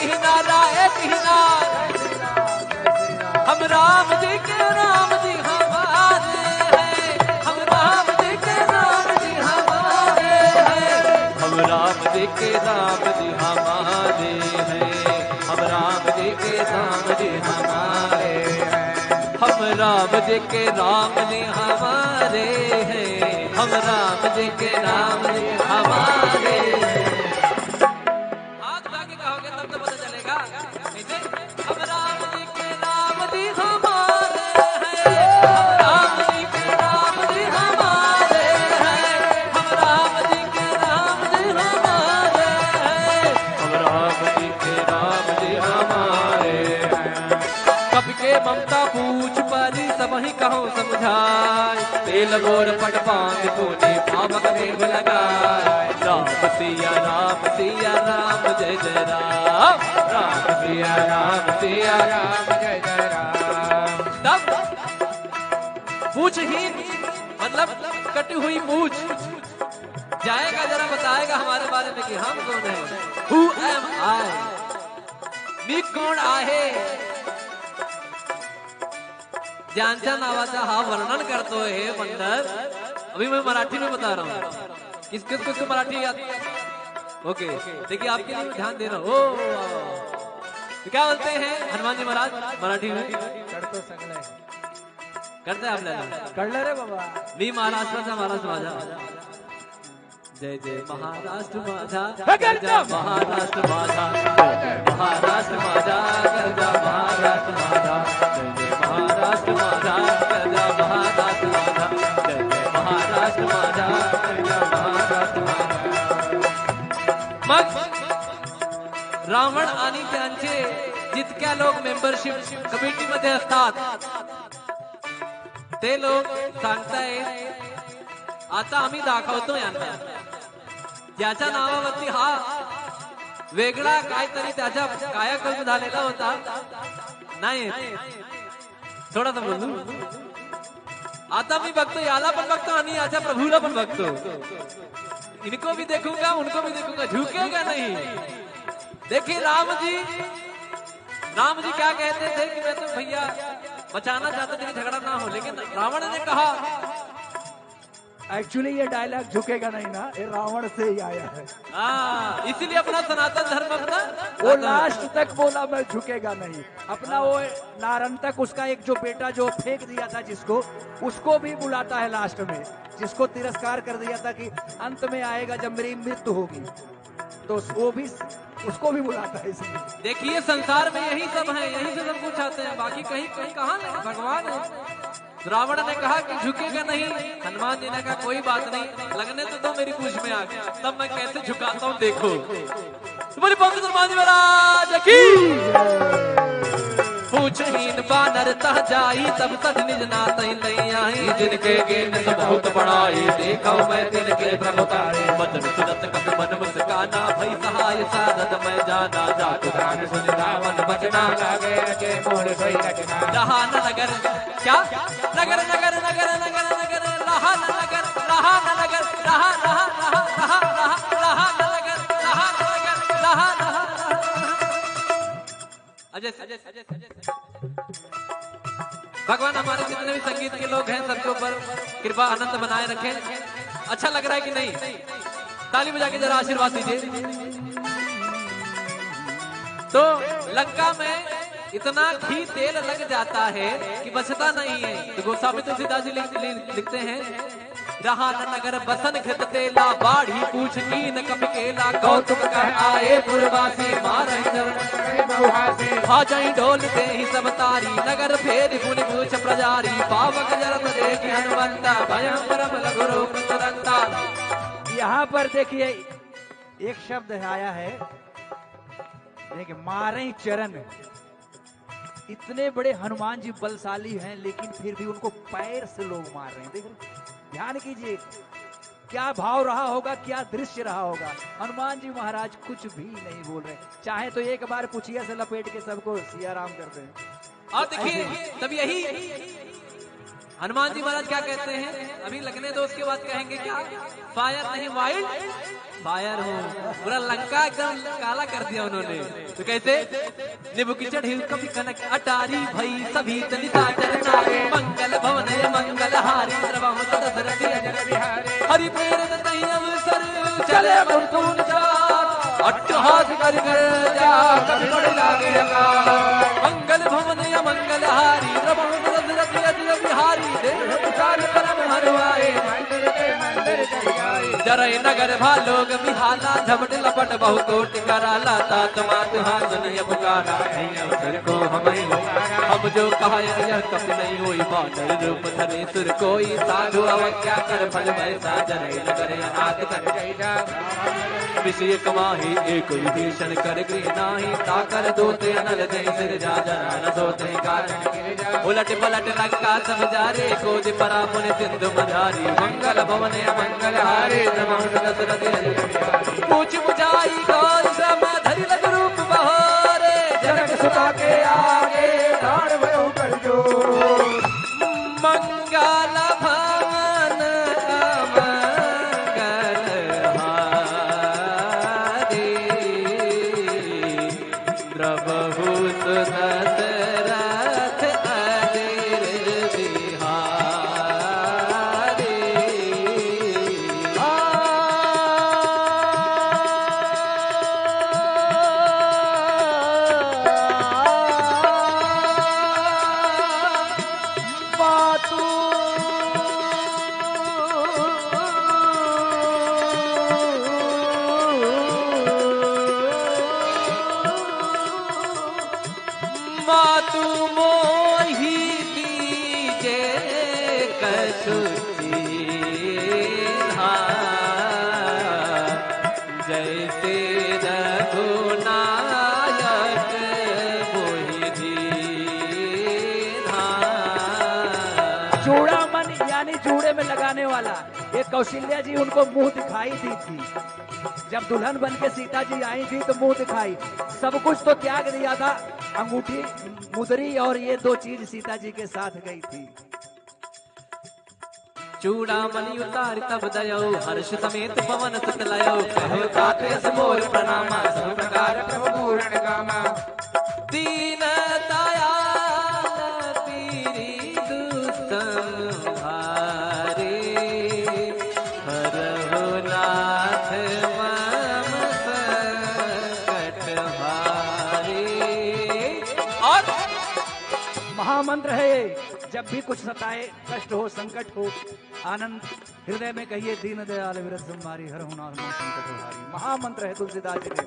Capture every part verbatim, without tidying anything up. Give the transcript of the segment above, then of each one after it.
किनारा, एक ही नारा। हम राम जी के राम जी हमारे हैं, हम राम जी के राम जी हमारे हैं, हम राम जी के राम जी हमारे हैं, हम राम जी के राम जी हमारे हैं, हम राम जी के राम जी हमारे हैं, हम राम जी के राम जी हमारे हैं। हाथ उठा के कहोगे तब तो पता चलेगा। कैसे? हम राम जी के राम जी हमारे हैं, हम राम जी के राम जी हमारे हैं, हम राम जी के राम जी हमारे हैं, हम राम जी के राम जी हमारे हैं। कपि के ममता पूछ परी सबहिं कहउँ समुझाइ, तेल गोर पट पाँति पूनि पावक देव लगाइ। राम सिया राम सिया राम जय जय राम, राम सिया राम सिया राम जय जय राम। तब पूछहीन मतलब कटी हुई मूछ जाएगा, जरा बताएगा हमारे बारे में कि हम कौन हैं, who am I, मी कोण आहे। ज्यांच्या नावाचा हा वर्णन करतोय हे मंडळ। अभी मैं मराठी में बता रहा हूँ, किस किस किसको मराठी याद? ओके, देखिए आपके लिए ध्यान दे रहा हूँ। ओ, तो क्या बोलते हैं हनुमान जी महाराज मराठी में? करतो सगळं. करते आप लेना. कळलं रे बाबा. मी महाराष्ट्राचा महाराष्ट्र माझा. जय जय महाराष्ट्र माझा, हे गरजा महाराष्ट्र माझा, जय जय महाराष्ट्र माझा, गरजा महाराष्ट्र माझा, जय जय महाराष्ट्र माझा, गरजा महाराष्ट्र माझा, जय जय महाराष्ट्र माझा, गरजा महाराष्ट्र माझा. मग रावण आणि त्यांचे जितक्या लोक मेंबरशिप कमिटीमध्ये असतात, ते लोक सांगतायत, आता आम्ही दाखवतो यांना. ज्याच्या नावावरती हा वेगळा काहीतरी त्याचा कायाकल्प झालेला होता, नाही, थोडासा बोलू. आता मी बघतो, याला पण बघतो आणि याच्या प्रभूला पण बघतो. इनको भी देखूंगा, उनको भी देखूंगा, झुकेगा नहीं. देखिए राम जी, राम जी क्या कहते थे कि मैं तो भैया बचाना चाहते थे कि झगड़ा ना हो, लेकिन रावण ने कहा, एक्चुअली ये डायलॉग झुकेगा नहीं ना, ये रावण से ही आया है. हाँ, इसीलिए अपना सनातन धर्म अपना वो लास्ट तक बोला, मैं झुकेगा नहीं. अपना वो नारंतक, उसका एक जो बेटा जो फेंक दिया था जिसको, उसको भी बुलाता है लास्ट में, जिसको तिरस्कार कर दिया था कि अंत में आएगा जब मेरी मृत्यु होगी, तो वो भी, उसको भी बुलाता है इसलिए. देखिए, संसार में यही सब है, यहीं से सब कुछ आते हैं, बाकी कहीं, कहीं कहाँ नहीं, भगवान है. रावण ने कहा कि झुकेगा नहीं, हनुमान जी ने कहा, "कोई बात नहीं, लगने तो दो मेरी पूँछ में आग, तब मैं कैसे झुकाता हूँ, देखो।" तो बोले, पवन हनुमान जी महाराज की। पूँछहीन बानर तह जाई, तब तज निज नातहि लइ आई। जिनके कीन्ह सुन बहुत बड़ाई, देखउ मैं तिनके प्रभुताई। बचन सुनत कपि मन मुस्काना, भई सहाय सारद मैं जाना। जातु जान सुनि रावण बचना, लागे अचेत मोर सोई रचना। रहा न नगर, क्या? नगर, नगर, नगर, नगर, नगर, रहा न नगर, रहा न नगर, रहा, रहा, रहा, रहा, रहा, रहा न नगर, रहा न नगर, रहा, रहा, रहा। अजय, अजय, अजय, अजय। भगवान हमारे जितने भी संगीत के लोग हैं, सबके ऊपर कृपा आनंद बनाए रखें। अच्छा लग रहा है कि नहीं? ताली बजा के जरा आशीर्वाद दीजिए। तो लंका में इतना घी तेल लग जाता है कि बचता नहीं है। तो गोस्वामी तुलसीदास जी लिख-, लिख-, लिखते हैं, रहा न नगर बसन घृत तेला, बाढ़ी पूँछ कीन्ह कपि केला। कौतुक कह आए पुरवासी, मारहि चरण बहुहासी। भा जहीं डोल देहि सब तारी, नगर फेरि मुनि पूँछ प्रजारी। पावक जरत देखि हनुमंता, भयउ परम लघु रूप तुरंता। यहाँ पर देखिए, एक शब्द आया है, देखिए, मारहि चरण। इतने बड़े हनुमान जी बलशाली हैं, लेकिन फिर भी उनको पैर से लोग मार रहे हैं। देख रहे हैं? ध्यान कीजिए, क्या भाव रहा होगा, क्या दृश्य रहा होगा। हनुमान जी महाराज कुछ भी नहीं बोल रहे, चाहे तो एक बार पुछिया से लपेट के सबको सिया राम कर दें। और देखिए, तब यही हनुमान जी महाराज क्या कहते हैं, अभी लगने दो, उसके बाद कहेंगे क्या। फायर नहीं, वाइल्ड फायर हूँ। पूरा लंका एकदम काला कर दिया उन्होंने। तो कैसे? निबुक चढ़ी कपि कनक अटारी, भई सभी तनि साचर नारी। मंगल भवन मंगल हारी, द्रवहुत दशरथ अजर बिहारी। हरि प्रेरित तहि अवसर, चले मंथुन चार। अट्टहास करि गर्जा, कपि बड़ लागे अकार। मंगल भवन अमंगल हारी, द्रवहुत दशरथ अजर बिहारी। देह विशाल परम हरवाए, जरई नगर भा लोग बिहाला, झपट लपट बहु कोटि कराला, तात मात हाथ नहीं पुकारा, नहीं अवसर को हमहि उतारा। हम जो कहा यह कपि नहीं होई, बानर रूप धरे सुर कोई, साधु अवज्ञा कर फल वैसा, जरई नगर अनाथ कर गई जा। विषय कमाही एक विभीषण कर गृह नाही, ताकर दोते अनल जय सिरजा, जरा न सोते कारण उलट पलट लंका सब जारे, कोदि परा पुनि सिंधु मझारी। मंगल भवन अमंगल हारे, द्रवहुत दशरथ अजर बिहारी। पूछ बुझाई गौर श्रम धरि लघु रूप बहारे, जनक सुता के आगे ठाढ़ भयउ कर जोर। मंगल भवन अमंगल हारे, द्रवहुत दशरथ अजर बिहारी। मातु मोहि दीजे कछु चीन्हा, जैसे रघुनायक मोहि दीन्हा। चूड़ामणि यानी जूड़े में लगाने वाला, ये कौशल्या जी उनको मुंह दिखाई दी थी। जब दुल्हन बन के सीता जी आई थी तो मुंह दिखाई, सब कुछ तो त्याग दिया था, अंगूठी, मुदरी और ये दो चीज सीता जी के साथ गई थी। चूड़ामणि उतारि तब दयउ, हर्ष समेत पवन सुत लयउ। कहो तात यस मोर प्रणामा, सब प्रकार प्रभु पूरण कामा। दीन दयाल पीरि दुस्सम हारे, हरहु नाथ मम संकट हारे। और महामंत्र है ये, जब भी कुछ सताए, कष्ट हो, संकट हो, आनंद हृदय में कहिए, दीन दयाल विरज संभारी, हरहु नाथ मम संकट हारी। महामंत्र है तुलसीदास जी के।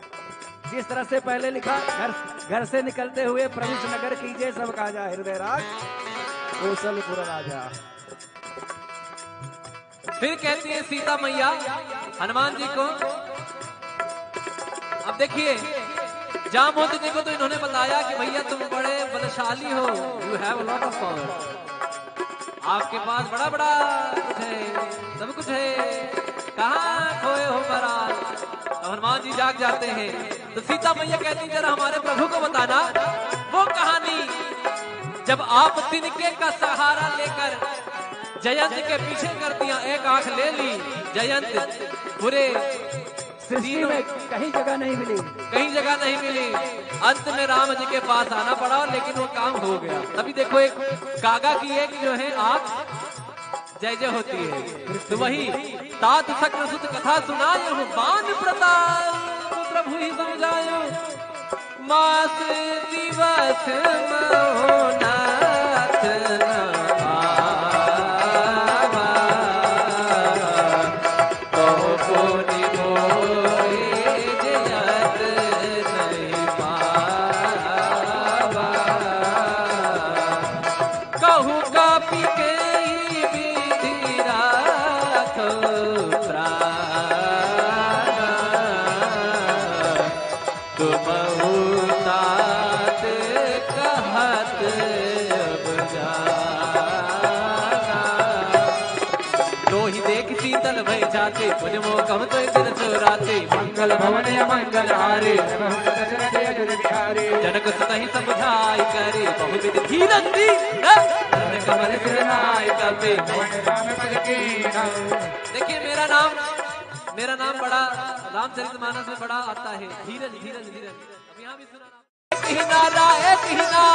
जिस तरह से पहले लिखा, घर, घर से निकलते हुए प्रभु से नगर कीजे, सब काजा हृदय राज कौशलपुर राजा। फिर कहती है सीता मैया हनुमान जी को, अब देखिए, जामवंत जी को तो इन्होंने बताया कि भैया तुम बड़े बलशाली हो, you have a lot of power, आपके पास बड़ा बड़ा कुछ है, सब कुछ है, कहाँ खोए हो महाराज? अब हनुमान जी जाग जाते हैं तो सीता मैया कहती, जरा हमारे प्रभु को बताना वो कहानी, जब आप तिनके का सहारा लेकर जयंत के पीछे कर दिया, एक आंख ले ली जयंत, पूरे सृष्टि में कहीं जगह नहीं मिली। कहीं जगह नहीं मिली। अंत में राम जी के पास आना पड़ा, लेकिन वो काम हो गया। तभी देखो, एक कागा की एक जो है आंख जय जय होती है। तो वही तात सक्रसुत कथा सुनायउ, बान प्रताप प्रभु ही सम जायउ। मास दिवस महो नाथ न आवा, कहो पुनि मोहि जयत नहीं पावा। कहु कपि केहि विधि राखउ प्राण, तुमहु तात कहत अब जाना। दोहि देखि शीतल भए जा पुनि मोकम तुइ दिन सुराती, मंगल भवन अमंगल हारी। जनक सुतहि समुझाइ करी, बहुविध धीरज दीन। कमल सिर नाय कपि। देखिए, मेरा नाम, मेरा नाम बड़ा, रामचरितमानस में बड़ा आता है, धीरज, धीरज, धीरज। अब यहाँ भी सुना। किनारा, ए किनारा।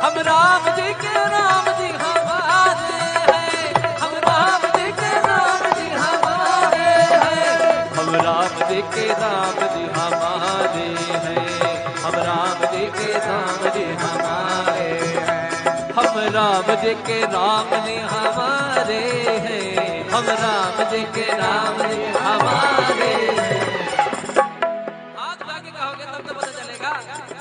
हम राम जी के, राम जी हमारे हैं। हम राम जी के, राम जी हमारे हैं। हम राम जी के, राम जी हमारे हैं। हम राम जी के, राम जी हमारे हैं। हम राम जी के, राम जी हमारे हैं। हम राम जी के, राम जी हमारे हैं। हाथ उठा के कहोगे तब तो पता चलेगा।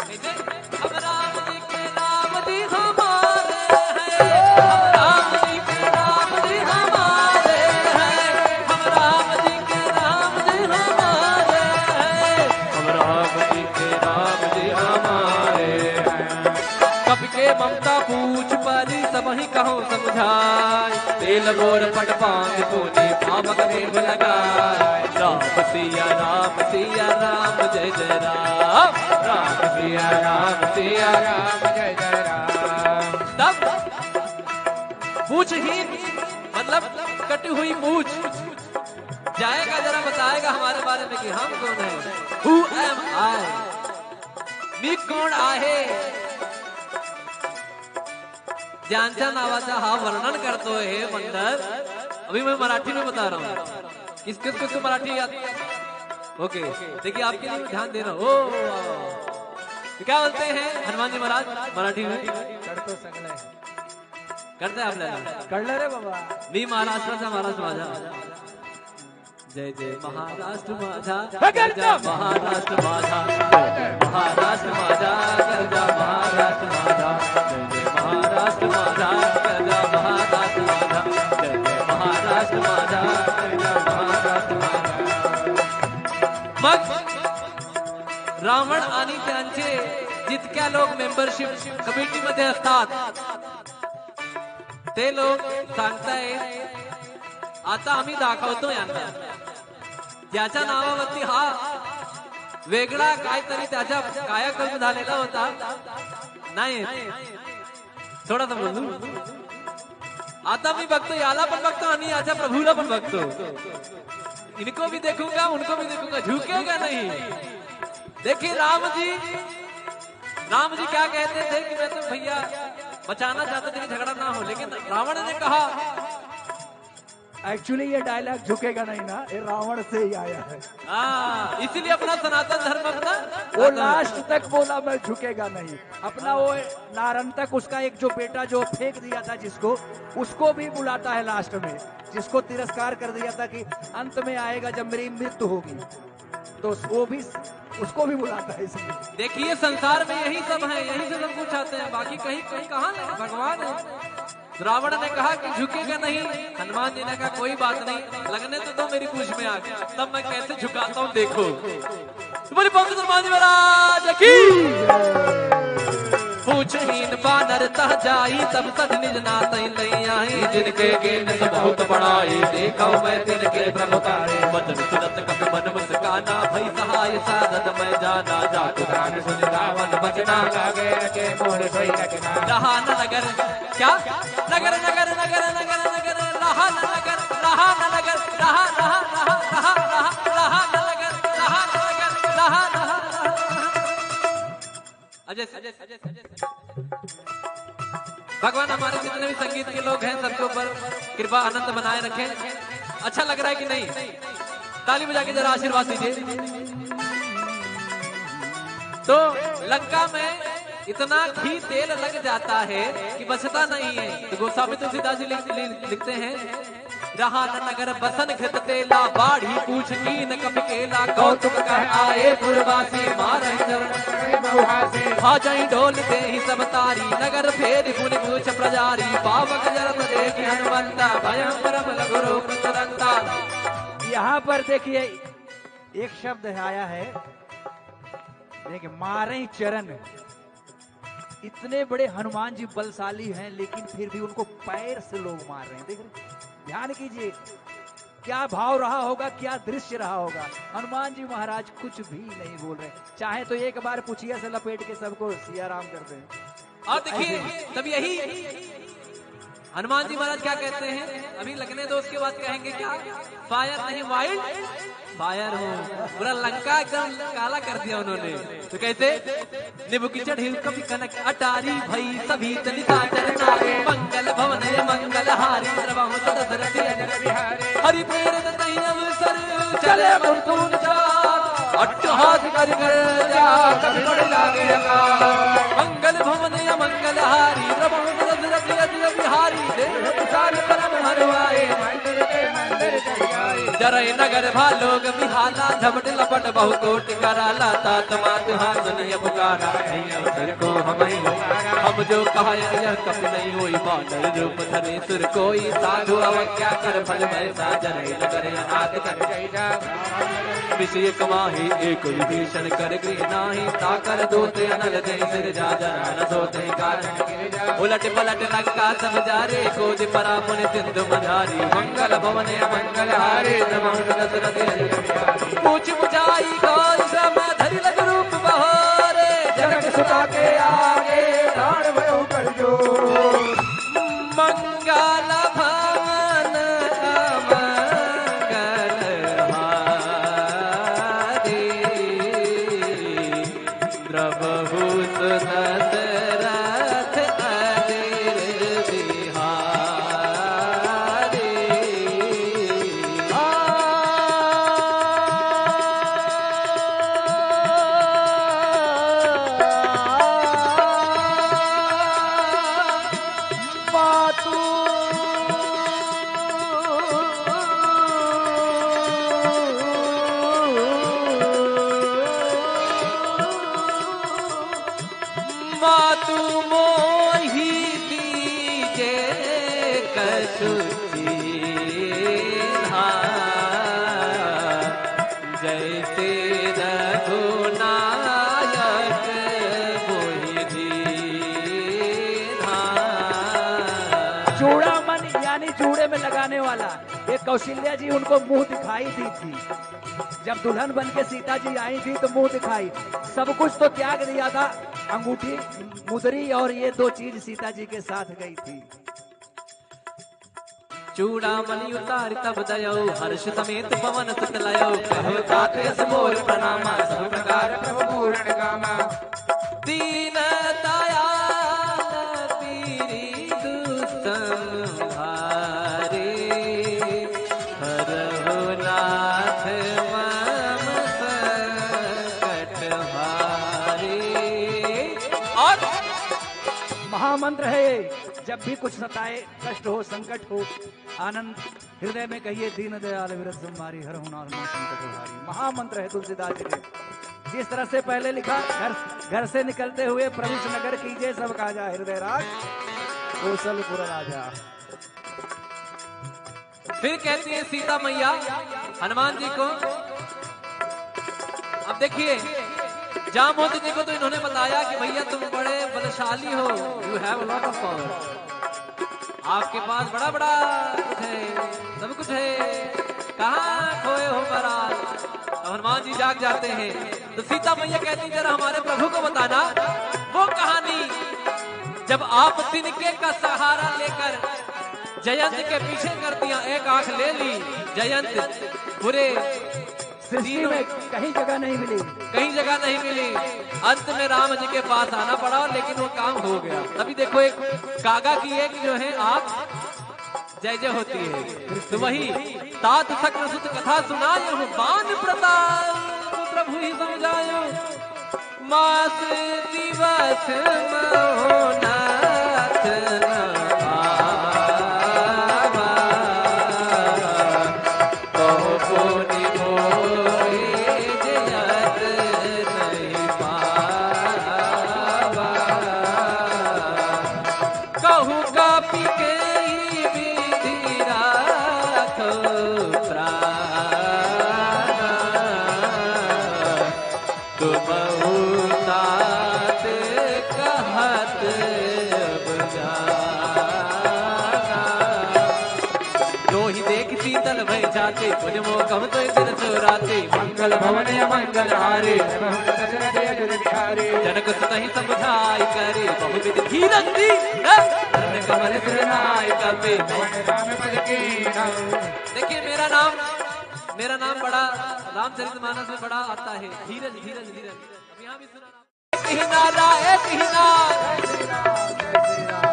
कैसे? हम राम जी के, राम जी हमारे हैं। हम राम जी के, राम जी हमारे हैं। हम राम जी के, राम जी हमारे हैं। हम राम जी के, राम जी हमारे हैं। कपि के ममता पूछ परी, सबहिं कहउँ समुझाइ। तेल बोर पट पाँति पूनि, पावक देव लगाइ। राम सिया राम सिया राम जय जय राम। राम सिया राम सिया राम जय जय राम। तब पूछहीन, मतलब कटी हुई पूछ, जाएगा जरा बताएगा हमारे बारे में कि हम कौन हैं। Who am I? मी कोण आहे? ज्यांच्या नावाचा हा वर्णन करतोय हे मंडल। अभी मैं मराठी में बता रहा हूँ। किस किस किस को मराठी याद? ओके, देखिए आपके लिए ध्यान दे रहा हूँ। ओ, तो क्या बोलते हैं हनुमान जी महाराज मराठी में? करतो सगळं. करते आप लेना. कळलं रे बाबा. मी महाराष्ट्राचा महाराष्ट्र माझा. जय जय महाराष्ट्र माझा, हे गरजा महाराष्ट्र माझा, जय जय महाराष्ट्र माझा, गरजा महाराष्ट्र माझा, जय जय महाराष्ट्र माझा, गरजा महाराष्ट्र माझा, जय जय महाराष्ट्र माझा, गरजा महाराष्ट्र माझा. मग रावण आणि त्यांचे जितक्या लोक मेंबरशिप कमिटीमध्ये असतात, ते लोक सांगताय, आता आम्ही दाखवतो यांना. ज्याच्या नावावरती हा वेगळा काहीतरी त्याचा कायाकल्प झालेला होता, नाही, थोडासा बोलू. आता मी बघतो, याला पण बघतो आणि याच्या प्रभूला पण बघतो. इनको भी देखूंगा, उनको भी देखूंगा, झुकेगा नहीं. देखिए राम जी, राम जी क्या कहते थे कि मैं तो भैया बचाना चाहते थे कि झगड़ा ना हो, लेकिन रावण ने कहा. Actually ये डायलॉग झुकेगा नहीं ना, ये रावण से ही आया है. हाँ, इसीलिए अपना सनातन धर्म अपना वो लास्ट तक बोला, मैं झुकेगा नहीं. अपना वो नारंतक, उसका एक जो बेटा जो फेंक दिया था जिसको, उसको भी बुलाता है लास्ट में, जिसको तिरस्कार कर दिया था कि अंत में आएगा जब मेरी मृत्यु होगी, तो वो भी, उसको भी बुलाता है इसमें. देखिए, संसार में यही सब है, यही से सब कुछ आते हैं, बाकी कहीं, कहीं कहाँ नहीं, भगवान है. रावण ने कहा कि झुकेगा नहीं, हनुमान जी ने कहा, "कोई बात नहीं, लगने तो दो मेरी पूंछ में आग, तब मैं कैसे झुकाता हूँ, देखो।" तुम्हारी पंडित हनुमान जी महाराज की। पूछहीन बानर तह जाई, तब सठ निज नातहि लइ आई। जिनके कीन्ह सुन बहुत बड़ाई, देखउ मैं तिनके प्रभुताई। वचन सुनत कपि मन मुस्काना, भई सहाय सारथ मैं जाना। जातु जान सुनि रावण बचना, लागे रचे मोर सोई रचना। रहा न नगर, क्या? नगर, नगर, नगर, रहा न नगर, रहा न नगर, रहा, रहा, रहा न नगर, रहा न नगर, रहा, रहा। अजय, अजय, अजय, अजय। भगवान हमारे जितने भी संगीत के लोग हैं, सबके ऊपर कृपा अनंत बनाए रखें। अच्छा लग रहा है कि नहीं? ताली बजा के जरा आशीर्वाद दीजिए। तो लंका में इतना घी तेल लग जाता है कि बचता नहीं है। तो गोस्वामी तुलसीदास जी लिख-, लिख-, लिखते हैं, रहा न नगर बसन घृत तेला, बाढ़ी पूछ कीन्ह कपि केला। कौतुक कह आए पुरवासी, मारहि चरण बहुहासी। भाजहि ढोल देहि सब तारी, नगर फेरि पुनि पूछ पुजारी। पावक जरत देखि हनुमंता, भयम परम लघु रूप तुरंता। यहाँ पर देखिए, एक शब्द आया है, देखिए, मारहि चरण। इतने बड़े हनुमान जी बलशाली हैं, लेकिन फिर भी उनको पैर से लोग मार रहे हैं। देख रहे हैं? ध्यान कीजिए, क्या भाव रहा होगा, क्या दृश्य रहा होगा। हनुमान जी महाराज कुछ भी नहीं बोल रहे, चाहे तो एक बार पुछिया से लपेट के सबको सिया राम कर दें। और देखिए, तब यही हनुमान जी महाराज क्या कहते हैं, अभी लगने दो, उसके बाद कहेंगे क्या, फायर नहीं, वाइल्ड फायर हूँ। पूरा लंका एकदम काला कर दिया उन्होंने। तो कैसे, निबुकी चढ़ी कपि कनक अटारी, भई सभीत निसाचर नारी, मंगल भवन मंगल हारी, द्रवहुत दसरथ अजिर बिहारी। हरि प्रेरित तहि अवसर चले मृत्युंजय, अट्टहास करि गर्जा कपि बड़ लागे अकाल। मंगल भवन अमंगल हारी, द्रवहुत दसरथ अजिर बिहारी। देह विशाल परम हरवाए, मंदिर के मंदिर चढ़ जाए। जरई नगर भा लोग बिहाला, झपट लपट बहु कोटि कराला। तात मात हाथ नहीं पुकारा, नहीं अवसर को हमहि। हम जो कहा यह कपि नहीं होई, बानर रूप धरे सुर कोई। साधु अवज्ञा कर फल भय सा, जरई नगर अनाथ कर। विषय कमाही एक विभीषण, कर गृह नाही ताकर दूत। अनल जय सिरजा, जरा न सोते कारण। उलट पलट लंका सब जारे, खोज परा पुनि सिंधु मझारी। मंगल भवन अमंगल हारे, द्रवहुत दसरथ अजिर बिहारी। पूछ बुझाई कौन सम धरि लघु रूप बहोरे, जनक सुता के आगे ठाढ़ भयउ कर जोर। मंगल भवन अमंगल हारी, द्रवहुत दसरथ अजिर बिहारी। मातु मातु मोहि दीजे कछु चीन्हा, जैसे रघुनायक मोहि दीन्हा। चूड़ामन यानी जूड़े में लगाने वाला, ये कौशल्या जी उनको मुंह दिखाई दी थी। जब दुल्हन बन के सीता जी आई थी तो मुंह दिखाई, सब कुछ तो त्याग दिया था, अंगूठी, मुदरी और ये दो चीज सीता जी के साथ गई थी। चूड़ामणि उतारि तब दयउ, हर्ष समेत पवन सुत लयउ। कहो तात यस मोर प्रणामा, सब प्रकार प्रभु पूरण कामा। दीन दयाल पीरि दुसम भारी, हरहु नाथ मम संकट हारी। और महामंत्र है ये, जब भी कुछ सताए, कष्ट हो, संकट हो, आनंद हृदय में कहिए, दीन दयाल विरज संभारी, हरहु नाथ मम संकट हारी। महामंत्र है तुलसीदास जी के। जिस तरह से पहले लिखा, घर, घर से निकलते हुए प्रभु से नगर कीजे, सब काजा हृदय राज, कोसलपुर राजा। फिर कहती है सीता मैया हनुमान जी को, अब देखिए, जामवंत जी को तो इन्होंने बताया कि भैया तुम बड़े बलशाली हो, you have a lot of power, आपके पास बड़ा बड़ा कुछ है, सब कुछ है, कहाँ खोए हो महाराज? अब हनुमान जी जाग जाते हैं तो सीता मैया कहती, जरा हमारे प्रभु को बताना वो कहानी, जब आप तिनके का सहारा लेकर जयंत के पीछे कर दिया, एक आंख ले ली जयंत, पूरे सृष्टि में कहीं जगह नहीं मिली। कहीं जगह नहीं मिली। अंत में राम जी के पास आना पड़ा, लेकिन वो काम हो गया। तभी देखो, एक कागा की एक जो है आंख जय जय होती है। तो वही तात सक्रसुत कथा सुनायउ, बान प्रताप प्रभु ही सम जायउ। मास दिवस महो नाथ न पावा, कहु पुनि मोहि जयत नहीं पावा। कहु कपि केहि विधि राखउ प्राण, तुमहु तात कहत अब जाना। जो ही देख शीतल भई जाति, पुनि मोह कहु तुहि सिर चोराति। मंगल भवन अमंगल हारी, दशरथ अजर बिहारी। जनक सुत ही समुझाई करी, बहुविध धीरज दी, हे। करुण कमल सिर नाई कपि। पवन राम पद कीन्हा। देखिए, मेरा नाम, मेरा नाम बड़ा, रामचरितमानस में बड़ा आता है, धीरज, धीरज, धीरज। अब यहाँ भी सुना। कीन्हा, राय कीन्हा।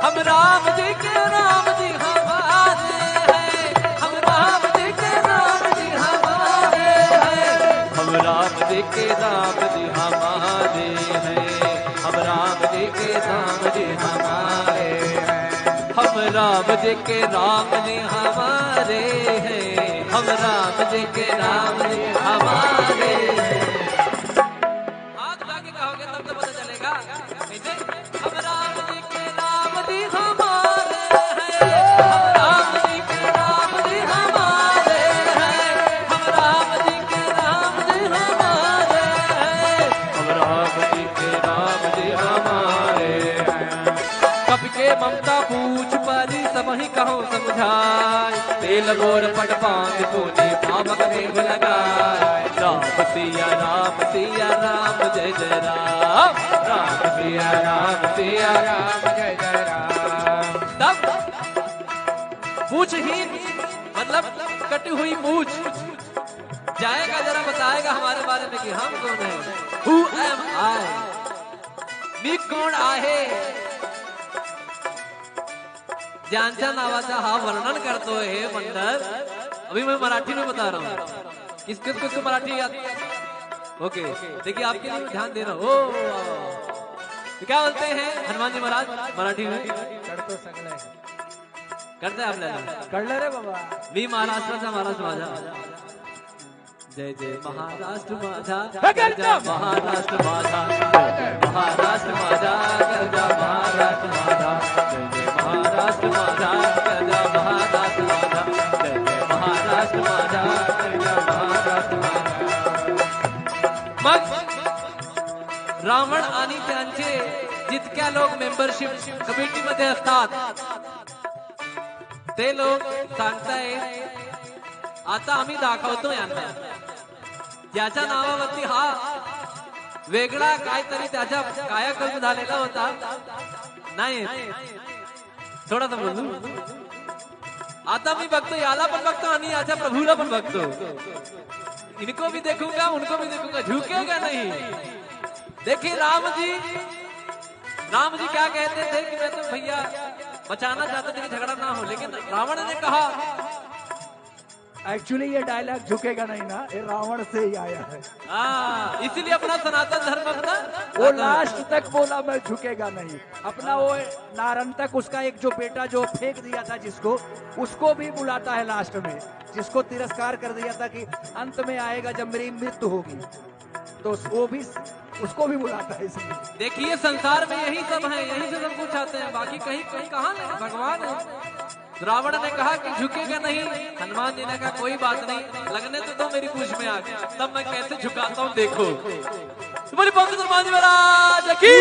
हम राम जी के राम जी हमारे हैं, हम राम जी के राम जी हमारे हैं। हम राम जी के राम जी हमारे हैं, हम राम जी के राम जी हमारे हैं। हम राम जी के राम जी हमारे हैं, हम राम जी के राम जी हमारे हैं। हाथ उठा के कहोगे तब तो पता चलेगा। कैसे? हम राम जी के राम जी हमारे हैं, हम राम जी के राम जी हमारे हैं, हम राम जी के राम जी हमारे हैं, हम राम जी के राम जी हमारे हैं। कपि के ममता पूछ परी, सबहिं कहो समुझाय। तेल बोर पट पाँच पूनी, पावक देव लगाय। राम सिया राम सिया राम जय जय राम। राम सिया राम सिया राम जय जय राम। तब पूछहीन, मतलब कटी हुई पूछ, जाएगा जरा बताएगा हमारे बारे में कि हम कौन हैं। Who am I? मी कोण आहे? ज्यांच्या नावाचा हा वर्णन करतोय हे मंडल। अभी मैं मराठी में बता रहा हूँ। किस, किस, किसको मराठी याद? OK, देखिए, आपके लिए ध्यान दे रहा हूँ। ओ, तो क्या बोलते हैं हनुमान जी महाराज मराठी में? करतो सगळं. करते आप, ले लो. कळलं रे बाबा. मी महाराष्ट्राचा, महाराष्ट्र माझा. जय जय महाराष्ट्र माझा, हे गरजा महाराष्ट्र माझा, जय जय महाराष्ट्र माझा, गरजा महाराष्ट्र माझा, जय जय महाराष्ट्र माझा, गरजा महाराष्ट्र माझा, जय जय महाराष्ट्र माझा, गरजा महाराष्ट्र माझा. मग रावण आणि त्यांचे जितक्या लोक मेंबरशिप कमिटीमध्ये असतात, ते लोक सांगताय, आता आम्ही दाखवतो यांना. ज्याच्या नावावरती हा वेगळा काहीतरी त्याच्या कायाकल्प झालेला होता, नाही, थोडासा बोलू. आता मी बघतो, याला पण बघतो आणि याच्या प्रभूला पण बघतो. इनको भी देखूंगा, उनको भी देखूंगा, झुकेगा नहीं. देखिए राम जी, राम जी क्या कहते थे कि मैं तो भैया बचाना चाहते थे कि झगड़ा ना हो, लेकिन रावण ने कहा, एक्चुअली ये डायलॉग झुकेगा नहीं ना, ये रावण से ही आया है. हाँ, इसीलिए अपना सनातन धर्म अपना वो लास्ट तक बोला, मैं झुकेगा नहीं. अपना वो नारंतक, उसका एक जो बेटा जो फेंक दिया था जिसको, उसको भी बुलाता है लास्ट में, जिसको तिरस्कार कर दिया था कि अंत में आएगा जब मेरी मृत्यु होगी, तो वो भी, उसको भी बुलाता है इसलिए. देखिए, संसार में यही सब है, यहीं से सब कुछ आते हैं, बाकी कहीं, कहीं कहाँ नहीं, भगवान है. रावण ने कहा कि झुकेगा नहीं, हनुमान जी ने कहा, कोई बात नहीं, लगने तो दो मेरी पूंछ में आग, तब मैं कैसे झुकाता हूँ, देखो. तो बोले, पवन हनुमान जी महाराज की.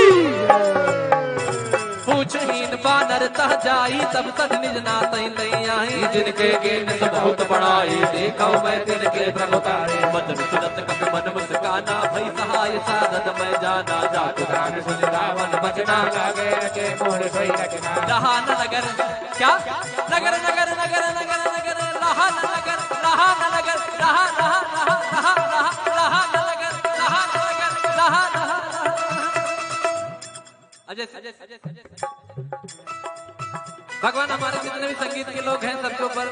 पूछहीन बानर तह जाई, तब तज निज नातहि लई आई. जिनके कीन्ह सुन बहुत बड़ाई, देखौ मैं तिनके प्रभुताई. वचन सुनत कपि मन मुस्काना, भई सहाय सारथ मैं जाना. जातु जान सुनि रावण बचना, लागे अचेत मोर सोई रचना. रहा न नगर, क्या? नगर, नगर, नगर, नगर, नगर, रहा न नगर, रहा न नगर, रहा, रहा, रहा, रहा, रहा, रहा न नगर, रहा न नगर, रहा, रहा, रहा. अजय, अजय, अजय, अजय. भगवान हमारे जितने भी संगीत के लोग हैं, सबके ऊपर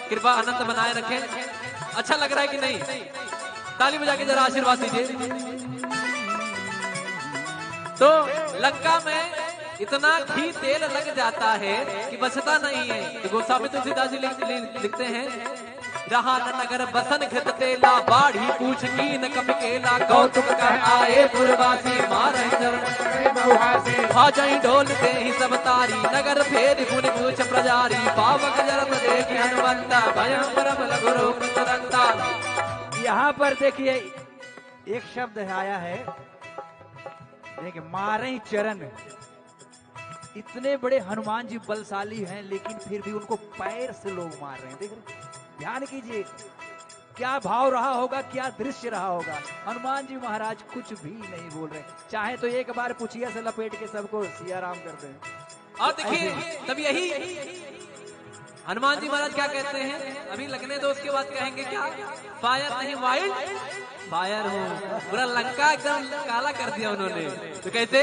कृपा अनंत बनाए रखें. अच्छा लग रहा है कि नहीं? ताली बजा के जरा आशीर्वाद दीजिए. तो लंका में इतना घी तेल लग जाता है कि बचता नहीं है. तो गोस्वामी तुलसीदास जी लिख-, लिख-, लिखते हैं, रहा न नगर बसन घृत तेला, बाढ़ी पूछ कीन्ह कपि केला, कौतुक कह आए पुरवासी, मारहि चरण बहुहासी. भजई डोल देहि सब तारी, नगर फेरि मुनि पूछ पुजारी, पावक जरत देखि हनुमंता, भयउ परम लघु रूप तुरंता. यहाँ पर देखिए, एक शब्द आया है, देखिए, मारई चरण. इतने बड़े हनुमान जी बलशाली हैं, लेकिन फिर भी उनको पैर से लोग मार रहे हैं. देख रहे हैं? ध्यान कीजिए, क्या भाव रहा होगा, क्या दृश्य रहा होगा। हनुमान जी महाराज कुछ भी नहीं बोल रहे, चाहे तो एक बार पुछिया से लपेट के सबको सिया राम कर दें। और देखिए, तब यही हनुमान जी महाराज क्या कहते हैं, अभी लगने दो, उसके बाद कहेंगे क्या, फायर नहीं, वाइल्ड फायर हूँ। पूरा लंका एकदम काला कर दिया उन्होंने। तो कैसे?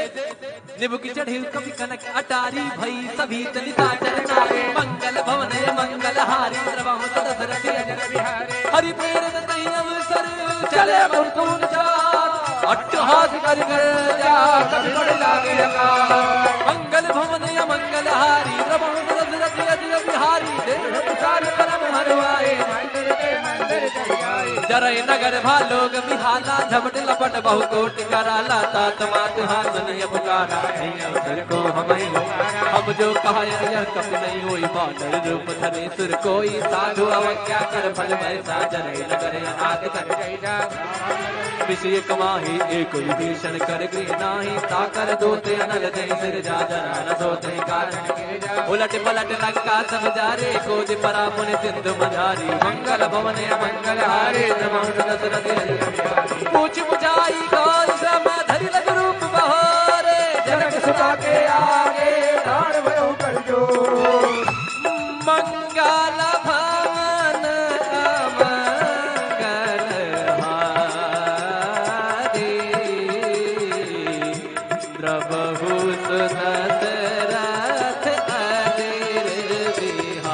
निभ की चढ़ी कपि कनक अटारी, भई सभीत निसाचर नारी। मंगल भवन मंगल हारी, द्रवहु दशरथ अजर बिहारी। हरि प्रेरित तहि अवसर चले मुरतून चार, अट्टहास करि कर जा कपि बड़ लागे अकाल। मंगल भवन अमंगल हारी, द्रवहु दशरथ अजर बिहारी। देह विशाल परम हरवाए, जरई नगर भा लोग बिहाला, झपट लपट बहु कोटि कराला। तात मात हाथ नहीं पुकारा, नहीं अवसर को हमई। हम जो कहा यह कपि नहीं होई, बानर रूप धरे सुर कोई। साधु अवज्ञा कर फल वैसा, जरई नगर अनाथ कर। विषय कमाही एक विभीषण कर गृह नाही, ताकर दोते अनल जय सिर जा जना न सोते कारण। उलट पलट लंका सब जा रे, खोज परा पुनि सिंधु मझारी। मंगल भवन अमंगल हारे, जमाउन दशरथ हरि। पूछ बुझाई गौर श्रम धरि लघु रूप बहारे। जनक सुता के आगे डाँड़ भयो कर जोर। मंगल भवन अमंगल हारी। द्रवहु सुदशरथ अजर बिहारी।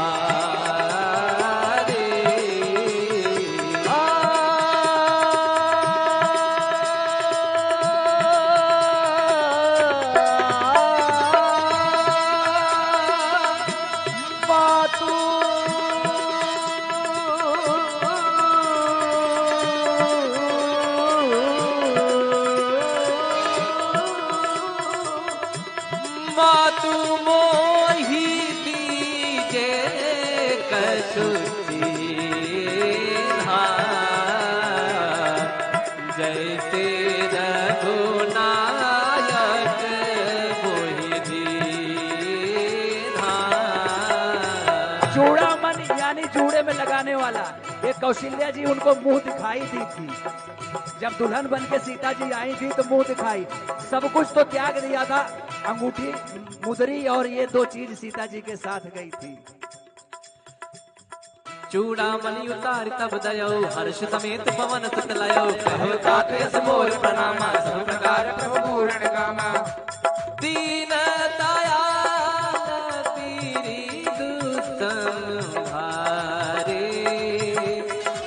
मातु मातु मोहि दीजे कछु चीन्हा, जैसे रघुनायक मोहि दीन्हा। चूड़ामणि यानी जूड़े में लगाने वाला, ये कौशल्या जी उनको मुंह दिखाई दी थी। जब दुल्हन बन के सीता जी आई थी तो मुंह दिखाई, सब कुछ तो त्याग दिया था, अंगूठी, मुदरी और ये दो चीज सीता जी के साथ गई थी। चूड़ामणि उतारि तब दयो, हर्ष समेत पवन सुत लयो। कहो तात यस मोर प्रणामा, सब प्रकार प्रभु पूरण कामा। दीन दयाल पीरि दुसम भारे,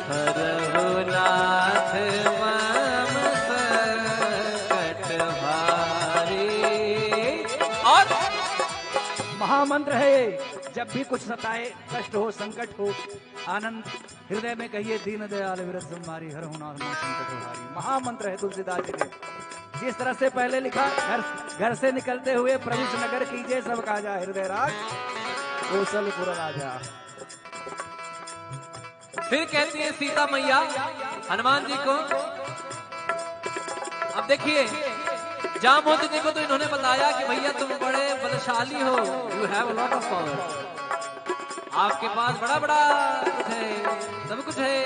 हरहु नाथ मम संकट भारे। और महामंत्र है ये, जब भी कुछ सताए, कष्ट हो, संकट हो, आनंद हृदय में कहिए, दीन दयाल विरज संभारी, हरहु नाथ मम संकट भारी। महामंत्र है तुलसीदास जी के। जिस तरह से पहले लिखा, घर, घर से निकलते हुए प्रभु से नगर कीजे, सब काजा हृदय राज कौशलपुर राजा। फिर कहती है सीता मैया हनुमान जी को, अब देखिए, जामवंत जी को तो इन्होंने बताया कि भैया तुम बड़े बलशाली हो, you have a lot of power, आपके पास बड़ा बड़ा कुछ है, सब कुछ है,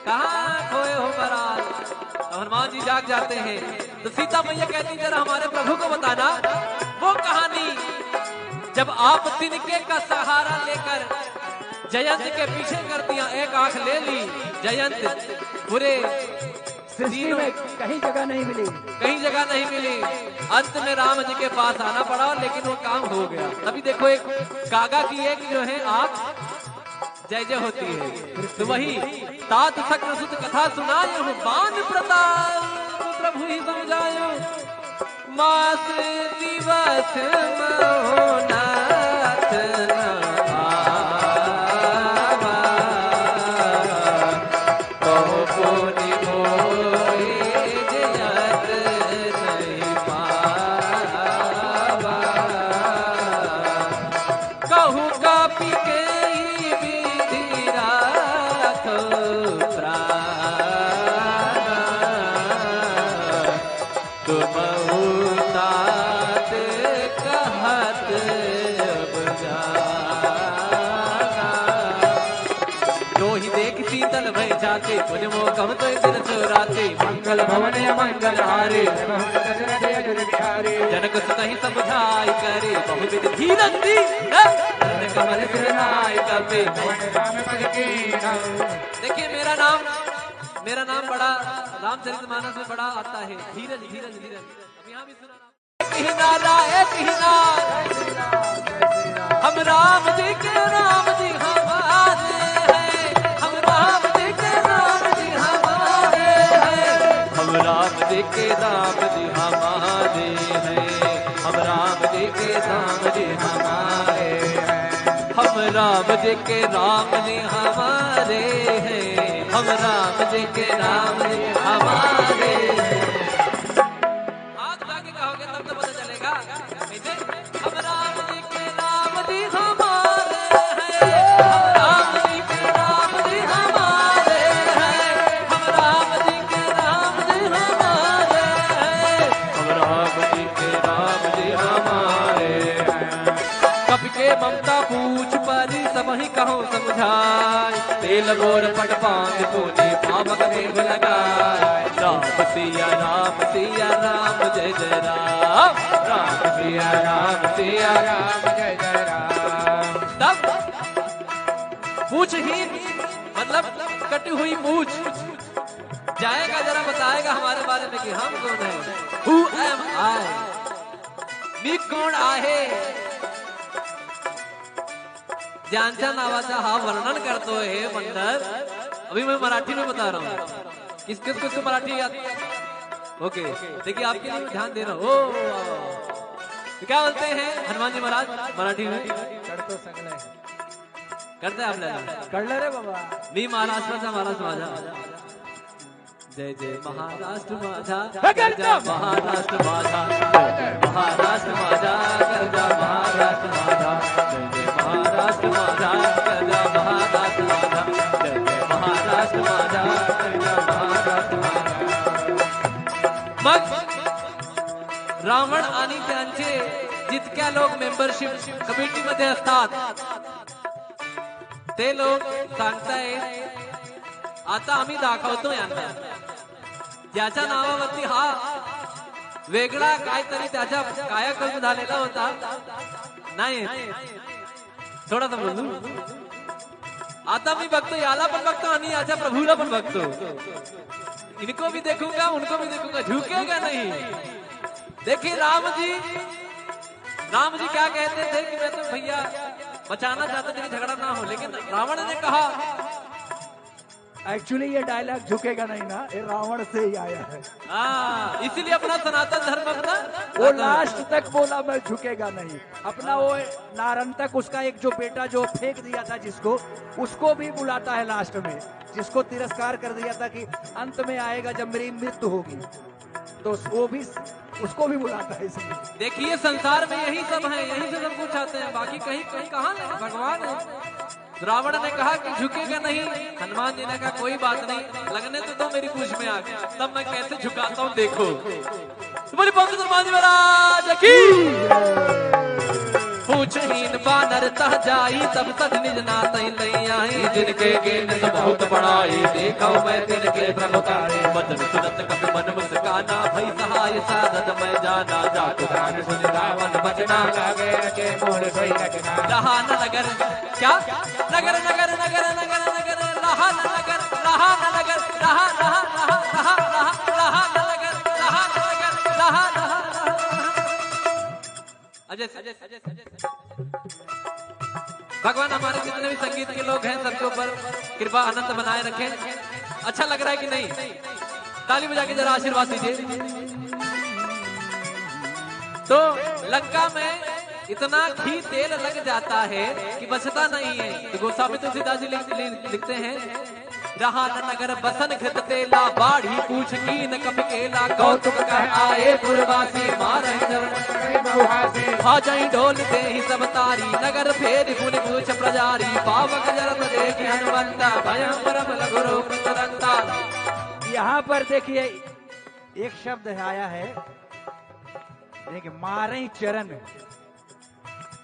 कहाँ खोए हो महाराज? अब हनुमान जी जाग जाते हैं, तो सीता मैया कहती, जरा हमारे प्रभु को बताना वो कहानी, जब आप तिनके का सहारा लेकर जयंत के पीछे कर दिया, एक आंख ले ली जयंत, पूरे सृष्टि में कहीं जगह नहीं मिली। कहीं जगह नहीं मिली। अंत में राम जी के पास आना पड़ा, लेकिन वो काम हो गया। तभी देखो, एक कागा की एक जो है आंख जय जय होती है। तो वही तात सक्रसुत कथा सुनाए हो, बान प्रताप प्रभु ही सम जायो। मास दिवस महो नाथ न आवा, कहु पुनि मोहि जियत नहीं पावा। कहु कपि केहि विधि राखो प्राण, तुमहु तात कहत अब जाना। तो राती, पुनिमो कहु तो दिन सो राती, मंगल भवन अमंगल हारी। जनक सुतहि समुझाइ करी, बहुविध धीरज दी, हे? नंद कमल सिर नाय कपि। देखिए, मेरा नाम, मेरा नाम बड़ा, रामचरितमानस में बड़ा आता है, धीरज, धीरज, धीरज। अब यहाँ भी सुना राम। किनारा, ए किनारा। हम राम जी के, राम जी हमारे हैं। हम राम जी के, राम जी हमारे हैं। हम राम जी के, राम जी हमारे हैं। हम राम जी के, राम जी हमारे हैं। हम राम जी के, राम जी हमारे हैं। हम राम जी के, राम जी हमारे हैं। हाथ उठा के कहोगे तब तो पता चलेगा। कैसे? हम राम जी के राम जी हमारे हैं, हम राम जी के राम जी हमारे हैं, हम राम जी के राम जी हमारे हैं, हम राम जी के राम जी हमारे हैं। कपि के ममता पूछ परी, सबहिं कहउँ समुझाइ। तेल बोर पट पाँति पूनि, पावक देह लगाइ। राम सिया राम सिया राम जय जय राम। राम सिया राम सिया राम जय जय राम। तब पूछहीन, मतलब कटी हुई पूछ, जाएगा जरा बताएगा हमारे बारे में कि हम कौन हैं। Who am I? मी कोण आहे? ज्यांच्या नावाचा हा वर्णन करतोय हे मंडळ। अभी मैं मराठी में बता रहा हूँ। किस किस किस को मराठी याद? ओके, देखिए आपके लिए ध्यान दे रहा हूँ। ओ, तो क्या बोलते हैं हनुमान जी महाराज मराठी में? करतो सगळं. करते आप लोग. कळलं रे बाबा. मी महाराष्ट्राचा महाराज माझा. जय जय महाराष्ट्र माझा, हे गरजा महाराष्ट्र माझा, जय जय महाराष्ट्र माझा, गरजा महाराष्ट्र माझा, जय जय महाराष्ट्र माझा, गरजा महाराष्ट्र माझा, जय जय महाराष्ट्र माझा, गरजा महाराष्ट्र माझा. मग रावण आणि त्यांचे जितक्या लोक मेंबरशिप कमिटीमध्ये असतात, ते लोक सांगतायत, आता आम्ही दाखवतो यांना. ज्याच्या नावावरती हा वेगळा काहीतरी त्याचा कायाकल्प झालेला होता, नाही, थोडासा बोलू. आता मी बघतो, याला पण बघतो आणि याच्या प्रभूला पण बघतो. इनको भी देखूंगा, उनको भी देखूंगा, झुकेगा नहीं. देखिए राम जी, राम जी क्या कहते थे कि मैं तो भैया बचाना चाहता था कि झगड़ा ना हो, लेकिन रावण ने कहा. एक्चुअली ये डायलॉग झुकेगा नहीं ना, ये रावण से ही आया है. हाँ, इसीलिए अपना सनातन धर्म अपना वो लास्ट तक बोला, मैं झुकेगा नहीं. अपना वो नारंतक, उसका एक जो बेटा जो फेंक दिया था जिसको, उसको भी बुलाता है लास्ट में, जिसको तिरस्कार कर दिया था कि अंत में आएगा जब मेरी मृत्यु होगी, तो वो भी, उसको भी बुलाता है इसमें. देखिए, संसार में यही सब है, यही से सब कुछ आते हैं, बाकी कहीं, कहीं कहाँ नहीं, भगवान है. रावण ने कहा कि झुकेगा नहीं, हनुमान जी ने कहा, "कोई बात नहीं, लगने तो दो मेरी पूंछ में आग, तब मैं कैसे झुकाता हूँ, देखो।" तो बोले, "पवन हनुमान जी महाराज की।" पूछहीन बानर तह जाई, तब सज निज नातहि लई आई। जिनके कीन्ह सुन बहुत बड़ाई, देखउ मैं तिनके प्रभुताई। वचन सुनत कपि मन मुस्काना, भई सहाय सारद मैं जाना। जातु जान सुनि रावण बचना, लागे रचे मोर सोई रचना। रहा न नगर, क्या? नगर, नगर, नगर, नगर, नगर, रहा न नगर, रहा न नगर, रहा, रहा, रहा न नगर, रहा न नगर, रहा, रहा। अजय, अजय, अजय, अजय। भगवान हमारे जितने भी संगीत के लोग हैं, सबके ऊपर कृपा अनंत बनाए रखें। अच्छा लग रहा है कि नहीं? ताली बजा के जरा आशीर्वाद दीजिए। तो लंका में इतना घी तेल लग जाता है कि बचता नहीं है। तो गोस्वामी तुलसीदास जी लिख-, लिख-, लिखते हैं, रहा न नगर बसन घृत तेला, बाढ़ी पूछ कीन्ह कपि केला। कौतुक कह आए पुरवासी, मारहि चरण कपि बहुहासी। भाजहि ढोल देहि सब तारी, नगर फेरि पुनि पूछ पुजारी। पावक जरत देखि हनुमंता, भयउ परम लघु रूप तुरंता। यहाँ पर देखिए, एक शब्द आया है, देखिए, मारहि चरण।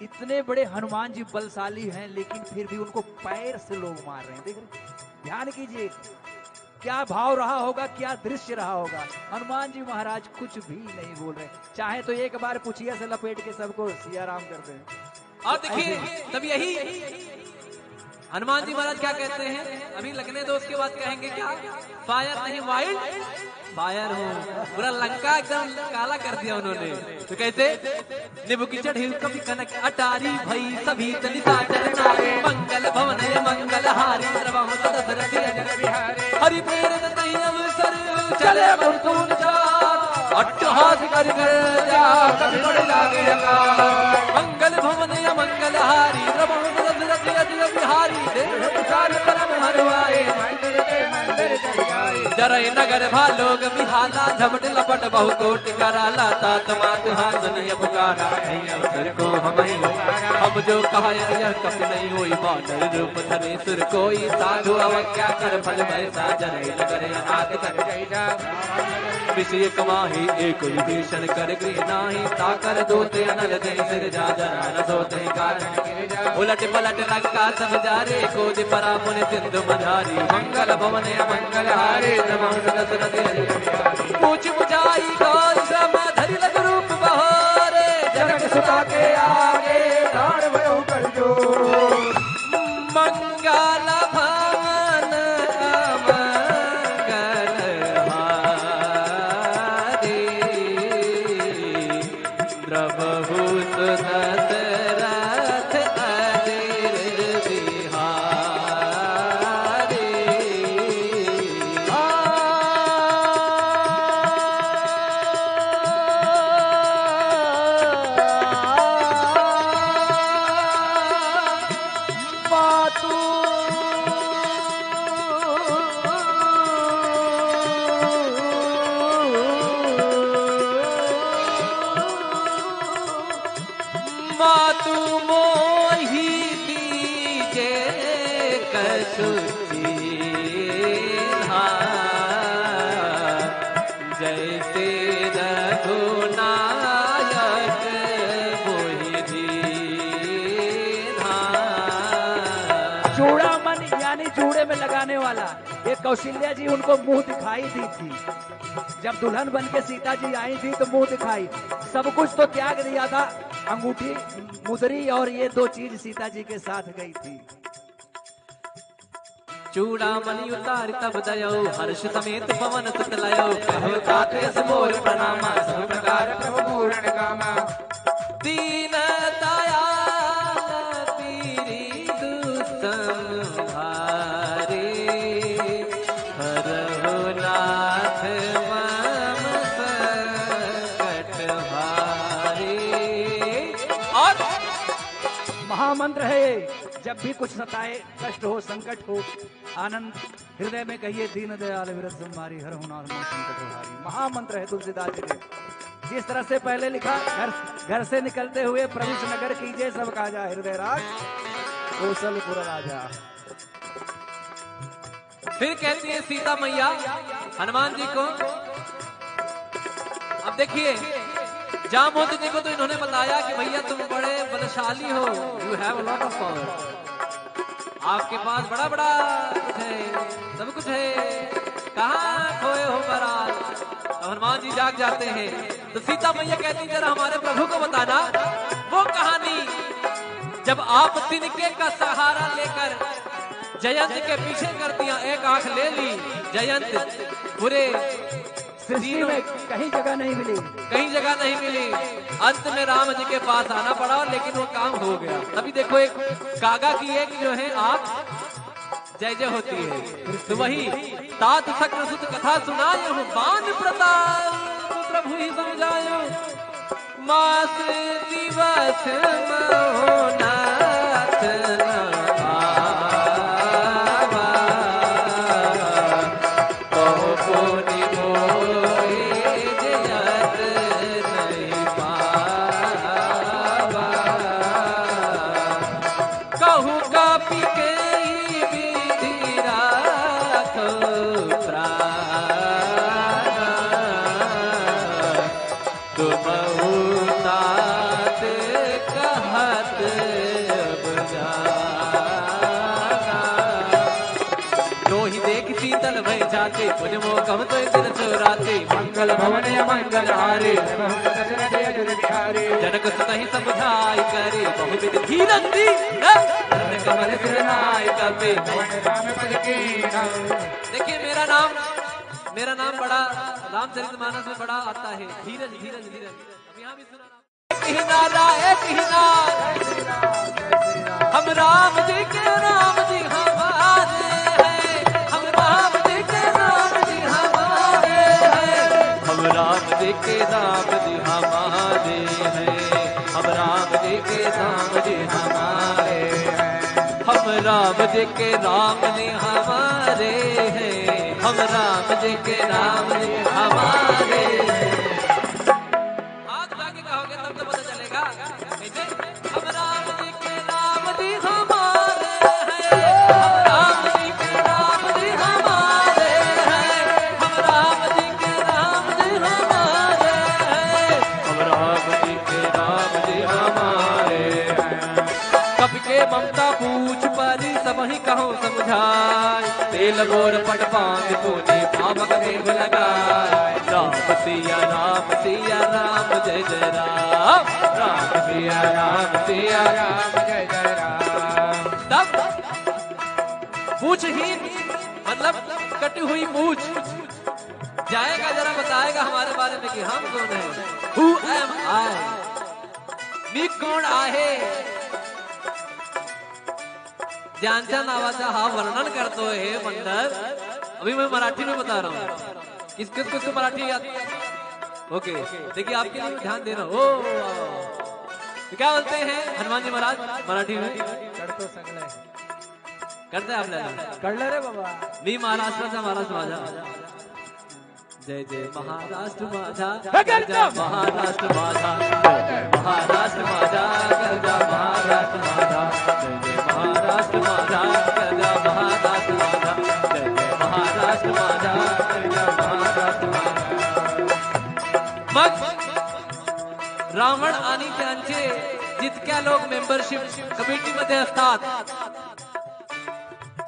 इतने बड़े हनुमान जी बलशाली हैं, लेकिन फिर भी उनको पैर से लोग मार रहे हैं। देख रहे हैं? ध्यान कीजिए, क्या भाव रहा होगा, क्या दृश्य रहा होगा। हनुमान जी महाराज कुछ भी नहीं बोल रहे, चाहे तो एक बार पुछिया से लपेट के सबको सिया राम कर दें। और देखिए, तब यही हनुमान जी महाराज क्या कहते हैं, अभी लगने दो, उसके बाद कहेंगे क्या, फायर नहीं, वाइल्ड फायर हूँ। पूरा लंका एकदम काला कर दिया उन्होंने। तो कैसे? निबुकिचड़ हिल कपि कनक अटारी, भई सभी तनि साचर नारी। मंगल भवन अमंगल हारी, द्रवहुत दसरथ अजर बिहारी। हरि प्रेरित तहि अवसर चले मृत्युंजय, अट्टहास करि गर्जा कपि बड़ लागे अकाल। मंगल भवन अमंगल हारी, द्रवहुत दसरथ अजर बिहारी। देह विशाल परम हरवाए, मंदिर ते मंदिर चढ़ जाए। जरई नगर भा लोग बिहाला, झपट लपट बहु कोटि कराला। तात मात हाथ नहीं पुकारा, नहीं अवसर को हमहि उतारा। हम जो कहा यह कपि नहीं होई, बानर रूप धरे सुर कोई। साधु अवज्ञा कर फल भय सा, जरई नगर अनाथ कर। विषय कमाही एक विभीषण, कर गृह नाही ताकर दोते। अनल देहि सिरजा, जरा न सोते कारण गिरजा। उलट पलट लंका सब जारे, खोज परा पुनि सिंधु मझारी। मंगल भवन अमंगल हारे, द्रवहुत दसरथ अजर बिहारी। पूछ बुझाई गौर श्रम धरि लघु रूप बहोरे। जनक सुता के आगे, ठाढ़ भयउ कर जोर। मंगल भवन अमंगल हारी, द्रवहुत दसरथ अजर बिहारी। मातु मातु मोहि दीजे कछु चीन्हा, जैसे रघुनायक मोहि दीन्हा। चूड़ामन यानी जूड़े में लगाने वाला। ये कौशल्या जी उनको मुंह दिखाई दी थी। जब दुल्हन बन के सीता जी आई थी तो मुंह दिखाई, सब कुछ तो त्याग दिया था, अंगूठी, मुदरी और ये दो चीज सीता जी के साथ गई थी। चूड़ामणि उतारि तब दयउ, हर्ष समेत पवन सुत लयउ। कहो तात यस मोर प्रणामा, सब प्रकार प्रभु पूरण कामा। दीन दयाल पीरि दुसम भारी, हरहु नाथ मम संकट भारी। और महामंत्र है ये, जब भी कुछ सताए, कष्ट हो, संकट हो, आनंद हृदय में कहिए, दीन दयाल विरज संभारी, हरहु नाथ मम संकट भारी। महामंत्र है तुलसीदास जी के। जिस तरह से पहले लिखा, घर, घर से निकलते हुए प्रभु से नगर कीजे, सब काजा हृदय राज कौशलपुर राजा। फिर कहती है सीता मैया हनुमान जी को, अब देखिए, जामवंत जी को तो इन्होंने बताया कि भैया तुम बड़े बलशाली हो, you have a lot of power, आपके पास बड़ा बड़ा कुछ है, सब कुछ है, कहाँ खोए हो महाराज? अब हनुमान जी जाग जाते हैं तो सीता मैया कहती, जरा हमारे प्रभु को बताना वो कहानी, जब आप तिनके का सहारा लेकर जयंत के पीछे कर दिया, एक आंख ले ली जयंत, पूरे सृष्टि में कहीं जगह नहीं मिली। कहीं जगह नहीं मिली। अंत में राम जी के पास आना पड़ा, लेकिन वो काम हो गया। तभी देखो, एक कागा की एक जो है आंख जय जय होती है। तो वही तात शक्रसुत कथा सुनायउ, बान प्रताप प्रभु ही सम जायउ। मास दिवस महो नाथ न आवा, कहु पुनि मोहि जयत नहीं पावा। कहु कपि केहि विधि राखउ प्राण, तुमहु तात कहत अब जाना। नोहि देखि सीतल भई जाति, पुनि मोह कहु तुइ तिन चोराति। मंगल भवन अमंगल हारी, दशरथ अजुर बिहारी। जनक सुत ही समुझाइ करी, बहुविध धीरज दीन्ह। चरण कमल सिर नाइ कपि, पवन राम पद कीन्ह। देखिए, मेरा नाम, मेरा नाम बड़ा, रामचरितमानस में बड़ा आता है, धीरज, धीरज, धीरज। अब यहाँ भी सुना। कीन्हा राय कीन्हा। हम राम जी के राम जी हमारे हैं, हम राम जी के राम जी हमारे हैं। हम राम जी के राम जी हमारे हैं, हम राम जी के राम जी हमारे हैं। हम राम जी के राम जी हमारे हैं, हम राम जी के राम जी हमारे हैं। हाथ उठा के कहोगे तब तो पता चलेगा। कैसे? हम राम जी के राम जी हमारे हैं, हम राम जी के राम जी हमारे हैं, हम राम जी के राम जी हमारे हैं, हम राम जी के राम जी हमारे हैं। कपि के ममता पूछ परी, सबहिं कहउँ समुझाइ। तेल बोर पट बाँधि पूनि, पावक देह लगाइ। राम सिया राम सिया राम जय जय राम। राम सिया राम सिया राम जय जय राम। तब पूछहीन, मतलब कटी हुई पूछ, जाएगा जरा बताएगा हमारे बारे में कि हम कौन हैं। Who am I? मी कोण आहे? ज्यांच्या नावाचा हा वर्णन करतोय हे मंडळ। अभी मैं मराठी में बता रहा हूँ, किस किस किस को मराठी याद? ओके, देखिए आपके लिए ध्यान दे रहा हूँ। ओ, तो क्या बोलते हैं हनुमान जी महाराज मराठी में? करतो सगळं. करते आपल्याला. कळलं रे बाबा. मी महाराष्ट्राचा महाराष्ट्र माझा. जय जय महाराष्ट्र माझा, हे गर्जा महाराष्ट्र माझा, जय जय महाराष्ट्र माझा, गर्जा महाराष्ट्र माझा, जय जय महाराष्ट्र माझा, गर्जा महाराष्ट्र माझा, जय जय महाराष्ट्र माझा, गर्जा महाराष्ट्र माझा. मग रावण आणि त्यांचे जितक्या लोक मेंबरशिप कमिटीमध्ये असतात,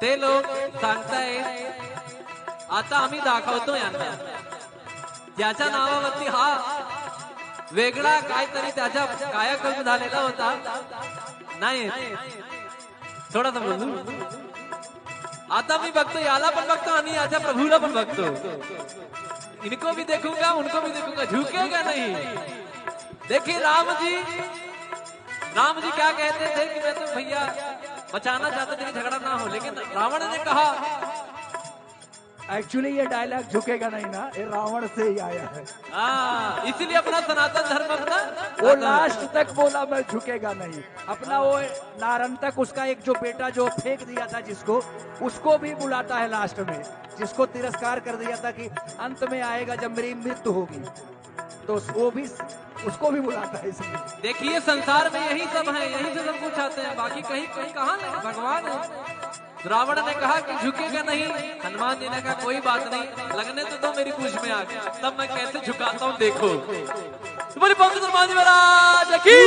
ते लोक सांगताय, आता आम्ही दाखवतो यांना. ज्याच्या नावावरती हा वेगळा काहीतरी त्याच्या कायाकल्प झालेला होता, नाही, थोडासा प्रभू. आता मी बघतो, याला पण बघतो आणि याच्या प्रभूला पण बघतो. इनको भी देखूंगा, उनको भी देखूंगा, झुकेगा नहीं. देखिए राम जी, राम जी क्या कहते थे कि मैं तो भैया बचाना चाहता था कि झगड़ा ना हो, लेकिन रावण ने कहा, एक्चुअली ये डायलॉग झुकेगा नहीं ना, ये रावण से ही आया है. हाँ, इसीलिए अपना सनातन धर्म अपना वो लास्ट तक बोला, मैं झुकेगा नहीं. अपना वो नारंतक, उसका एक जो बेटा जो फेंक दिया था जिसको, उसको भी बुलाता है लास्ट में, जिसको तिरस्कार कर दिया था कि अंत में आएगा जब मेरी मृत्यु होगी, तो वो भी, उसको भी बुलाता है इसलिए. देखिए, संसार में यही सब है, यहीं से सब कुछ आते हैं, बाकी कहीं, कहीं कहाँ नहीं, भगवान है. रावण ने कहा कि झुकेगा नहीं, हनुमान जी ने कहा, कोई बात नहीं, लगने तो दो मेरी पूंछ में आग, तब मैं कैसे झुकाता हूँ, देखो. तो बोले, पवन हनुमान जी महाराज की.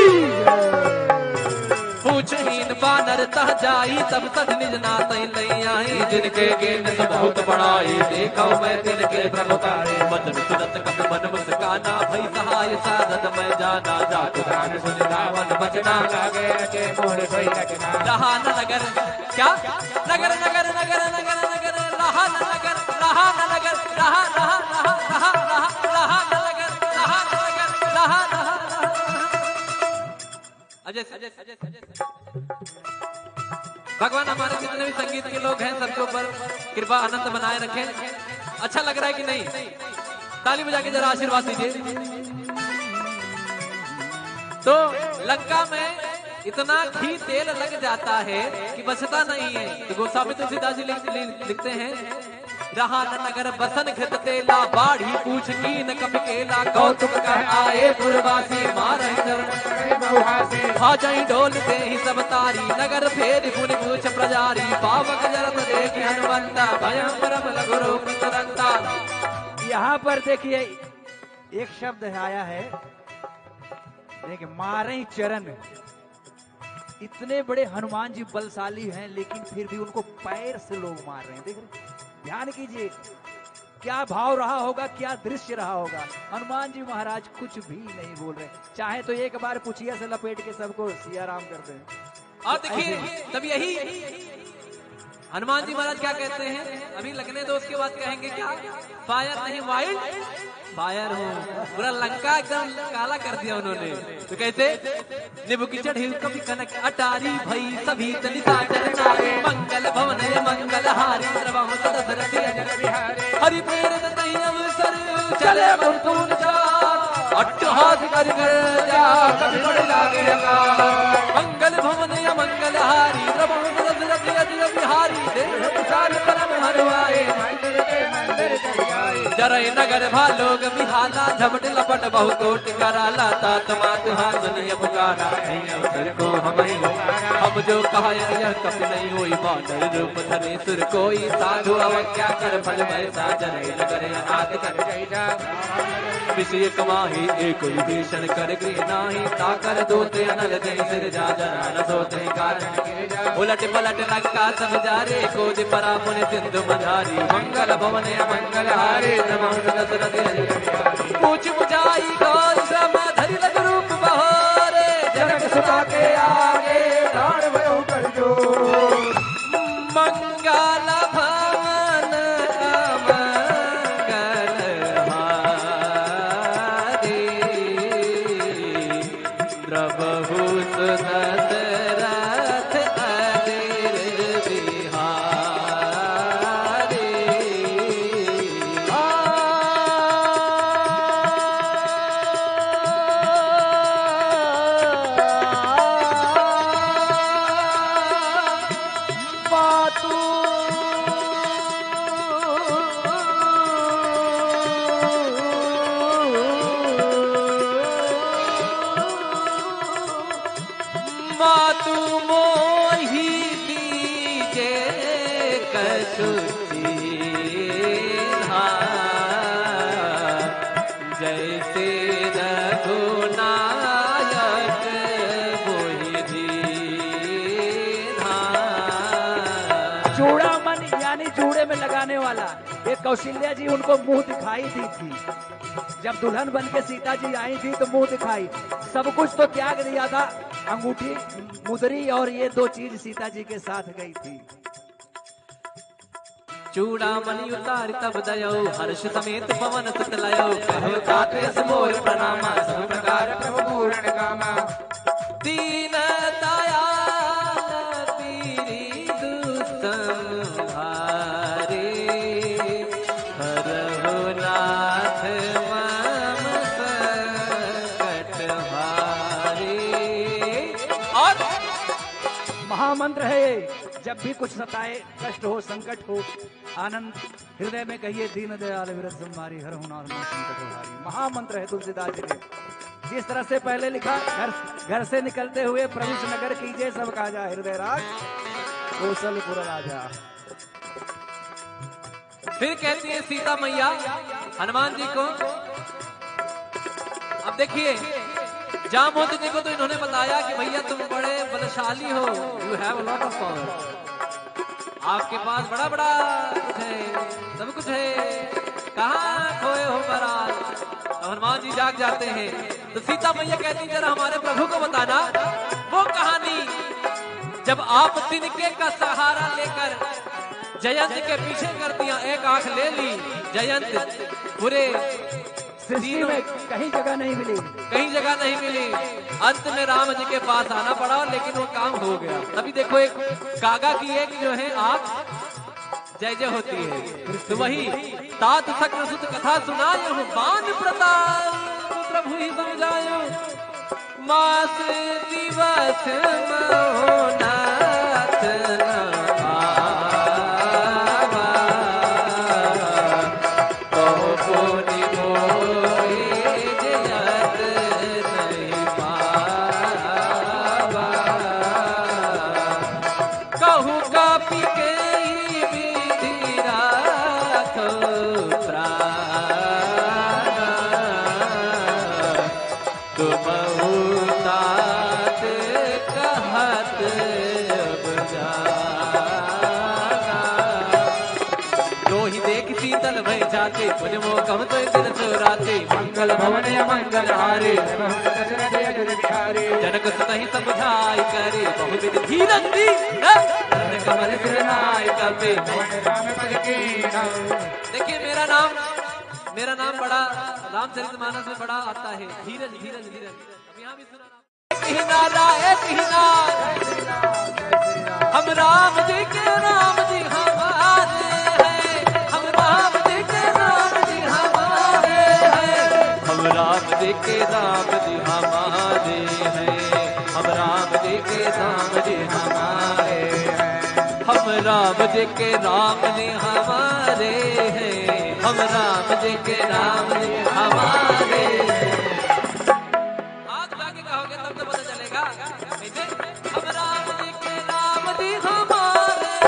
पूछहीन बानर तह जाई, तब सधि निज नातहि लइ आई। जिनके कीन्ह सुन बहुत बड़ाई, देखउ मैं तिनके प्रभुताई। बचन सुनत कपि मन मुसकाना, भई सहाय सारथ मैं जाना। जातु ध्यान सुनि रावण बचना, लागे अचेत मोर सोई रचना। रहा न नगर, क्या? नगर, नगर, नगर, नगर, नगर, रहा न नगर, रहा न नगर, रहा, रहा, रहा, रहा, रहा, रहा न नगर, रहा न नगर, रहा, रहा, रहा। अजय, अजय, अजय, अजय। भगवान हमारे जितने भी संगीत के लोग हैं, सबके ऊपर कृपा अनंत बनाए रखें। अच्छा लग रहा है कि नहीं? ताली बजा के जरा आशीर्वाद दीजिए। तो लंका में इतना घी तेल लग जाता है कि बचता नहीं है। तो गोस्वामी तुलसीदास जी लिख-, लिख-, लिखते हैं, रहा न नगर बसन घृत तेला, बाढ़ी पूछ कीन्ह कपि केला। कौतुक कह आए पुरवासी, मारहि चरण कपि बहुहासी। भा जहीं डोल देहि सब तारी, नगर फेरि पुनि पूछ प्रजारी। पावक जरत देखि हनुमंता, भयम परम लघु रूप तुरंता। यहाँ पर देखिए, एक शब्द आया है, देखिए, मारहि चरण। इतने बड़े हनुमान जी बलशाली हैं, लेकिन फिर भी उनको पैर से लोग मार रहे हैं। देख रहे हैं? ध्यान कीजिए, क्या भाव रहा होगा, क्या दृश्य रहा होगा। हनुमान जी महाराज कुछ भी नहीं बोल रहे, चाहे तो एक बार पुछिया से लपेट के सबको सिया राम कर दें। और देखिए, ऐसे ही। तब यही हनुमान जी महाराज क्या कहते हैं, अभी लगने दो, उसके बाद कहेंगे क्या, फायर नहीं, वाइल्ड फायर हो। पूरा लंका एकदम काला कर दिया उन्होंने। तो कैसे? निबुक चढ़ी कपि कनक अटारी, भई सभी तनि सादर नारी। मंगल भवन अमंगल हारी, द्रवहु दसरथ अजर बिहारी। हरि प्रेरित तहि अवसर, चले कुंतुन चार। अट्टहास करि कर जा, कपि बड़ लागे अकार। मंगल भवन अमंगल हारी, द्रवहु दसरथ अजर बिहारी। देह विशाल परम हरवाए, मंदिर के मंदिर चढ़ जाए। जरई नगर भा लोग बिहाला, झपट लपट बहु कोटि कराला। तात मात हाथ नहीं पुकारा, नहीं अवसर को हमहि। हम जो कहा यह कपि नहीं होई, बानर रूप धरे सुर कोई। साधु अवज्ञा कर फल भय साजन, नगर अनाथ कर जय जा। विषय कमाही एक विभीषण कर गृह नाही, ताकर दूत अनल जय सिर जा। जना न सोते कारण उलट पलट लंका सब जा रे, कोदि परा पुनि सिंधु मझारी। मंगल भवन अमंगल हारी, द्रवहु दसरथ अजर बिहारी। पूछ बुझाई गौतम धरि लघु रूप बहोरे, जनक सुता के आगे प्राण भयो कर जोर। मंगल भवन अमंगल हारी, द्रवहु दसरथ अजर बिहारी। मातु मोहि दीजे कछु चीन्हा, जैसे रघुनायक मोहि दीन्हा। चूड़ामन यानी जूड़े में लगाने वाला, ये कौशल्या जी उनको मुंह दिखाई दी थी। जब दुल्हन बन के सीता जी आई थी तो मुंह दिखाई, सब कुछ तो त्याग दिया था, अंगूठी, मुदरी और ये दो चीज सीता जी के साथ गई थी। चूड़ामणि उतारि तब दयो, हर्ष समेत पवन सुत लयो। कहो तात अस मोर प्रणामा, सब प्रकार प्रभु पूरण कामा। दीन दयाल पीरि दुसम हारे, हरहु नाथ मम संकट हारे। और महामंत्र है ये, जब भी कुछ सताए, कष्ट हो, संकट हो, आनंद हृदय में कहिए, दीन दयाल विरज संभारी, हरहु नाथ मम संकट हारी। महामंत्र है तुलसीदास जी के। जिस तरह से पहले लिखा, घर, घर से निकलते हुए प्रभु से नगर कीजे, सब काजा हृदय राज कौशलपुर राजा। फिर कहती है सीता मैया हनुमान जी को, अब देखिए, जामवंत जी को तो इन्होंने बताया कि भैया तुम बड़े बलशाली हो, you have a lot of power, आपके पास बड़ा बड़ा कुछ है, सब कुछ है, कहाँ खोए हो महाराज? अब हनुमान जी जाग जाते हैं तो सीता मैया कहती, जरा हमारे प्रभु को बताना वो कहानी, जब आप तिनके का सहारा लेकर जयंत के पीछे कर दिया, एक आंख ले ली जयंत, पूरे सृष्टि तीनों में कहीं जगह नहीं मिली। कहीं जगह नहीं मिली। अंत में राम जी के पास आना पड़ा, लेकिन वो काम हो गया। तभी देखो, एक कागा की एक जो है आंख जय जय होती है। तो वही तात शक्र सुत कथा सुनाए हूँ, बान प्रताप प्रभु ही सम जायो। मास दिवस महो नाथ न आवा, कहो पुनि मोहि जयत नहीं पावा। कहूँ कपि केहि विधि राखो प्राण, तुमहु तात कहत अब जाना। जो पुनि मोकम तुइ दिन सुराते, मंगल भवन अमंगल हारे। दशरथ अजर बिहारी। जनक सुत ही समुझाइ करी, बहुविध धीरज दी, हैं? चरण कमल सिर नाय कपे। पवन राम पद कीन्हा। देखिए, मेरा नाम, मेरा नाम बड़ा, रामचरितमानस में बड़ा आता है, धीरज, धीरज, धीरज। अब यहाँ भी सुना। एक ही नारा, एक ही नारा। हम राम जी के, राम जी हमारे हैं। हम राम जी के, राम जी हमारे हैं। हम राम जी के, राम जी हमारे हैं। हम राम जी के, राम जी हमारे हैं। हम राम जी के, राम जी हमारे हैं। हम राम जी के, राम जी हमारे हैं। हाथ उठा के कहोगे तब तो पता चलेगा। कैसे? हम राम जी के, राम जी हमारे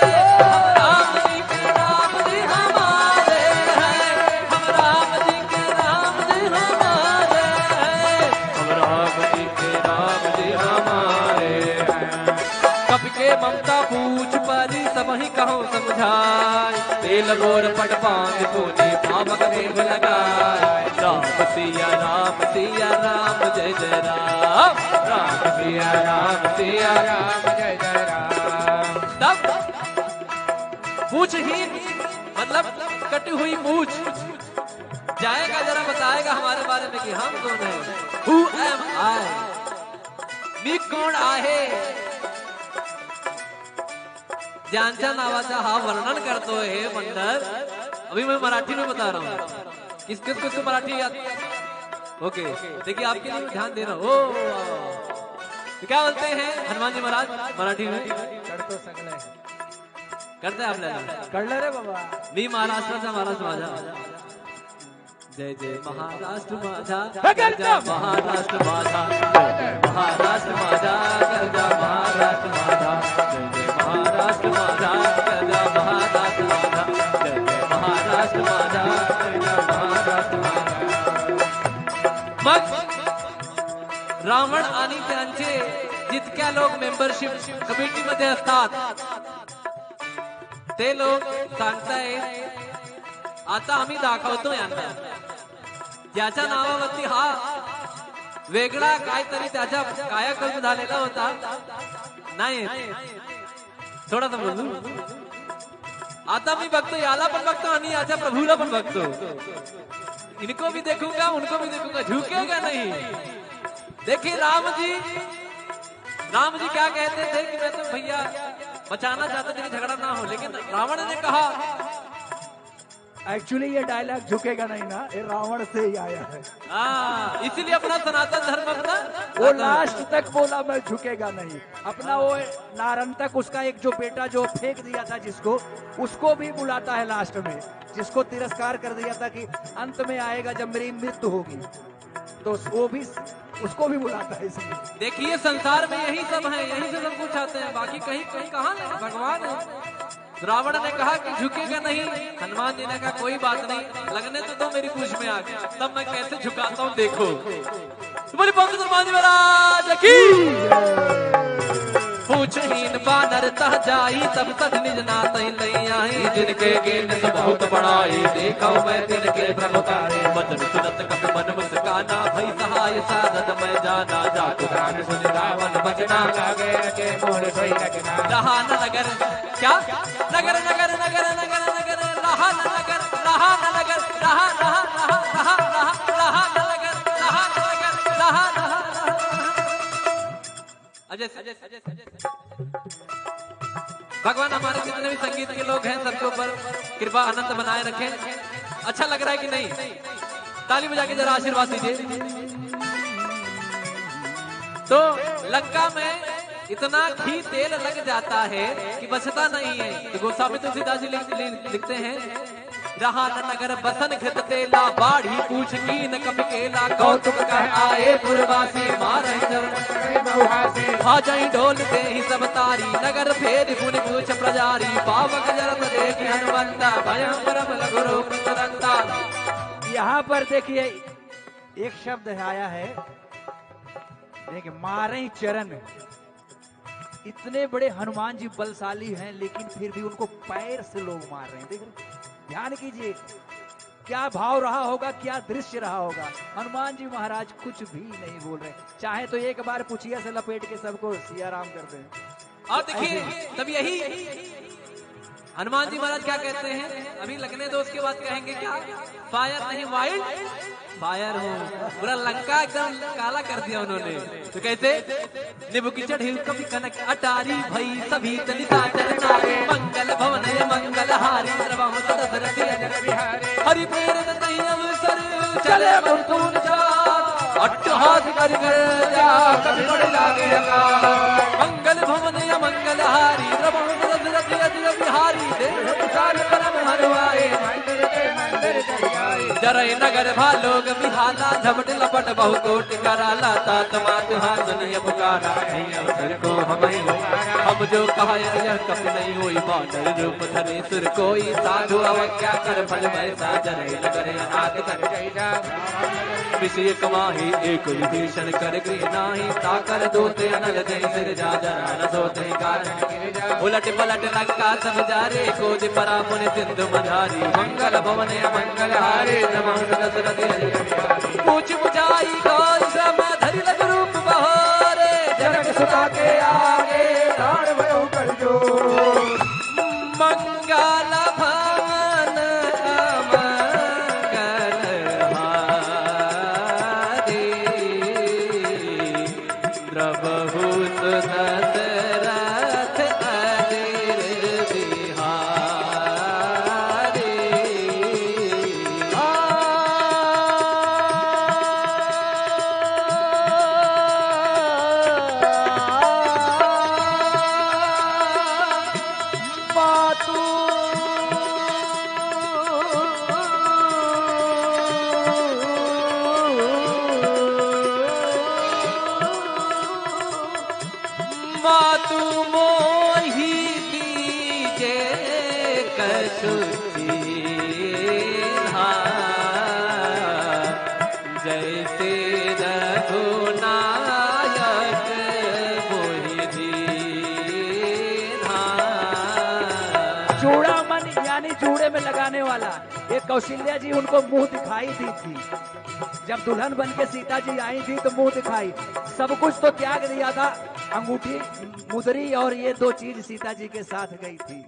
हैं। हम राम जी के, राम जी हमारे हैं। हम राम जी के, राम जी हमारे हैं। हम राम जी के, राम जी हमारे हैं। कपि के ममता पूछ परी, सबहिं कहउँ समुझाइ। तेल बोर पट पाँति पूनि, पावक देव लगाइ। राम सिया राम सिया राम जय जय राम। राम सिया राम सिया राम जय जय राम। तब पूछहीन, मतलब कटी हुई मूछ, जाएगा जरा बताएगा हमारे बारे में कि हम कौन हैं। Who am I? मी कोण आहे? ज्यांच्या नावाचा हा वर्णन करतोय हे मंडल। अभी मैं मराठी में बता रहा हूँ। किस किस को मराठी याद? ओके, देखिए आपके लिए ध्यान दे रहा हूँ। ओ, तो क्या बोलते हैं हनुमान जी महाराज मराठी में? करतो सगळं आहे. करते आप ले लो. कळलं रे बाबा. मी महाराष्ट्राचा महाराष्ट्र माझा. जय जय महाराष्ट्र माझा. हे गरजा महाराष्ट्र माझा. जय जय महाराष्ट्र माझा. गरजा महाराष्ट्र माझा. जय जय महाराष्ट्र माझा. गरजा महाराष्ट्र माझा. जय जय महाराष्ट्र माझा. गरजा महाराष्ट्र माझा. मग रावण आणि त्यांचे जितक्या लोक मेंबरशिप कमिटीमध्ये असतात, ते लोक सांगतायत, "आता आम्ही दाखवतो यांना." ज्याच्या नावावरती हा वेगळा काहीतरी त्याचा कायाकल्प झालेला होता, नाही, थोडासा बोलू. आता मी बघतो, याला पण बघतो आणि याच्या प्रभूला पण बघतो. इनको भी देखूंगा, उनको भी देखूंगा, झुकेगा नहीं. देखिए राम जी, राम जी क्या कहते थे कि मैं तो भैया बचाना चाहता था कि झगड़ा ना हो, लेकिन रावण ने कहा, एक्चुअली ये डायलॉग झुकेगा नहीं ना, ये रावण से ही आया है. हाँ, इसीलिए अपना सनातन धर्म अपना वो लास्ट तक बोला, मैं झुकेगा नहीं. अपना वो नारंतक, उसका एक जो बेटा जो फेंक दिया था जिसको, उसको भी बुलाता है लास्ट में, जिसको तिरस्कार कर दिया था कि अंत में आएगा जब मेरी मृत्यु होगी, तो वो भी, उसको भी बुलाता है इसमें. देखिए, संसार में यही सब है, यही से सब कुछ आते हैं, बाकी कहीं, कहीं कहाँ नहीं, भगवान है. रावण ने कहा कि झुकेगा नहीं, हनुमान जी ने कहा, "कोई बात नहीं, लगने तो दो मेरी पूँछ में आग, तब मैं कैसे झुकाता हूँ, देखो।" तो बोली, पंडित हनुमान जी महाराज की। पूँछहीन बानर तह जाई, तब तज निज नातहि लइ आई। जिनके कीन्ह सुन बहुत बड़ाई, देखउ मैं तिनके प्रभु ताई। वचन सुनत कपि मन मुस्काना, भई सहाय सारथ मैं जाना। जातु जान सुनि रावण बचना, लागे अके मोर सोई रचना। रहा न नगर, क्या? नगर, नगर, नगर, नगर, नगर, रहा न नगर, रहा न नगर, रहा, रहा, रहा, रहा, रहा, रहा न नगर, रहा न नगर, रहा, रहा, रहा। अजय, अजय, अजय, अजय। भगवान हमारे जितने भी संगीत के लोग हैं, सबके ऊपर कृपा अनंत बनाए रखें। अच्छा लग रहा है कि नहीं? ताली बजा के जरा आशीर्वाद दीजिए। तो लंका में इतना घी तेल लग जाता है कि बचता नहीं है। तो गोस्वामी तुलसीदास जी लिख-, लिख-, लिखते हैं, रहा न नगर बसन घृत तेला, बाढ़ी पूँछ कीन्ह कपि केला। कौतुक कह आए पुरवासी, मारहि चरण बहुहासी। भा जहीं डोल देहि सब तारी, नगर फेरि पुनि पूँछ प्रजारी। पावक जरत देखि हनुमंता, भयउ परम लघु रूप तुरंता। यहाँ पर देखिए, एक शब्द आया है, देखिए, मारहि चरण। इतने बड़े हनुमान जी बलशाली हैं, लेकिन फिर भी उनको पैर से लोग मार रहे हैं। देख रहे हैं? ध्यान कीजिए, क्या भाव रहा होगा, क्या दृश्य रहा होगा। हनुमान जी महाराज कुछ भी नहीं बोल रहे, चाहे तो एक बार पुछिया से लपेट के सबको सिया राम कर दें। और देखिए, तब यही हनुमान जी महाराज क्या कहते हैं, अभी लगने दो, उसके बाद कहेंगे क्या, फायर नहीं, वाइल्ड फायर हूँ। पूरा लंका एकदम काला कर दिया उन्होंने। तो कैसे? निबुक चढ़िल कपि कनक अटारी, भई सभीत निसाचर नारी। मंगल भवन मंगल हारी, द्रवहुत दसरथ अजर बिहारी। हरि प्रेरित तहि अवसर चले मृत्युंजय, अट्टहास करि गर्जा कपि बड़ लागे अकाल। मंगल भवन अमंगल हारी, द्रवहुत दसरथ अजर बिहारी। देह विशाल परम हरवाए, मंदिर के मंदिर चढ़ाए। जरई नगर भा लोग बिहाला, झपट लपट बहु कोटि कराला। तात मातु हाथ नहीं पुकारा, नहीं अवसर को हमहि। हम जो कहा यह कपि नहीं होई, बानर रूप धरे सुर कोई। साधु अवज्ञा कर फल भैसा, जरई नगर अनाथ कर। विषय कमाही एक विभीषण कर गृह नाही, ताकर दोते अनल जय सिरजा जरा न सोते कारण। उलट पलट लंका सब जारे, खोज परा मुनि सिंधु मझारी। मंगल भवन अमंगल हारे, नमः दशरथ अजर बिहारी। पूछ बुझाई गौर श्रम धरि लघु रूप बहारे, जनक सुता के आगे ठाढ़ भयो कर जोर। मंगल भवन अमंगल हारे, द्रवहुत दसरथ अजर बिहारी। मातु मातु मोहि दीजे कछु चीन्हा, जैसे रघुनायक मोहि दीन्हा। चूड़ामणि यानी जूड़े में लगाने वाला, ये कौशल्या जी उनको मुंह दिखाई दी थी। जब दुल्हन बन के सीता जी आई थी तो मुंह दिखाई, सब कुछ तो त्याग दिया था, अंगूठी, मुदरी और ये दो चीज सीता जी के साथ गई थी।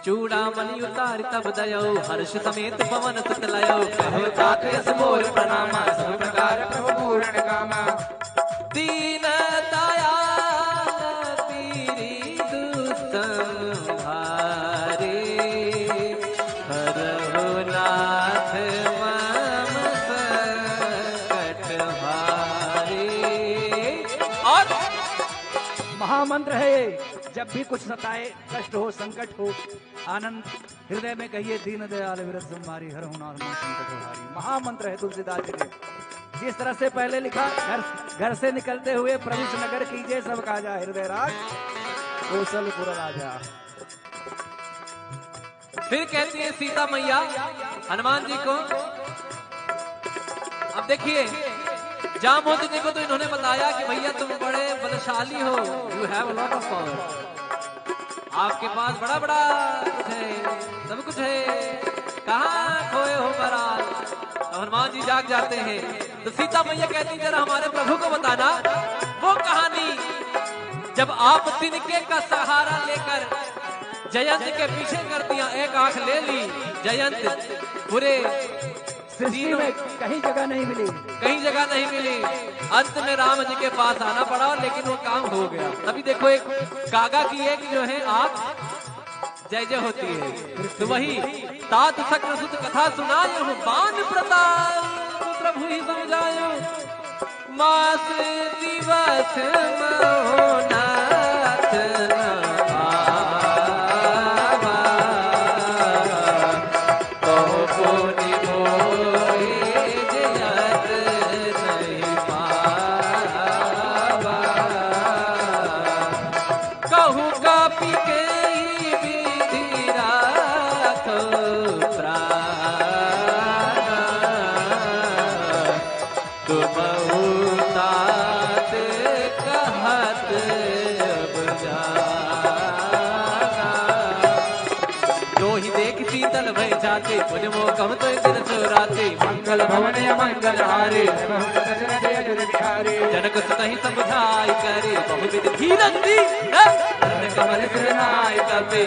चूड़ामणि उतारि तब दयो, हर्ष समेत पवन सुत लयो। कहो तात यस मोर प्रणामा, सब प्रकार प्रभु पूरण कामा। दीन दयाल पीरि दुसंहारे, हरहु नाथ मम संकट हारे। और महामंत्र है ये, जब भी कुछ सताए, कष्ट हो, संकट हो, आनंद हृदय में कहिए, दीन दयाल विरज संभारी, हरहु नाथ मम संकट हारी। महामंत्र है तुलसीदास जी के। जिस तरह से पहले लिखा, घर, घर से निकलते हुए प्रभु से नगर कीजे, सब काजा हृदय राज कौशलपुर राजा। फिर कहती है सीता मैया हनुमान जी को, अब देखिए, जामवंत जी को तो इन्होंने बताया कि भैया तुम बड़े बलशाली हो, you have a lot of power, आपके पास बड़ा बड़ा कुछ है, सब कुछ है, कहाँ खोए हो महाराज? अब हनुमान जी जाग जाते हैं तो सीता मैया कहती, जरा हमारे प्रभु को बताना वो कहानी, जब आप तिनके का सहारा लेकर जयंत के पीछे कर दिया, एक आंख ले ली जयंत, पूरे सृष्टि में कहीं जगह नहीं मिली। कहीं जगह नहीं मिली। अंत में राम जी के पास आना पड़ा, लेकिन वो काम हो गया। तभी देखो, एक कागा की एक जो है आंख जय जय होती है। तो वही तात सक्रसुत कथा सुनायहु, बान प्रताप प्रभु ही सम जायहु। मास दिवस महो नाथ न आवा, कहो पुनि मोहि जयत नहीं पावा। कहु कपि केहि विधि राखो प्राण, तुमहु तात कहत अब जाना। जो ही देख शीतल भय जा पुनि मोकम तुइ दिन सुराती, मंगल भवन अमंगल हारी। जनक सुतहि समुझाइ करी, बहुविध धीरज दी, हे? कमल सिर नाय कपि।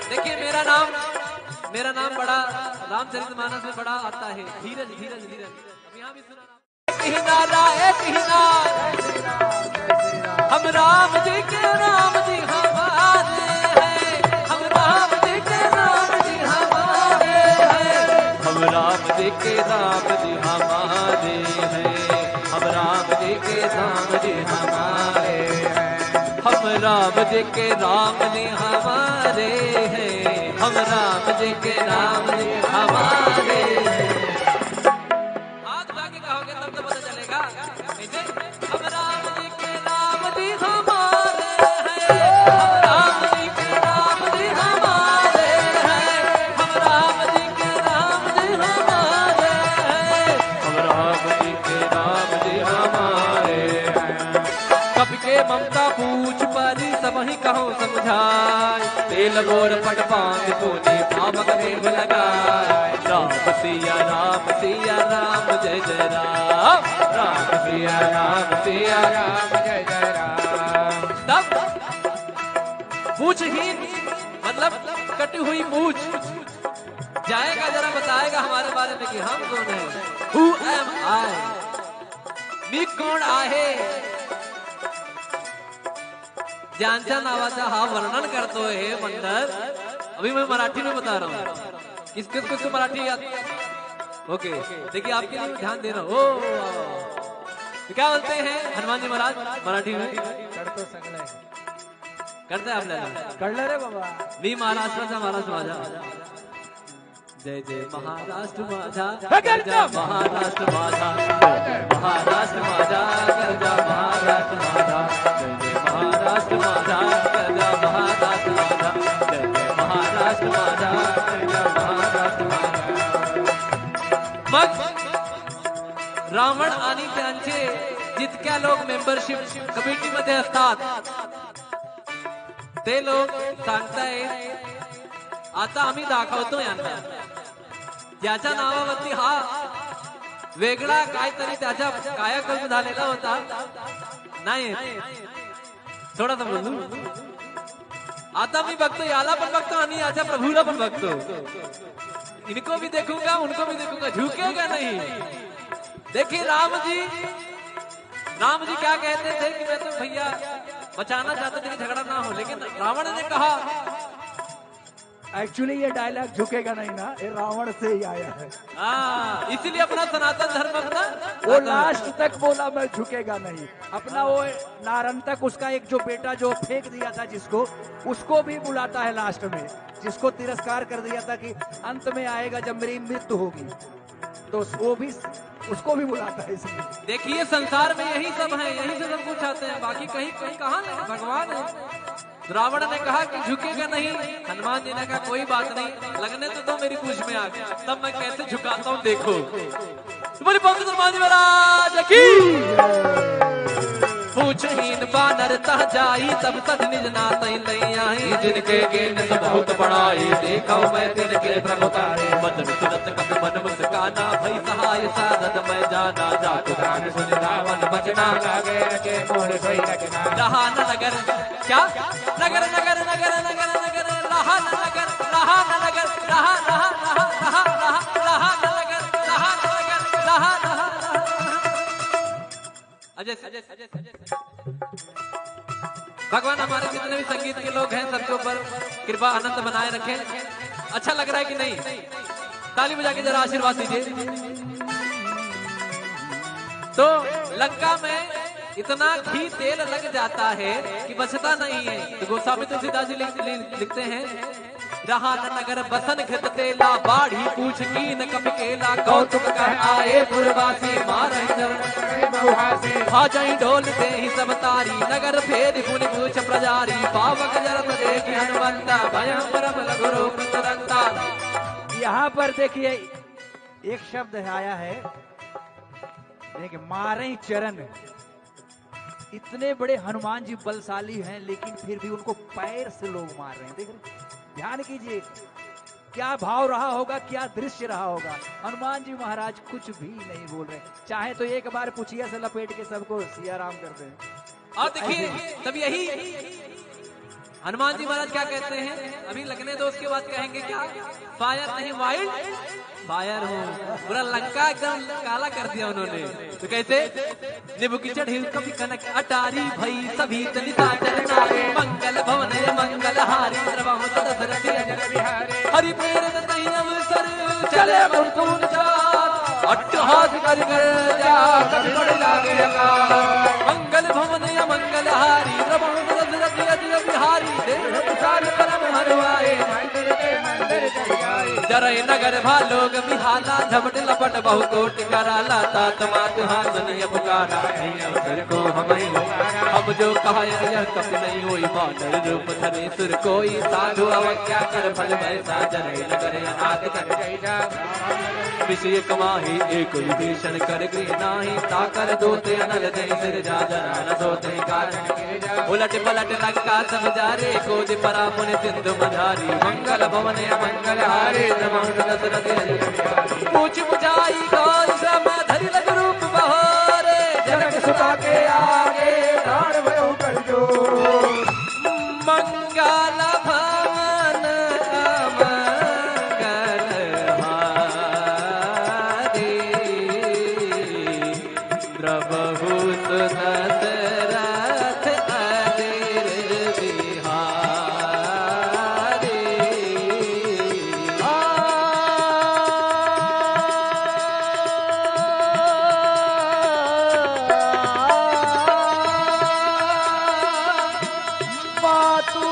देखिए, मेरा नाम, मेरा नाम बड़ा, रामचरितमानस में बड़ा आता है, धीरज, धीरज, धीरज। अब यहाँ भी सुना। किनारा, ए किनारा। हम राम जी के, राम जी हमारे हैं। हम राम जी के, राम जी हमारे हैं। हम राम जी के, राम जी हमारे हैं। हम राम जी के, राम जी हमारे हैं। हम राम जी के, राम जी हमारे हैं। हम राम जी के, राम जी हमारे हैं। हाथ उठा के कहोगे तब तो पता चलेगा। कैसे? हम राम जी के राम जी हमारे हैं, हम राम जी के राम जी हमारे हैं, हम राम जी के राम जी हमारे हैं, हम राम जी के राम जी हमारे हैं। कपि के ममता पूछ परी, सबहिं कहउँ समुझाइ। तेल बोर पट पाँति पूनि, पावक देव लगाइ। राम सिया राम सिया राम जय जय राम। राम सिया राम सिया राम जय जय राम। तब पूछहीन, मतलब कटी हुई पूछ, जाएगा जरा बताएगा हमारे बारे में कि हम कौन हैं। Who am I? मी कोण आहे? ज्यांच्या नावाचा हा वर्णन करतोय हे मंडल। अभी मैं मराठी में बता रहा हूँ, किस किस किस को मराठी याद? ओके, देखिए आपके लिए ध्यान दे रहा हूँ। ओ, तो क्या बोलते हैं हनुमान जी महाराज मराठी में? करतो सगळं. करते आप ले लो. कळलं रे बाबा. मी महाराष्ट्राचा महाराष्ट्र माझा. जय जय महाराष्ट्र माझा, हे गरजा महाराष्ट्र माझा, जय जय महाराष्ट्र माझा, गरजा महाराष्ट्र माझा, जय जय महाराष्ट्र माझा, गरजा महाराष्ट्र माझा, जय जय महाराष्ट्र माझा, गरजा महाराष्ट्र माझा. मग रावण आणि त्यांचे जितक्या लोक मेंबरशिप कमिटीमध्ये असतात, ते लोक सांगताय, आता आम्ही दाखवतो यांना. ज्याच्या नावावरती हा वेगळा काहीतरी त्याचा कायाकल्प झालेला होता, नाही, थोडासा बोलू. आता मी बघतो, याला पण बघतो आणि याच्या प्रभूला पण बघतो. इनको भी देखूंगा, उनको भी देखूंगा, झुकेगा नहीं. देखिए राम जी, राम जी क्या कहते थे कि मैं तो भैया बचाना चाहते थे कि झगड़ा ना हो, लेकिन रावण ने कहा. Actually ये डायलॉग झुकेगा नहीं ना, ये रावण से ही आया है. हाँ, इसीलिए अपना सनातन धर्म अपना वो लास्ट तक बोला, मैं झुकेगा नहीं. अपना वो नारन तक उसका एक जो बेटा जो फेंक दिया था जिसको, उसको भी बुलाता है लास्ट में, जिसको तिरस्कार कर दिया था कि अंत में आएगा जब मेरी मृत्यु होगी. तो वो भी, उसको भी बुलाता है इसलिए. देखिए, संसार में यही सब है, यहीं से सब कुछ आते हैं, बाकी कहीं, कहीं कहाँ नहीं, भगवान है. रावण ने कहा कि झुकेगा नहीं, हनुमान जी ने कहा, "कोई बात नहीं, लगने तो दो मेरी पूंछ में आग, तब मैं कैसे झुकाता हूँ, देखो।" तो बोले, "पवन हनुमान जी महाराज की।" पूछहीन बानर तह जाई, तब तज निज नातहि लइ आई। जिनके कीन्ह सुन बहुत बड़ाई, देखउ मैं तिनके प्रभुताई। वचन सुनत कपि मन मुस्काना, भई सहाय सारद मैं जाना। जातु जान सुनि रावण बचना, लागे रचे मोर सोई रचना। रहा न नगर, क्या? नगर, नगर, नगर, रहा न नगर, रहा न नगर, रहा, रहा, रहा न नगर, रहा न नगर, रहा, रहा। अजय, अजय, अजय, अजय। भगवान हमारे जितने भी संगीत के लोग हैं, सबके ऊपर कृपा अनंत बनाए रखें। अच्छा लग रहा है कि नहीं? ताली बजा के जरा आशीर्वाद दीजिए। तो लंका में इतना घी तेल लग जाता है कि बचता नहीं है। तो गोस्वामी तुलसीदास जी लिख-, लिख-, लिखते हैं, रहा न नगर बसन घृत तेला, बाढ़ी पूछ कीन्ह कपि केला। कौतुक कह आए पुरवासी, मारहि चरण कपि बहुहासी। भाजहि ढोल देहि सब तारी, नगर फेरि पुनि पूछ पुजारी। पावक जरत देखि हनुमंता, भयउ परम लघु रूप तुरंता। यहाँ पर देखिए, एक शब्द आया है, देखिए, मारहि चरण। इतने बड़े हनुमान जी बलशाली हैं, लेकिन फिर भी उनको पैर से लोग मार रहे हैं। देख रहे हैं? ध्यान कीजिए, क्या भाव रहा होगा, क्या दृश्य रहा होगा। हनुमान जी महाराज कुछ भी नहीं बोल रहे, चाहे तो एक बार पुछिया से लपेट के सबको सिया राम कर दें। और देखिए, तब यही हनुमान जी महाराज क्या कहते हैं, अभी लगने दो, उसके बाद कहेंगे क्या, फायर नहीं, वाइल्ड फायर हूँ। पूरा लंका एकदम काला कर दिया उन्होंने। तो कैसे? निबुकी चढ़ी कपि कनक अटारी, भई सभी तनि साचर नारी। मंगल भवन मंगल हारी, द्रवहुत दसरथि अजर बिहारी। हरि प्रेरित तहि अवसर, चले कुंतुन चार। अट्टहास करि गर्जा, कपि बड़ लागे अकार। मंगल भवन अमंगल हारी, द्रवहुत दसरथि अजर बिहारी। देख विशाल परम हरवाए, मंदिर के मंदिर चढ़ जाए। जरई नगर भा लोग बिहाला, झपट लपट बहु कोटि कराला। तात मात हाथ नहीं पुकारा, नहीं अवसर को हमई। हम जो कहा यह कपि नहीं होई, बानर रूप धरे सुर कोई। साधु अवज्ञा कर फल वैसा, जरई नगर अनाथ कर। विषय कमाही एक विभीषण, कर गृह नाही ताकर दूत। अनल जय सिरजा, जना न सोते कारण। उलट पलट लंका सब जारे, कोदि परा पुनि सिंधु मझारी। मंगल भवन अमंगल हारी, द्रवहुत दसरथि अजर बिहारी। पूछ बुझाई गौर श्रम धरि लघु रूप बहोरे। जनक सुता के आगे, ठाढ़ भयो कर जोर। मंगल भवन अमंगल हारी, द्रवहुत दसरथ अजर बिहारी। मातु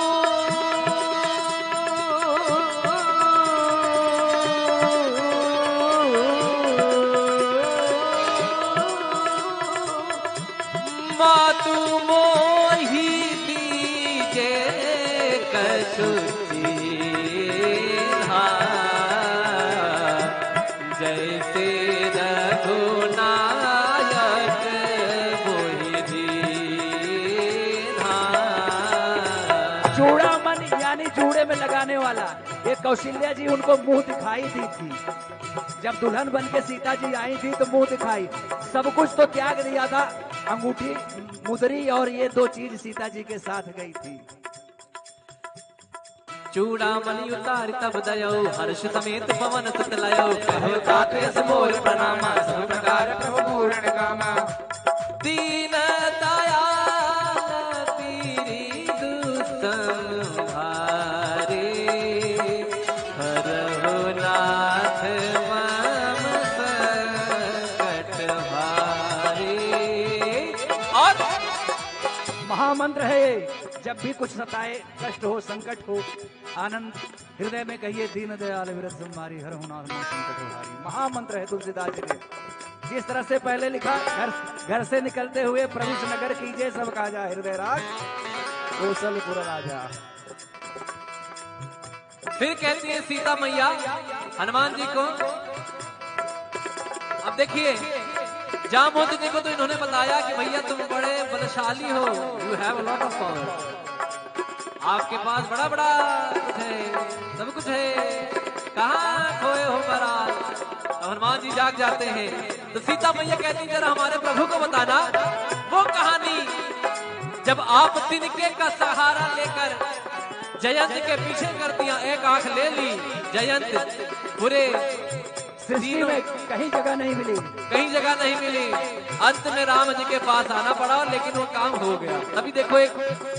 मातु मोहि दीजे कछु चीन्हा, जैसे रघुनायक मोहि दीन्हा। चूड़ामन यानी जूड़े में लगाने वाला, ये कौशल्या जी उनको मुंह दिखाई दी थी। जब दुल्हन बन के सीता जी आई थी तो मुंह दिखाई, सब कुछ तो त्याग दिया था, अंगूठी, मुदरी और ये दो चीज सीता जी के साथ गई थी। चूड़ामणि उतारि तब दयो, हर्ष समेत पवन सुत लयो। कहो तात यस मोर प्रणामा, सब प्रकार प्रभु पूर्ण कामा। दीन दयाल पीरि दुसम भारी, हरहु नाथ मम संकट भारी। और महामंत्र है ये, जब भी कुछ सताए, कष्ट हो, संकट हो, आनंद हृदय में कहिए, दीन दयाल विरज संभारी, हरहु नाथ मम संकट भारी। महामंत्र है तुलसीदास जी के। जिस तरह से पहले लिखा, घर, घर से निकलते हुए प्रभु से नगर कीजे, सब काजा हृदय राज, कोसलपुर राजा। फिर कहती है सीता मैया हनुमान जी को, अब देखिए, जामवंत जी को तो इन्होंने बताया कि भैया तुम बड़े बलशाली हो, you have a lot of power, आपके पास बड़ा बड़ा कुछ है, सब कुछ है, कहाँ खोए हो महाराज? अब हनुमान जी जाग जाते हैं तो सीता मैया कहती, जरा हमारे प्रभु को बताना वो कहानी, जब आप तिनके का सहारा लेकर जयंत के पीछे कर दिया, एक आंख ले ली जयंत, पूरे सृष्टि तीनों में कहीं जगह नहीं मिली। कहीं जगह नहीं मिली। अंत में राम जी के पास आना पड़ा, लेकिन वो काम हो गया। तभी देखो, एक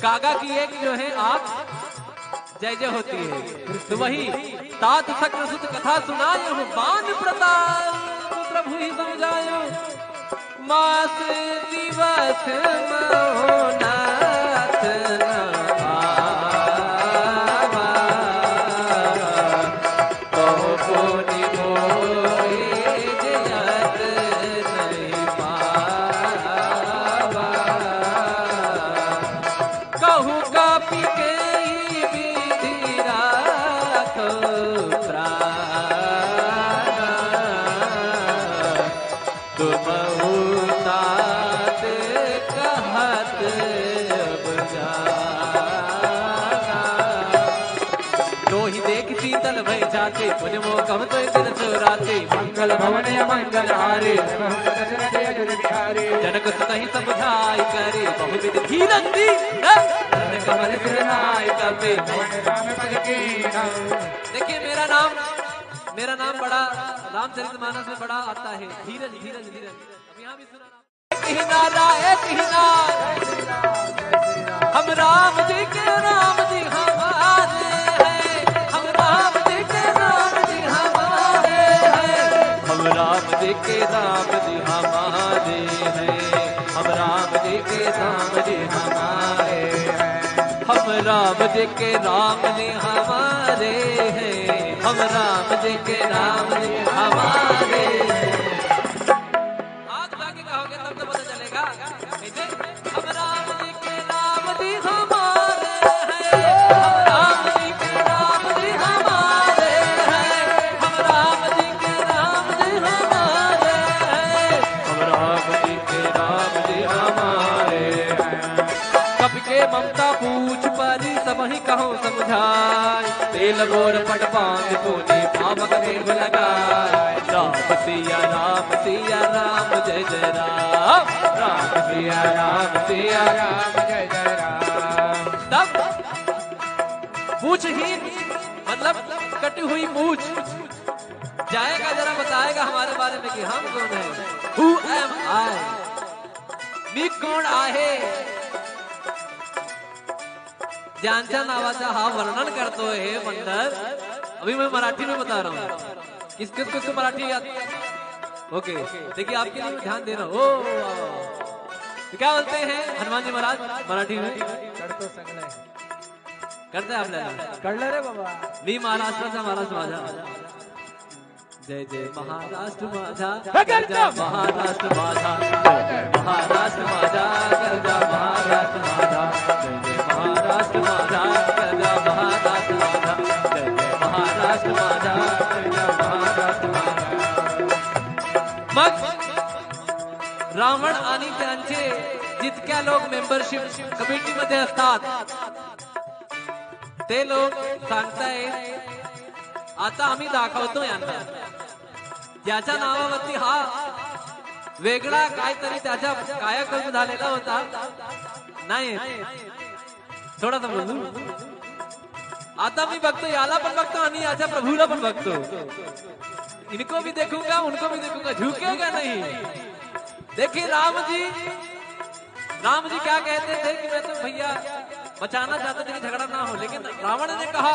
कागा की एक जो है आप जय जय होती है। तो वही तात शक्र सुत कथा सुनायो, बान प्रताप प्रभु ही सम जायो। मास दिवस महो नाथ न पावा, कहो पुनि मोहि जियत नहीं पावा। कहु कपि केहि विधि राखो प्राण, तुमहु तात कहत अब जाना। नोहि देखि शीतल भय राती, पुनि मोकम तो दिन चोराती, मंगल भवन अमंगल हारी। जनक सुतहि समुझाई करी, बहुविध धीरज दी, जनक कमल सिर नाई तपे। देखिए, मेरा नाम, मेरा नाम बड़ा, रामचरितमानस में बड़ा आता है, धीरज, धीरज, धीरज। अब यहाँ भी सुना। एक ही नारा, एक ही नारा। हम राम जी के, राम जी हमारे हैं। हम राम जी के, राम जी हमारे हैं। हम राम जी के, राम जी हमारे हैं। हम राम जी के, राम जी हमारे हैं। हम राम जी के, राम जी हमारे हैं। हम राम जी के, राम जी हमारे हैं। हाथ उठा के कहोगे तब तो पता चलेगा। कैसे? हम राम जी के, राम जी हमारे हैं। हम राम जी के, राम जी हमारे हैं। हम राम जी के, राम जी हमारे हैं। हम राम जी के, राम जी हमारे हैं। कपि के ममता पूछ परी, सबहिं कहो समुझाय। तेल बोर पट पाँच पूनी, पावक देव लगाय। राम सिया राम सिया राम, जय जय राम। राम सिया राम सिया राम, जय जय राम। तब पूछहीन, मतलब कटी हुई मूछ, जाएगा जरा बताएगा हमारे बारे में कि हम कौन हैं। Who am I? मी कोण आहे? ज्यांच्या नावाचा हा वर्णन करतोय हे मंडल। अभी मैं मराठी में बता रहा हूँ। किस किस किस को मराठी याद? ओके, देखिए आपके लिए ध्यान दे रहा हूँ। ओ, वाह, वाह, वाह। तो क्या बोलते हैं हनुमान जी महाराज मराठी में? करतो सगळं. करते आप लोग. कळलं रे बाबा. मी महाराष्ट्राचा महाराष्ट्र माझा. जय जय महाराष्ट्र माझा. हे करतो. जय महाराष्ट्र माझा. जय जय महाराष्ट्र माझा. जय जय महाराष्ट्र माझा. जय जय महाराष्ट्र माझा. जय जय महाराष्ट्र माझा. जय जय महाराष्ट्र माझा. जय जय महाराष्ट्र माझा. मग रावण आणि त्यांचे जितक्या लोक मेंबरशिप कमिटीमध्ये असतात, ते लोक सांगतायत, आता आम्ही दाखवतो यांना. ज्याच्या नावावरती हा वेगळा काहीतरी त्याचा कायाकल्प झालेला होता, नाही, थोडासा बोलू. आता मी बघतो, याला पण बघतो आणि याच्या प्रभूला पण बघतो. इनको भी देखूंगा, उनको भी देखूंगा, झुकेगा नहीं. देखिए राम जी, राम जी क्या कहते थे कि मैं तो भैया बचाना चाहते थे कि झगड़ा ना हो, लेकिन रावण ने कहा,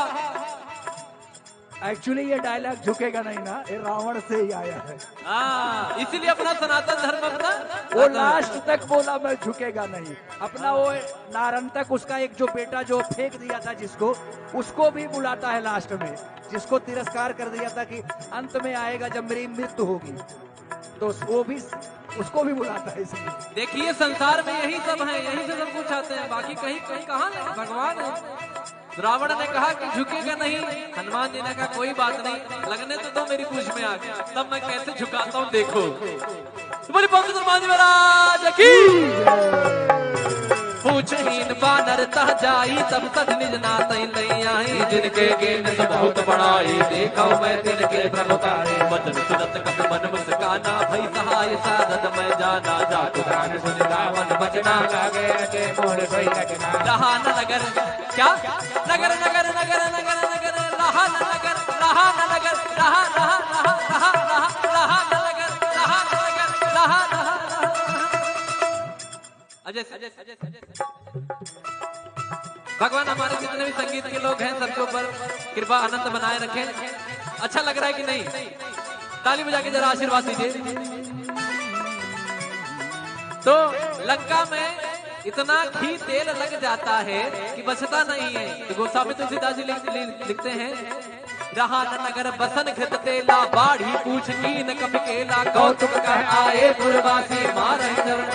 एक्चुअली ये डायलॉग झुकेगा नहीं ना, ये रावण से ही आया है. हाँ, इसीलिए अपना सनातन धर्म अपना वो लास्ट तक बोला, मैं झुकेगा नहीं. अपना वो नारंतक, उसका एक जो बेटा जो फेंक दिया था जिसको, उसको भी बुलाता है लास्ट में, जिसको तिरस्कार कर दिया था कि अंत में आएगा जब मेरी मृत्यु होगी, तो वो भी, उसको भी बुलाता है इसलिए. देखिए, संसार में यही सब है, यही से सब कुछ आते हैं, बाकी कहीं, कहीं कहाँ नहीं, भगवान है. रावण ने कहा कि झुकेगा नहीं, हनुमान जी ने कहा, "कोई बात नहीं, लगने तो दो मेरी पूंछ में आग, तब मैं कैसे झुकाता हूँ, देखो।" तो बोली, "बोल हनुमान जी महाराज की।" पूछहीन बानर तह जाई, तब तज निज नातहि लई आई। जिनके कीन्ह सुन बहुत बड़ाई, देखौ मैं तिनके प्रभुताई। वचन सुनत कपि मन मुस्काना, भई सहाय सारद मैं जाना। जातु जान सुनि रावण बचना, लागे अचेत मोर सोई रचना। रहा न नगर, क्या? नगर, नगर, नगर, नगर, नगर, रहा न नगर, रहा न नगर, रहा, रहा, रहा न नगर, रहा न नगर, रहा, रहा, रहा। अजय, अजय, अजय, अजय। भगवान हमारे जितने भी संगीत के लोग हैं, सबके ऊपर कृपा आनंद बनाए रखें। अच्छा लग रहा है कि नहीं? ताली बजा के जरा आशीर्वाद दीजिए। तो लंका में इतना घी तेल लग जाता है कि बचता नहीं है। तो गोस्वामी तुलसीदास जी लिख-, लिख-, लिखते हैं, रहा न नगर बसन घृत तेला, बाढ़ी पूछ कीन्ह कपि केला। कौतुक कह आए पुरवासी, मारहि चरण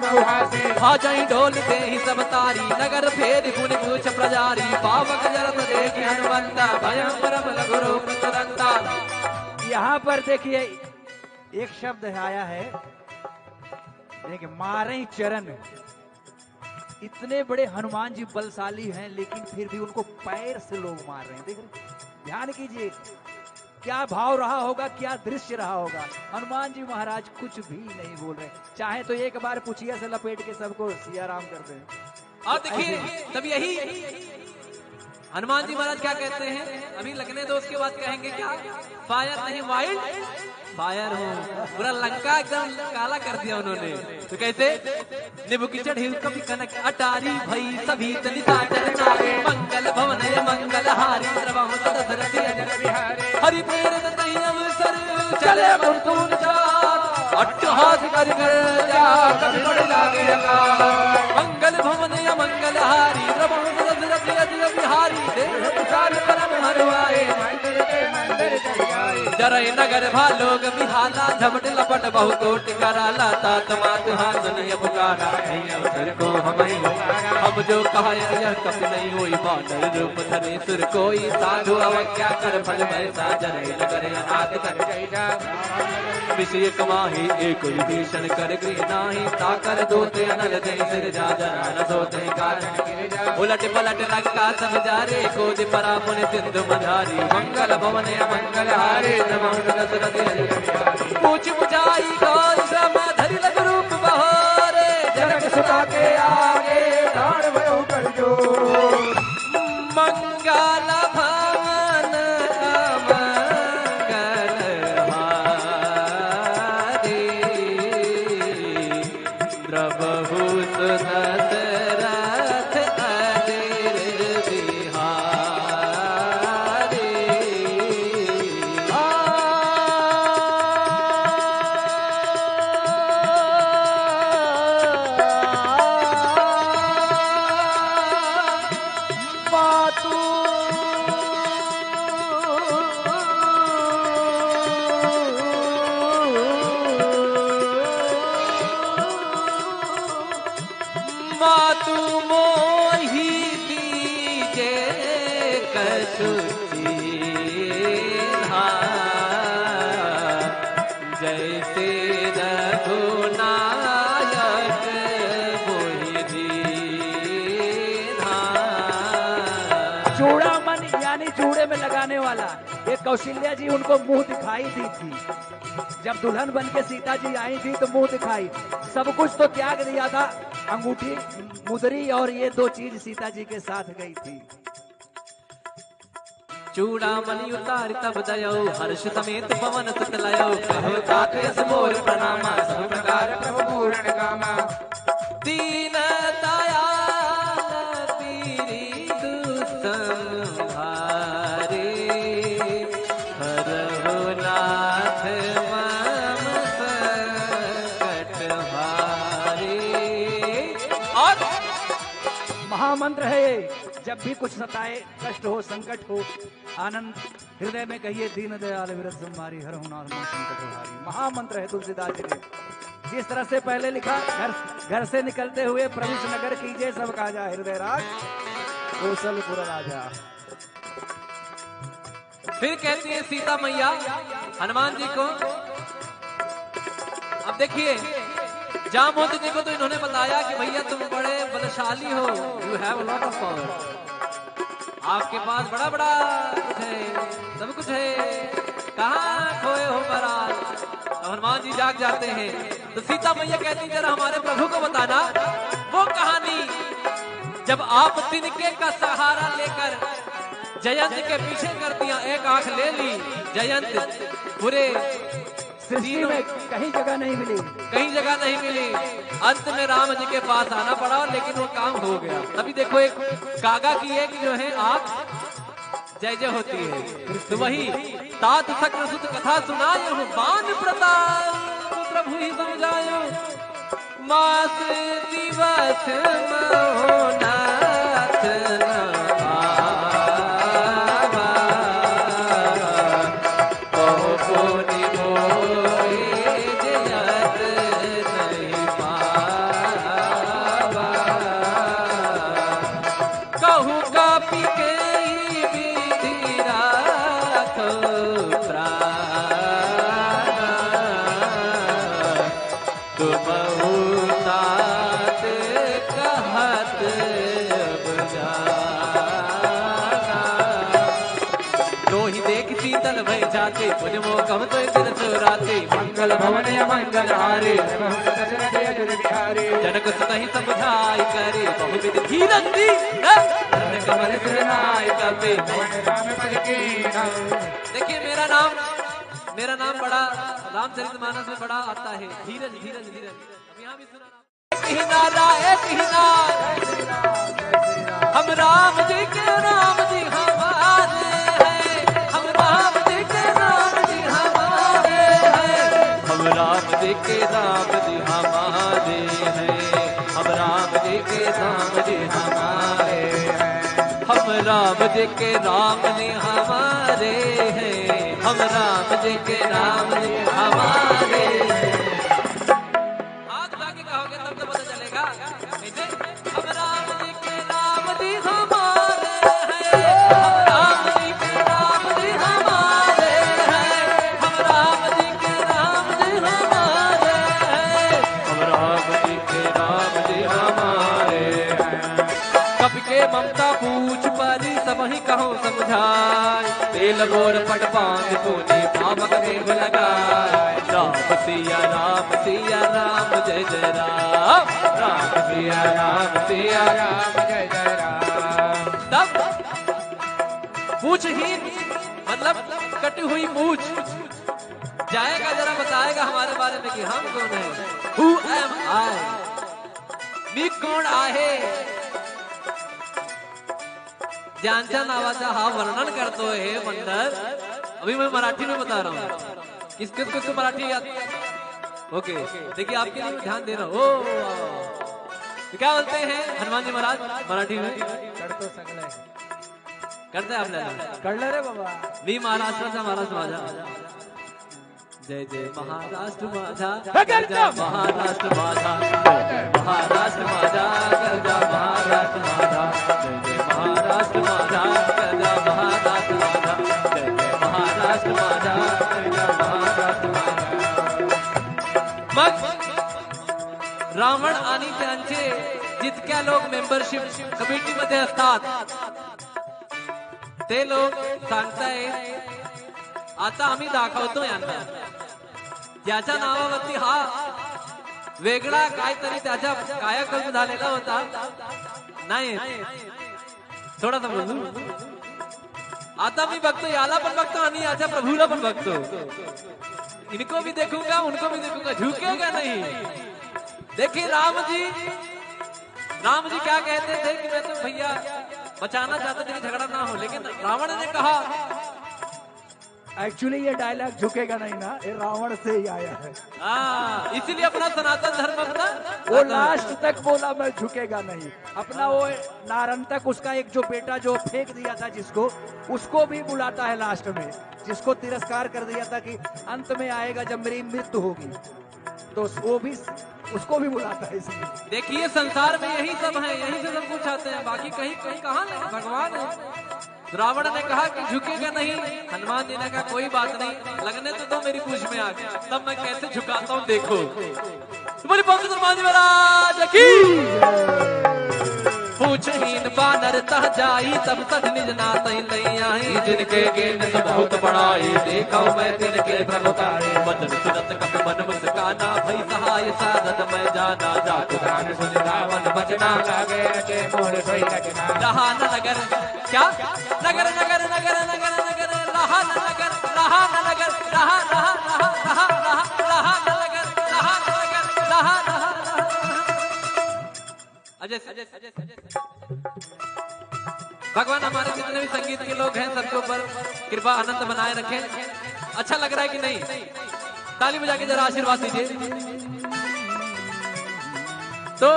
बहुहासी। भा जहीं डोल देहि सब तारी, नगर फेरि पुनि पूछ पुजारी। पावक जरत देखि हनुमंता, भयं परम लघु रूप तुरंता। यहाँ पर देखिए, एक शब्द आया है, देखिए, मारहि चरण। इतने बड़े हनुमान जी बलशाली हैं, लेकिन फिर भी उनको पैर से लोग मार रहे हैं। देख रहे हैं? ध्यान कीजिए, क्या भाव रहा होगा, क्या दृश्य रहा होगा। हनुमान जी महाराज कुछ भी नहीं बोल रहे, चाहे तो एक बार पुछिया से लपेट के सबको सिया राम कर दें। और देखिए, तब यही हनुमान जी महाराज क्या कहते हैं, अभी लगने दो, उसके बाद कहेंगे क्या, फायर नहीं, वाइल्ड फायर हूँ। पूरा लंका एकदम काला कर दिया उन्होंने। तो कैसे? निबुक चढ़ी कपि कनक अटारी, भई सभी तनि सादर नारी। मंगल भवन मंगल हारी, द्रवहुत दशरथ अजर बिहारी। हरि प्रेरित तहि अवसर, चले मृत्युंजय। अट्टहास करि गर्जा, कपि बड़ लागे अकाल। मंगल भवन अमंगल हारी, द्रवहुत दशरथ अजर बिहारी। देह विशाल परम हरवाए, मंदिर के मंदिर चढ़ जाए। जरई नगर भा लोग बिहाला, झपट लपट बहु कोटि कराला। तात मात हाथ नहीं पुकारा, नहीं अवसर को हमहि उतारा। हम जो कहा यह कपि नहीं होई, बानर रूप धरे सुर कोई। साधु अवज्ञा कर फल भय साजन, नगर अनाथ कर जय जा। विषय कमाही एक विभीषण कर गृह नाही, ताकर दोते अनल जय सिर जा जना न सोते कारण। उलट पलट लंका सब जारे, कोदि परा मुनि सिंधु मझारी। मंगल भवन अमंगल हारे, द्रवहुत दशरथ अजर बिहारी। पूछ बुझाई गौर श्रम धरि लघु रूप बहारे। जनक सुता के आगे, ठाढ़ भयउ कर जोर। मंगल भवन अमंगल हारे। द्रवहुत दशरथ अजर बिहारी। मातु मातु मोहि दीजे कछु चीन्हा, जैसे रघुनायक मोहि दीन्हा। चूड़ामणि यानी चूड़े में लगाने वाला, ये कौशल्या जी उनको मुंह दिखाई दी थी। जब दुल्हन बन के सीता जी आई थी तो मुंह दिखाई, सब कुछ तो त्याग दिया था, अंगूठी, मुदरी और ये दो चीज सीता जी के साथ गई थी। चूड़ामणि उतारि तब दयउ, हर्ष समेत पवन सुत लयउ। कहो तात यस मोर प्रणामा, सब प्रकार प्रभु पूरण कामा। दीन दयाल पीरि दुख संहारे, हरहु नाथ मम संकट भारे। और महामंत्र है ये, जब भी कुछ सताए, कष्ट हो, संकट हो, आनंद हृदय में कहिए, दीन दयाल विरज संभारी, हरहु नाथ मम संकट भारी। महामंत्र है तुलसीदास जी के। जिस तरह से पहले लिखा, घर, घर से निकलते हुए प्रविश नगर कीजे, सब काजा हृदय राज कौशलपुर राजा। फिर कहती है सीता मैया हनुमान जी को, अब देखिए, जामवंत जी को तो इन्होंने बताया कि भैया तुम बड़े बलशाली हो, you have a lot of power, आपके पास बड़ा बड़ा कुछ है, सब कुछ है, कहाँ खोए हो महाराज? अब हनुमान जी जाग जाते हैं तो सीता मैया कहती, जरा हमारे प्रभु को बताना वो कहानी, जब आप तिनके का सहारा लेकर जयंत के पीछे कर दिया, एक आंख ले ली जयंत, पूरे सृष्टि में कहीं जगह नहीं मिली। कहीं जगह नहीं मिली। अंत में राम जी के पास आना पड़ा, लेकिन वो काम हो गया। तभी देखो, एक कागा की एक जो है आंख जय जय होती है। तो वही तात सकल सुत कथा सुनायहु, बान प्रताप प्रभु ही सम जायहु। मास दिवस महो नाथ न पावा, बहु पुनि मोहि जयत नहीं पावा। कहु कपि केहि विधि राखो प्राण, तुमहु तात कहत अब जाना। दोहि देखि शीतल भय जात पुनि मोकम तो दिन सुराती, मंगल भवन अमंगल हारी। जनक सुतहि समुझाइ करी, बहुविध धीरज दी, धन कमल सिर नाय कपे। देखिए, मेरा नाम, मेरा नाम बड़ा, रामचरितमानस में बड़ा आता है, धीरज, धीरज, धीरज। अब यहाँ भी सुना। एक ही नारा, एक ही नारा। हम राम जी के, राम जी हमारे हैं। हम राम जी के, राम जी हमारे हैं। हम राम जी के, राम जी हमारे हैं। हम राम जी के, राम जी हमारे हैं। हम राम जी के, राम जी हमारे हैं। हम राम जी के, राम जी हमारे हैं। हाथ उठा के कहोगे तब तो पता चलेगा। कैसे? हम राम जी के, राम जी हमारे हैं। हम राम जी के, राम जी हमारे हैं। हम राम जी के, राम जी हमारे हैं। हम राम जी के, राम जी हमारे हैं। कपि के ममता पूछ पारी, सबहिं कहो समुझाय। तेल बोर पट पाँच पूनी, पावक देव लगाय। राम सिया राम, सिया राम, जय जय राम। राम सिया राम, सिया राम, जय जय राम। तब पूछहीन, मतलब कटी हुई पूछ, जाएगा जरा बताएगा हमारे बारे में कि हम कौन हैं। Who am I? मी कोण आहे? ज्यांच्या नावाचा हा वर्णन करतोय हे मंडळ। अभी मैं मराठी में बता रहा हूँ। किस किस किस को मराठी याद? ओके, देखिए आपके लिए ध्यान दे रहा हूँ। ओ, तो क्या बोलते हैं हनुमान जी महाराज मराठी में? करतो सगळं आहे. करते आप ले लो. कळलं रे बाबा. मी महाराष्ट्राचा महाराष्ट्र माझा. जय जय महाराष्ट्र माझा, हे करता. गरजा महाराष्ट्र माझा. जय जय महाराष्ट्र माझा, गरजा महाराष्ट्र माझा. जय जय महाराष्ट्र माझा, गरजा महाराष्ट्र माझा. जय जय महाराष्ट्र माझा, गरजा महाराष्ट्र माझा. मग रावण आणि त्यांचे जितक्या लोक मेंबरशिप कमिटीमध्ये असतात, ते लोक सांगताय, आता आम्ही दाखवतो यांना. ज्याच्या नावावरती हा वेगळा काहीतरी त्याच्या कायाकल्प झालेला होता, नाही, थोडासा बोलू. आता मी बघतो, याला पण बघतो आणि याच्या प्रभूला पण बघतो. इनको भी देखूंगा, उनको भी देखूंगा, झुकेगा नहीं. देखिए राम जी, राम जी क्या कहते थे कि मैं तो भैया बचाना चाहते थे कि झगड़ा ना हो, लेकिन रावण ने कहा, एक्चुअली ये डायलॉग झुकेगा नहीं ना, ये रावण से ही आया है. हाँ, इसीलिए अपना सनातन धर्म अपना वो लास्ट तक बोला, मैं झुकेगा नहीं. अपना वो नारंतक, उसका एक जो बेटा जो फेंक दिया था जिसको, उसको भी बुलाता है लास्ट में, जिसको तिरस्कार कर दिया था कि अंत में आएगा जब मेरी मृत्यु होगी, तो वो भी, उसको भी बुलाता है इसलिए. देखिए, संसार में यही सब है, यहीं से सब कुछ आते हैं, बाकी कहीं, कहीं कहाँ नहीं, भगवान है. रावण ने कहा कि झुकेगा नहीं, हनुमान जी ने कहा, कोई बात नहीं, लगने तो दो मेरी पूंछ में आग, तब मैं कैसे झुकाता हूँ, देखो. तुम्हारी पंडित हनुमान जी महाराज की. पूछहीन बानर तह जाई, तब सठ निज नातहि लई आई. जिनके कीन्ह सुन बहुत बड़ाई, देखौ मैं तिनके प्रभु ताई. वचन सुनत कपि मन मुस्काना, भई सहाय सारथ मैं जाना. जातु जान सुनि रावण बचना, लागे रचे मोर सोई रचना. रहा न नगर, क्या? नगर, नगर, नगर, नगर, नगर, रहा न नगर, रहा न नगर, रहा, रहा, रहा, रहा, रहा, रहा न नगर, रहा न नगर, रहा, रहा, रहा. अजय, अजय, अजय, अजय. भगवान हमारे जितने भी संगीत के लोग हैं, सबके ऊपर कृपा अनंत बनाए रखें. अच्छा लग रहा है कि नहीं? ताली बजा के जरा आशीर्वाद दीजिए. तो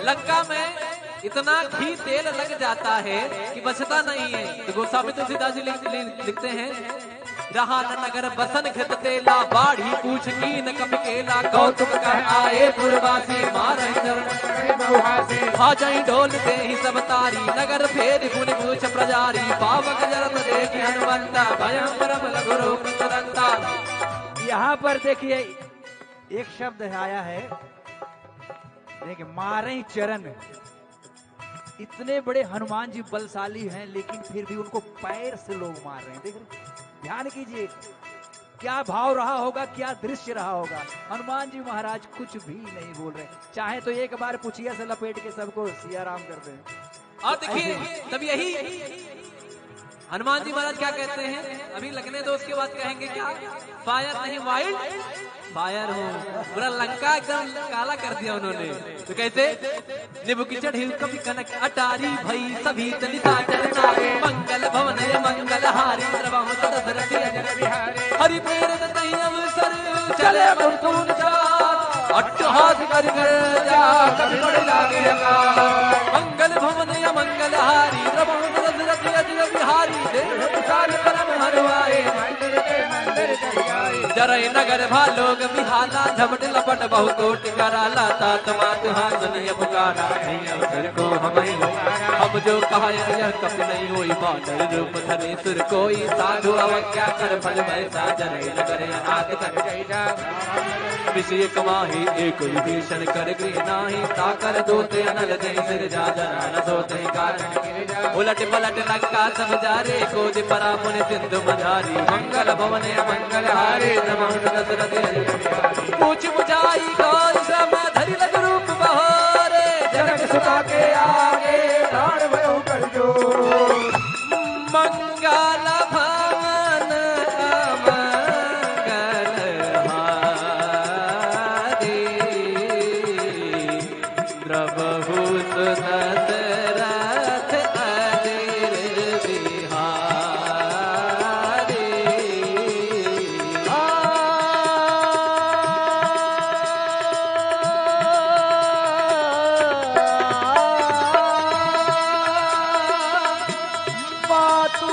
लंका में इतना घी तेल लग जाता है कि बचता नहीं है. तो गोस्वामी तुलसीदास जी लिख, लिख, लिखते हैं, रहा न नगर बसन घृत तेला, बाढ़ी पूछ कीन्ह कपि केला, कौतुक कह आए पुरवासी, मारहि चरण बहुहासी. भाजहि ढोल देहि सब तारी, नगर फेरि पुनि पूछ पुजारी, पावक जरत देखि हनुमंता, भयम परम लघु रूप तुरंता. यहाँ पर देखिए, एक शब्द आया है, देखिए, मारहि चरण. इतने बड़े हनुमान जी बलशाली हैं, लेकिन फिर भी उनको पैर से लोग मार रहे हैं. देख रहे हैं? ध्यान कीजिए, क्या भाव रहा होगा, क्या दृश्य रहा होगा। हनुमान जी महाराज कुछ भी नहीं बोल रहे, चाहे तो एक बार पुछिया से लपेट के सबको सिया राम कर दें। और देखिए, तब यही हनुमान जी महाराज क्या कहते हैं, अभी लगने दो, उसके बाद कहेंगे क्या, फायर नहीं, वाइल्ड फायर हूँ। पूरा लंका एकदम काला कर दिया उन्होंने। तो कैसे? निबुकिचढ़िल कपि कनक अटारी, भई सभी तनि साचर नारी। मंगल भवन मंगल हारी, द्रवहुत दसरथि अजर बिहारी। हरि प्रेरित तहि अवसर, चले अपुरतून चार। अट्टहास करि गर्जा, कपि बड़ लागे अकार। मंगल भवन मंगल हारी, द्रवहुत दसरथि अजर बिहारी। देह विशाल परम हरवाए, मंदिर के मंदिर चढ़ जाए। जरई नगर भा लोग बिहाला, झपट लपट बहु कोटि कराला। तात मात हाथ नहीं पुकारा, नहीं अवसर को हमहि। हम जो कहा यह कपि नहीं होई, बानर रूप धरे सुर कोई। साधु अवज्ञा कर फल वैसा, जरई नगर अनाथ कर जैसा। विषय कमाही एक विभीषण, कर गृह नाही ताकर दोते। अनल जय सिरजा, जना न सोते कारण। उलट पलट लंका सब जारे, कोदि परा मुनि सिंधु मझारी। मंगल भवन अमंगल हारे, द्रवहुत दसरथि अजर बिहारी। पूछ बुझाई कौन सम धरि लग रूप बहोरे। जनक सुता के आगे, प्राण भयो कर जोर। मंगल भवन अमंगल हारी, द्रवहुत दसरथ अजर बिहारी। मातु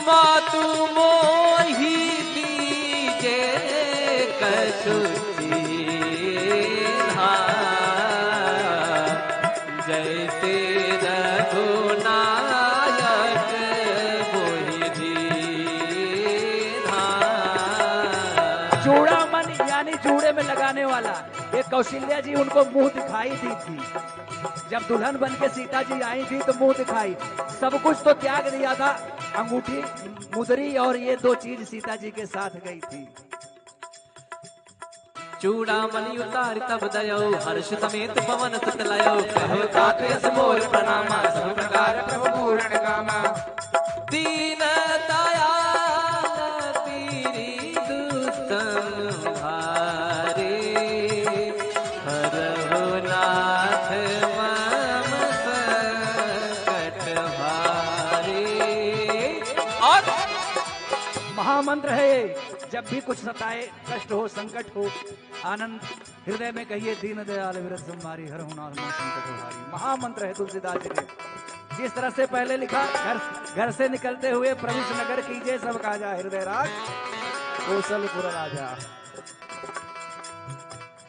मातु मोहि दीजे कछु चीन्हा, जैसे रघुनायक मोहि दीन्हा। चूड़ामन यानी जूड़े में लगाने वाला, ये कौशल्या जी उनको मुंह दिखाई दी थी। जब दुल्हन बन के सीता जी आई थी तो मुंह दिखाई, सब कुछ तो त्याग दिया था, अंगूठी, मुदरी और ये दो चीज सीता जी के साथ गई थी। चूड़ामणि उतारि तब दयो, हर्ष समेत पवन सुत लयो। कहो तात यस मोर प्रणामा, सब प्रकार प्रभु पूरण कामा। दीन दयाल पीरि दुसम भारे, हरहु नाथ मम संकट भारे। और महामंत्र है ये, जब भी कुछ सताए, कष्ट हो, संकट हो, आनंद हृदय में कहिए, दीन दयाल विरज संभारी, हरहु नाथ मम संकट भारी। महामंत्र है तुलसीदास जी के। जिस तरह से पहले लिखा, घर, घर से निकलते हुए प्रभु से नगर कीजे, सब काजा हृदय राज, कोसलपुर राजा।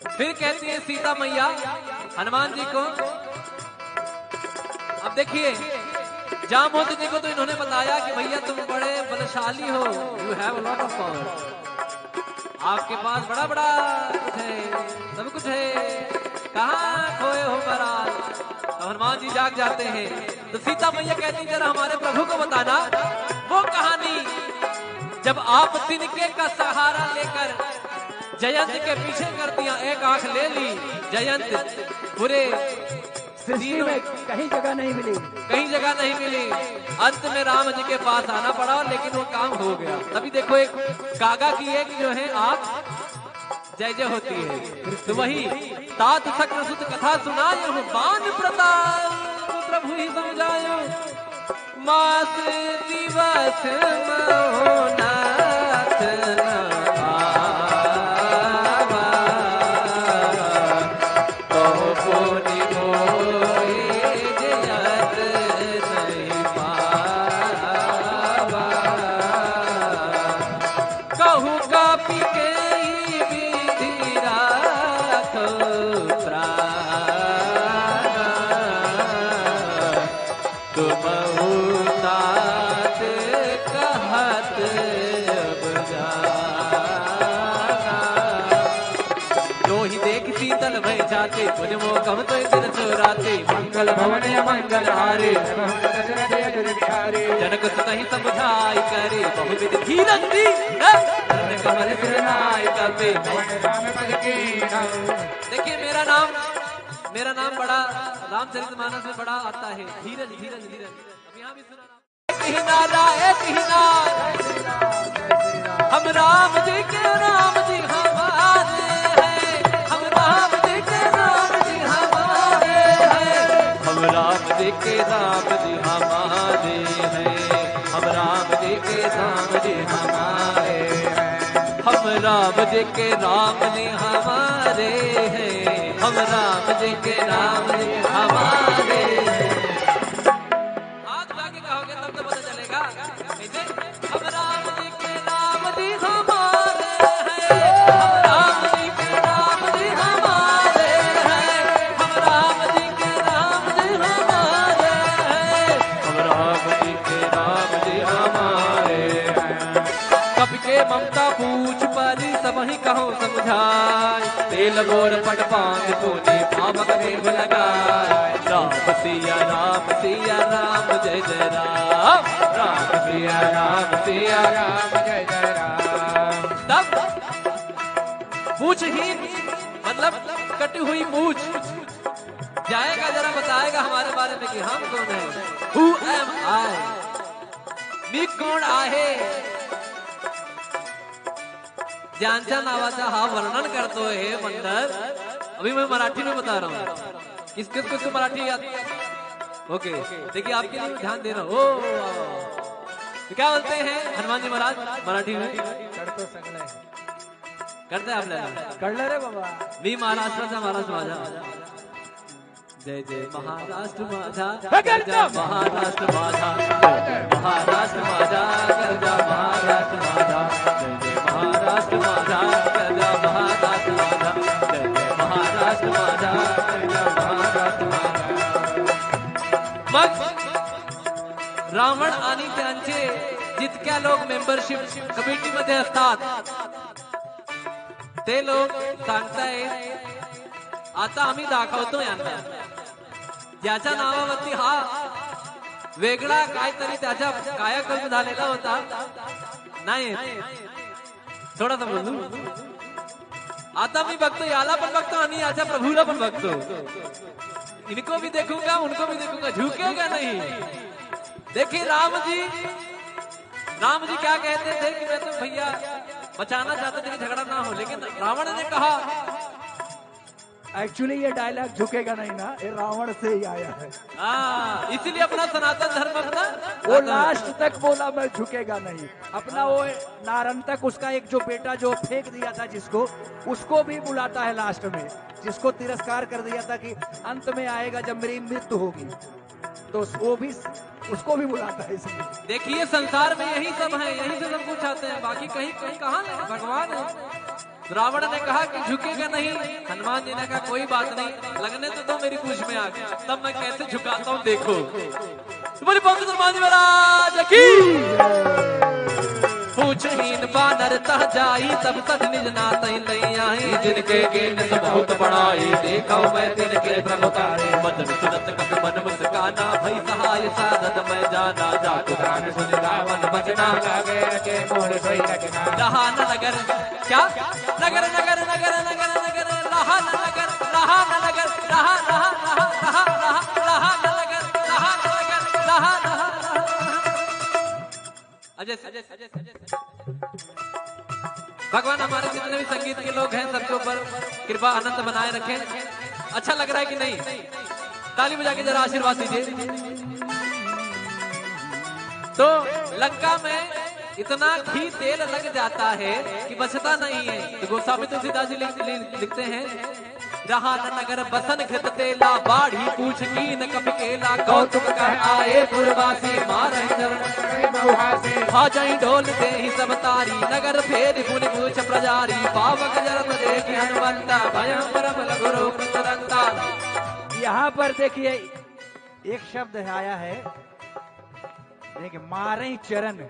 फिर कहती है सीता मैया हनुमान जी को, अब देखिए, जामवंत जी को तो इन्होंने बताया कि भैया तुम बड़े बलशाली हो, you have a lot of power, आपके पास बड़ा बड़ा कुछ है, सब कुछ है, कहाँ खोए हो महाराज? तो हनुमान जी जाग जाते हैं। तो सीता मैया कहती, जरा हमारे प्रभु को बताना वो कहानी, जब आप तिनके का सहारा लेकर जयंत के पीछे कर दिया, एक आंख ले ली, जयंत पूरे सृष्टि में कहीं जगह नहीं मिली। कहीं जगह नहीं मिली। अंत में राम जी के पास आना पड़ा, लेकिन वो काम हो गया। तभी देखो, एक कागा की एक जो है आंख जय जय होती है। तो वही तात सक्रसुत कथा सुनायो, बान प्रताप प्रभु ही सम जायो। मास दिवस महो नाथ न आवा, कहो पुनि मोहि जयत नहीं पावा। कहु कपि केहि विधि राखो प्राण, तुमहु तात कहत अब जाना। जो ही देखती चल भई जाति, पूजमो कम तो दिन सोराति। मंगल भवन अमंगल हारी, दशरथ अजर बिहारी। जनक सुत ही समुझाई करी, बहुविध धीरज दी, हे, चरण कमल सिर नाई कपि। पवन राम पद कीन्हा। देखिए, मेरा नाम, मेरा नाम बड़ा, रामचरितमानस में बड़ा आता है, धीरज, धीरज, धीरज। अब यहाँ भी सुना। किनारा, ए किनारा। हम राम जी के राम जी हमारे हैं, हम राम जी के राम जी हमारे हैं। हम राम जी के राम जी हमारे हैं, हम राम जी के राम जी हमारे हैं। हम राम जी के राम जी हमारे हैं, हम राम जी के राम जी हमारे हैं। हाथ उठा के कहोगे तब तो पता चलेगा। कैसे? हम राम जी के राम जी हमारे हैं, हम राम जी के राम जी हमारे हैं, हम राम जी के राम जी हमारे हैं, हम राम जी के राम जी हमारे हैं। कपि के ममता पूछ परी, सबहिं कहो समुझाय। तेल गोर पट पाँच पूनी, पावक देह लगाय। राम सिया राम सिया राम जय जय राम। राम सिया राम सिया राम जय जय राम। तब पूछहीन, मतलब कटी हुई मूछ, जाएगा जरा बताएगा हमारे बारे में कि हम कौन हैं। Who am I? मी कोण आहे? ज्यांच्या नावाचा हा वर्णन करतोय हे मंडल। अभी मैं मराठी में बता रहा हूँ। किस, किस, किसको मराठी याद? OK, देखिए, आपके लिए ध्यान दे रहा हूँ। ओ, वाह, वाह, वाह। तो क्या बोलते हैं हनुमान जी महाराज मराठी में? करतो सगळं आहे. करते आप लोग? कळलं रे बाबा. मी महाराष्ट्राचा महाराष्ट्र माझा. जय जय महाराष्ट्र माझा, हे गरजा महाराष्ट्र माझा, जय जय महाराष्ट्र माझा, गरजा महाराष्ट्र माझा, जय जय महाराष्ट्र माझा, गरजा महाराष्ट्र माझा, जय जय महाराष्ट्र माझा, गरजा महाराष्ट्र माझा. मग रावण आणि त्यांचे जितक्या लोक मेंबरशिप कमिटीमध्ये असतात, ते लोक सांगतायत, आता आम्ही दाखवतो यांना, ज्याच्या नावावरती हा वेगळा काहीतरी त्याचा कायाकल्प झालेला होता. नाही, थोडासा बोलू. आता मी बघतो, याला पण बघतो आणि याच्या प्रभूला पण बघतो. इनको भी देखूंगा, उनको भी देखूंगा, झुकेगा नहीं. देखिए राम जी, राम जी क्या कहते थे कि मैं तो भैया बचाना चाहते थे कि झगड़ा ना हो, लेकिन रावण ने कहा, एक्चुअली ये डायलॉग झुकेगा नहीं ना, ये रावण से ही आया है. हाँ, इसीलिए अपना सनातन धर्म अपना वो लास्ट तक बोला, मैं झुकेगा नहीं. अपना वो नारंतक, उसका एक जो बेटा जो फेंक दिया था जिसको, उसको भी बुलाता है लास्ट में, जिसको तिरस्कार कर दिया था कि अंत में आएगा जब मेरी मृत्यु होगी, तो वो भी, उसको भी बुलाता है इसलिए. देखिए, संसार में यही सब है, यहीं से सब कुछ आते हैं, बाकी कहीं, कहीं कहाँ है? भगवान है. रावण ने कहा कि झुकेगा नहीं, हनुमान जी ने कहा, कोई बात नहीं, लगने तो दो मेरी पूंछ में आग, तब मैं कैसे झुकाता हूँ, देखो. तो बोले, पवन हनुमान जी महाराज की. पूछहीन बानर तह जाई, तब तज निज नातहि लई आई। जिनके कीन्ह सुन बहुत बड़ाई, देखौ मैं तिनके प्रभुताई। वचन सुनत कपि मन मुस्काना, भई सहाय सारथ मैं जाना। जातु जान सुनि रावण बचना, लागे अचेत मोर सोई रचना। रहा न नगर, क्या? नगर, नगर, नगर, नगर, नगर, रहा न नगर, रहा न नगर, रहा, रहा, रहा, रहा, रहा, रहा न नगर, रहा न नगर, रहा, रहा, रहा। अजय, अजय, अजय, अजय। भगवान हमारे जितने भी संगीत के लोग हैं, सबके ऊपर कृपा अनंत बनाए रखें। अच्छा लग रहा है कि नहीं? ताली बजा के जरा आशीर्वाद दीजिए। तो लंका में इतना घी तेल लग जाता है कि बचता नहीं है। तो गोस्वामी तुलसीदास जी लिख-, लिख-, लिखते हैं, रहा न नगर बसन घृत तेला, बाढ़ी पूछ कीन्ह कपि केला। कौतुक कह आए पुरवासी, मारहि चरण बहुहासी। भजहि ढोल देहि सब तारी, नगर फेरि मुनि पूछ पुजारी। पावक जरत देखि हनुमंता, भयउ परम लघु रूप तुरंता। यहाँ पर देखिए, एक शब्द आया है, देखिए, मारहि चरण।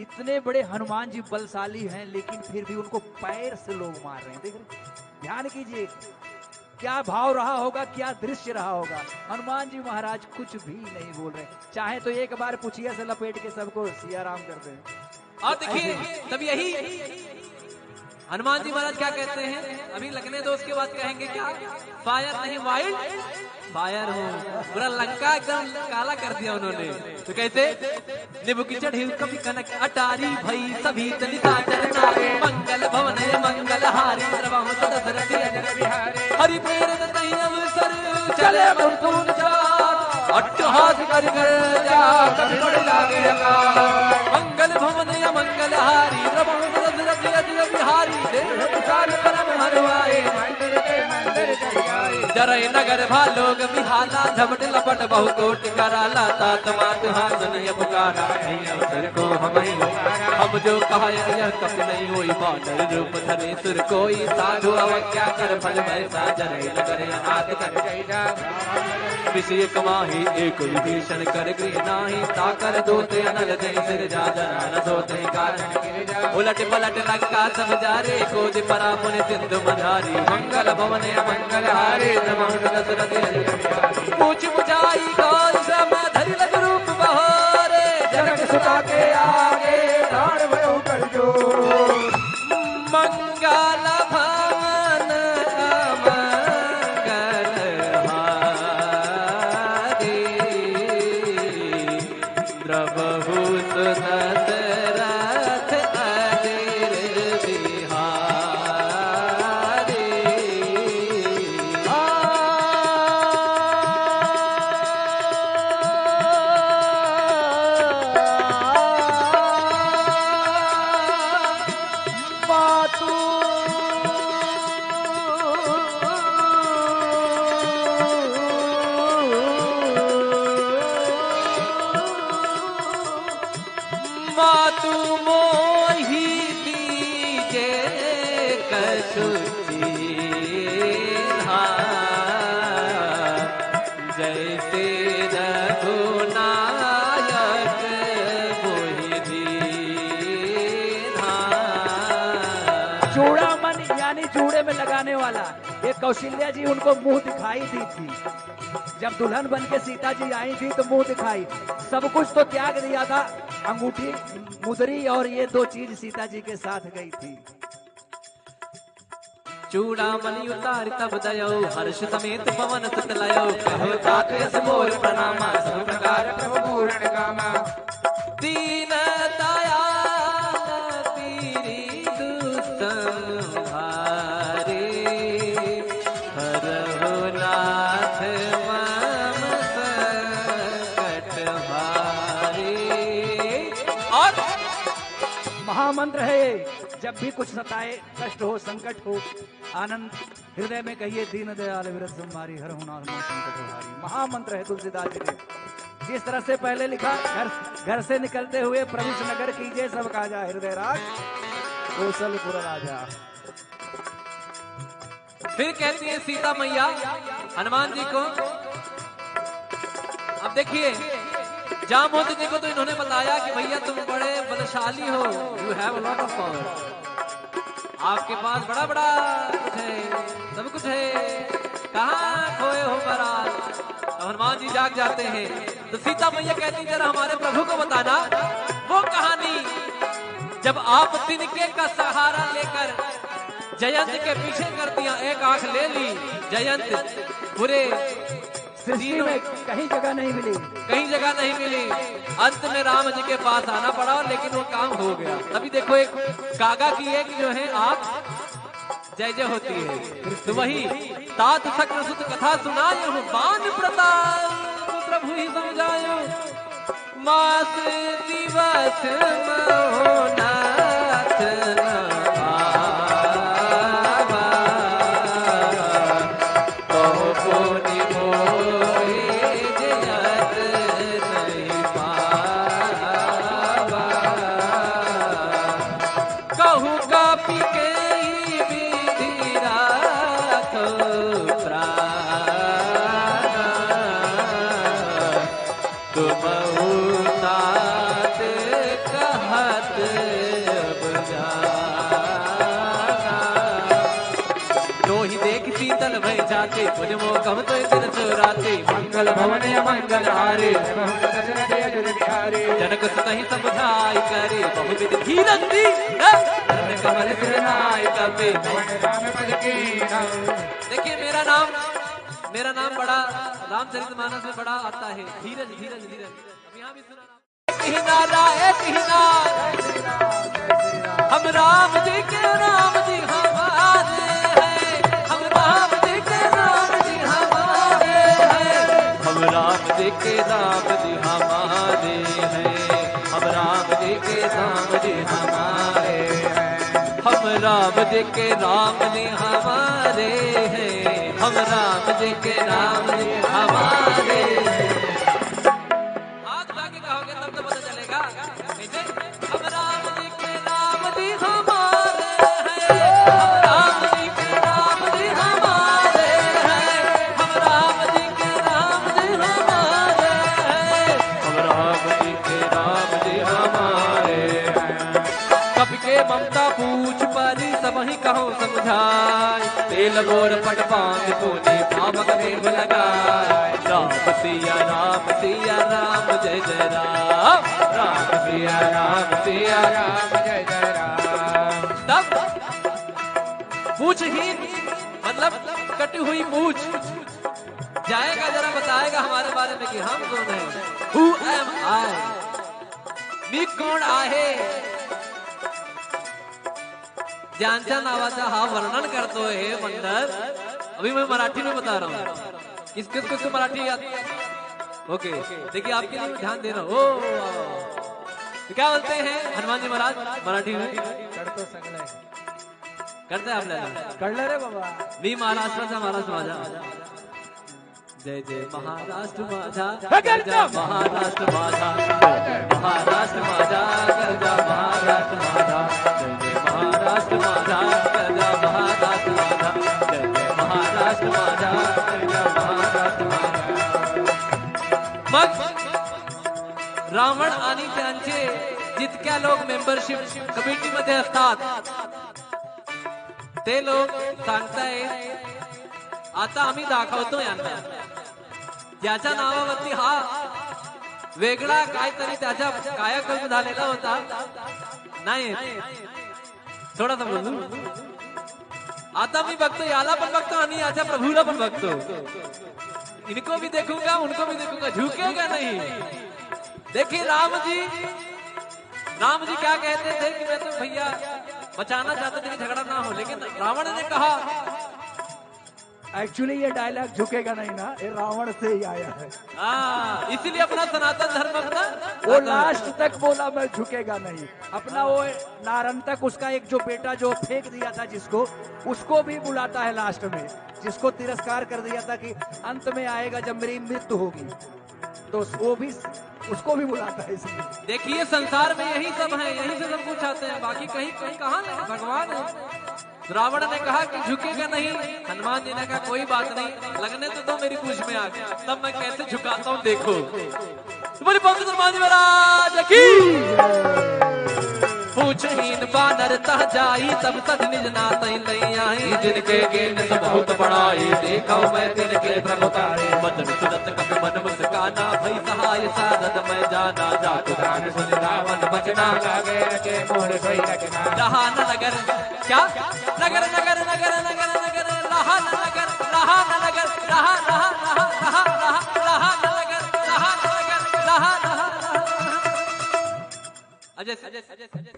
इतने बड़े हनुमान जी बलशाली हैं, लेकिन फिर भी उनको पैर से लोग मार रहे हैं। देख रहे हैं? ध्यान कीजिए, क्या भाव रहा होगा, क्या दृश्य रहा होगा। हनुमान जी महाराज कुछ भी नहीं बोल रहे, चाहे तो एक बार पुछिया से लपेट के सबको सिया राम कर दें। और देखिए, तब यही हनुमान जी महाराज क्या कहते हैं, अभी लगने दो, उसके बाद कहेंगे क्या, फायर नहीं, वाइल्ड फायर हूँ। पूरा लंका एकदम काला कर दिया उन्होंने। तो कैसे? निभ की चढ़ी कपि कनक अटारी, भई सभीत निसाचर नारी। मंगल भवन मंगल हारी, द्रवहु सदस रति अजर बिहारी। हरि प्रेरित तहि अवसर चले मुरतून चार, अट्टहास करि गर्जा कपि बड़ लागे अकार। मंगल भवन अमंगल हारी, द्रवहु सदस रति अजर बिहारी। देह विशाल परम हरवाए, मंदिर के मंदिर चढ़ाए। जरई नगर भा लोग बिहाला, झपट लपट बहु कोटि कराला। तात मात हाथ नहीं पुकारा, नहीं अवसर को हमहि उतारा। हम जो कहा यह कपि नहीं होई, बानर रूप धरे सुर कोई। साधु अवज्ञा कर फल भय सा, जरई नगर अनाथ कर। विषय कमाही एक विभीषण, कर गृह नाही ताकर दूत। अनल जय सिरजा, जरा न सोते कारण। उलट पलट लंका सब जारे, खोज परा पुनि सिंधु मझारी। मंगल भवन अमंगल हारे, द्रवहु सदस रति अजर बिहारी। पूछ बुझाई गौर श्रम, धरि लघु रूप बहारे। जनक सुता के आगे, ठाढ़ भयउ कर जोर। मंगल भवन अमंगल हारी, द्रवहु सदस रति अजर बिहारी। मातु मातु मोहि दीजे कछु चीन्हा, जैसे रघुनायक मोहि दीन्हा। चूड़ामणि यानी चूड़े में लगाने वाला, ये कौशल्या जी उनको मुंह दिखाई दी थी। जब दुल्हन बन के सीता जी आई थी तो मुंह दिखाई, सब कुछ तो त्याग दिया था, अंगूठी, मुदरी और ये दो चीज सीता जी के साथ गई थी। चूड़ामणि उतारि तब दयो, हर्ष समेत पवन सुत लयो। कहो तात यस मोर प्रणामा, सब प्रकार प्रभु पूरण कामा। दीन दयाल पीरि दुसंहारे, हरहु नाथ मम संकट हारे। और महामंत्र है ये, जब भी कुछ सताए, कष्ट हो, संकट हो, आनंद हृदय में कहिए, दीन दयाल विरज संभारी, हरहु नाथ मम संकट हारी। महामंत्र है तुलसीदास जी के। जिस तरह से पहले लिखा, घर, घर से निकलते हुए प्रभु से नगर कीजे, सब काजा हृदय राज कौशलपुर राजा। फिर कहती है सीता मैया हनुमान जी को, अब देखिए, जामवंत जी को तो इन्होंने बताया कि भैया तुम बड़े बलशाली हो, you have a lot of power, आपके पास बड़ा बड़ा कुछ है, सब कुछ है, कहाँ खोए हो महाराज? तो हनुमान जी जाग जाते हैं। तो सीता मैया कहती, जरा हमारे प्रभु को बताना वो कहानी, जब आप तिनके का सहारा लेकर जयंत के पीछे कर दिया, एक आंख ले ली जयंत, पूरे सृष्टि में कहीं जगह नहीं मिली। कहीं जगह नहीं मिली। अंत में राम जी के पास आना पड़ा, लेकिन वो काम हो गया। तभी देखो, एक कागा की एक जो है आंख जय जय होती है। तो वही तात शक्रसुत कथा सुनाए हो, बान प्रताप प्रभु ही समझायो। मास दिवस महो नाथ न आवा, कहो पुनि मोहि जियत नहीं पावा। कहु कपि केहि विधि राखो प्राण, तुमहु तात कहत अब जाना। तो राती, पुनिमो कहु तो दिन सो राती, मंगल भवन अमंगल हारी। जनक सुतहि समुझाइ करी, बहुविध धीरज दी, हे? चरण कमल सिर नाय कपि। देखिए, मेरा नाम, मेरा नाम बड़ा, रामचरितमानस में बड़ा आता है, धीरज, धीरज, धीरज। अब यहाँ भी सुना राम। कहिना राय कहिना, हम राम जी के, राम जी हमारे हैं। हम राम जी के, राम जी हमारे हैं। हम राम जी के, राम जी हमारे हैं। हम राम जी के, राम जी हमारे हैं। हम राम जी के, राम जी हमारे हैं। हम राम जी के, राम जी हमारे हैं। हाथ उठा के कहोगे तब तो पता चलेगा। कैसे? हम राम जी के, राम जी हमारे हैं। हम राम जी के, राम जी हमारे हैं। हम राम जी के, राम जी हमारे हैं। हम राम जी के, राम जी हमारे हैं। कपि के ममता पूछ परी, सबहिं कहउँ समुझाइ। तेल बोर पट पाँति पूनि, पावक देहु लगाइ। राम सिया राम सिया राम जय जय राम। राम सिया राम सिया राम जय जय राम। तब पूछहीन, मतलब कटी हुई पूछ, जाएगा जरा बताएगा हमारे बारे में कि हम कौन हैं। Who am I? मी कोण आहे? ज्यांच्या नावाचा हा वर्णन करतोय हे पंढर। अभी मैं मराठी में बता रहा हूँ। किस किस किस को मराठी याद? ओके, देखिए आपके लिए ध्यान दे रहा हूँ। ओ, तो क्या बोलते हैं हनुमान जी महाराज मराठी में? करतो सगळं. करते आप लोग. कळलं रे बाबा. मी महाराष्ट्राचा महाराष्ट्र माझा. जय जय महाराष्ट्र माझा. हे, गरजा महाराष्ट्र माझा. जय जय महाराष्ट्र माझा. गरजा महाराष्ट्र माझा. जय जय महाराष्ट्र माझा. गरजा महाराष्ट्र माझा. जय जय महाराष्ट्र माझा. गरजा महाराष्ट्र माझा. मग रावण आणि त्यांचे जितक्या लोक मेंबरशिप कमिटीमध्ये असतात, ते लोक सांगतायत, आता आम्ही दाखवतो यांना. ज्याच्या नावावरती हा वेगळा काहीतरी त्याचा कायाकल्प झालेला होता, नाही, थोडासा बोलू. आता मी बघतो, याला पण बघतो आणि याच्या प्रभूला पण बघतो. इनको भी देखूंगा, उनको भी देखूंगा, झुकेगा नहीं. देखिए राम जी, राम जी क्या कहते थे कि मैं तो भैया बचाना चाहते थे कि झगड़ा ना हो, लेकिन रावण ने कहा. एक्चुअली ये डायलॉग झुकेगा नहीं ना, ये रावण से ही आया है. हाँ, इसीलिए अपना सनातन धर्म अपना वो लास्ट तक बोला, मैं झुकेगा नहीं. अपना वो नारंतक, उसका एक जो बेटा जो फेंक दिया था जिसको, उसको भी बुलाता है लास्ट में, जिसको तिरस्कार कर दिया था कि अंत में आएगा जब मेरी मृत्यु होगी, तो वो भी, उसको भी बुलाता है इसलिए. देखिए, संसार में यही सब है, यहीं से सब कुछ आते हैं, बाकी कहीं, कहीं कहाँ नहीं, भगवान है. रावण ने कहा कि झुकेगा नहीं, हनुमान जी ने कहा, "कोई बात नहीं, लगने तो दो मेरी पूंछ में आग, तब मैं कैसे झुकाता हूँ, देखो।" तो बोले, "पंडित हनुमान जी महाराज की।" पूछहीन बानर तह जाई, तब सज निज नातहि लई आई। जिनके कीन्ह सुन बहुत बड़ाई, देखौ मैं तिनके प्रभु ताई। वचन सुनत कपि मन मुस्काना, भई सहाय सारद मैं जाना। जातु जान सुनि रावण बचना, लागे रचे मोर सोई रचना। रहा न नगर, क्या? नगर, नगर, नगर, नगर, नगर, रहा न नगर, रहा न नगर, रहा, रहा, रहा, रहा, रहा, रहा न नगर, रहा न नगर, रहा, रहा, रहा। अजय, अजय, अजय, अजय।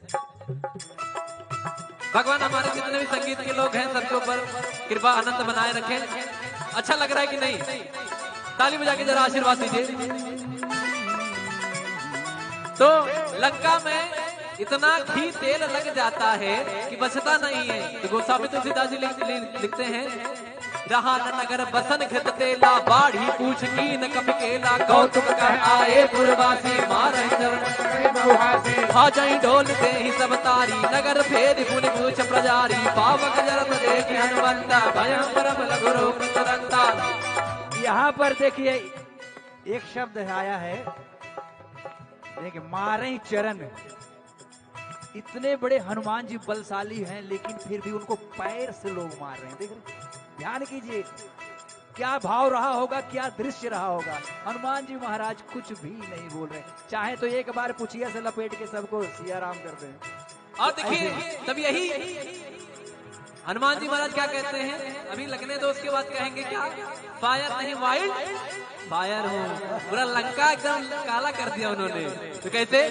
भगवान हमारे जितने भी संगीत के लोग हैं, सबके ऊपर कृपा अनंत बनाए रखें। अच्छा लग रहा है कि नहीं? ताली बजा के जरा आशीर्वाद दीजिए। तो लंका में इतना घी तेल लग जाता है कि बचता नहीं है। तो गोस्वामी तुलसीदास जी लिख-, लिख-, लिखते हैं, रहा न नगर बसन घृत तेला, बाढ़ी पूछ कीन्ह कपि केला। कौतुक कह आए पुरवासी, मारहि चरण बहुहासी। भाजहि ढोल देहि सब तारी, नगर भेदि पुनि पूछ प्रजारी। पावक जरत देखि हनुमंता, भयउ परम लघु रूप तुरंता। यहाँ पर देखिए, एक शब्द आया है, देखिए, मारहि चरण। इतने बड़े हनुमान जी बलशाली हैं, लेकिन फिर भी उनको पैर से लोग मार रहे हैं। देख रहे हैं? ध्यान कीजिए, क्या भाव रहा होगा, क्या दृश्य रहा होगा। हनुमान जी महाराज कुछ भी नहीं बोल रहे, चाहे तो एक बार पुछिया से लपेट के सबको सिया राम कर दें। और देखिए, तब यही हनुमान जी महाराज क्या कहते हैं, अभी लगने दो, उसके बाद कहेंगे क्या, फायर नहीं, वाइल्ड फायर हूँ। पूरा लंका एकदम काला कर दिया उन्होंने। तो कैसे?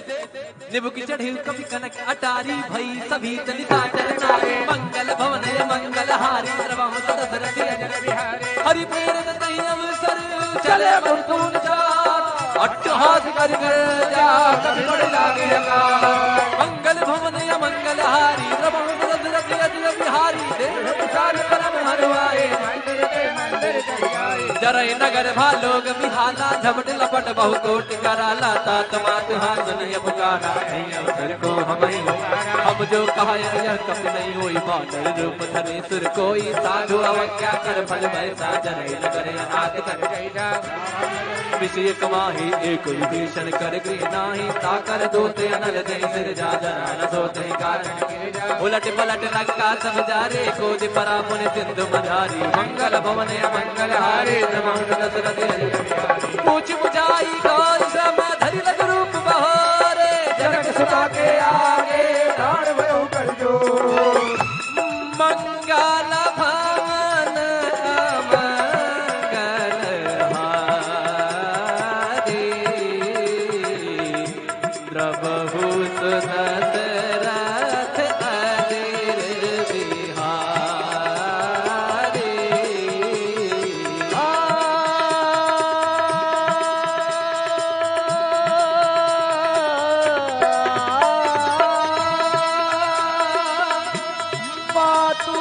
निबुकिचड़ हिल कपि कनक अटारी, भई सभी तनि साचर नारी। मंगल भवन अमंगल हारी, द्रवहुत दसरथ अजर बिहारी। हरि प्रेरित तहि अवसर चले मृत्युंजय। अट्टहास करि गर्जा कपि बड़ लागे अकाल। मंगल भवन अमंगल हारी, द्रवहुत दसरथ अजर बिहारी। देह विशाल परम हरवाए, मंदिर ते मंदिर चढ़ जाए। जरई नगर भा लोग बिहाला, झपट लपट बहु कोटि कराला। तात मात हाथ नहीं पुकारा, नहीं अवसर को हमहि उतारा। हम जो कहा यह कपि नहीं होई, बानर रूप धरे सुर कोई। साधु अवज्ञा कर फल भय साजन, नगर अनाथ कर जय जा। विषय कमाही एक विभीषण, कर गृह नाही ताकर दोते। अनल जय सिर जा जना न सोते कारण गिर जा। उलट पलट लंका सब जारे, कोदि परा पुनि सिंधु मझारी। मंगल भवन अमंगल हारे, द्रवहुत दसरथ अजर बिहारी। पूछ बुझाई गौर श्रम धरि लघु रूप बहोरे। जनक सुता के आगे डाँड़ भयो कर जोर। मंगल भवन अमंगल हारी, द्रवहुत दसरथ अजर बिहारी। मातु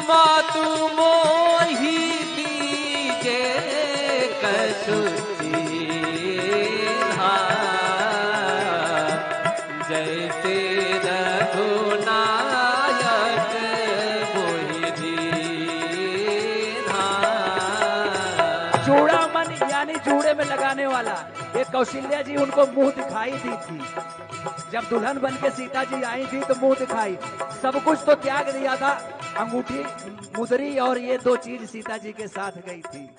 मातु मोहि दीजे कछु चीन्हा, जैसे रघुनायक मोहि दीन्हा। चूड़ामन यानी जूड़े में लगाने वाला, ये कौशल्या जी उनको मुंह दिखाई दी थी। जब दुल्हन बन के सीता जी आई थी तो मुंह दिखाई, सब कुछ तो त्याग दिया था, अंगूठी, मुदरी और ये दो चीज सीता जी के साथ गई थी।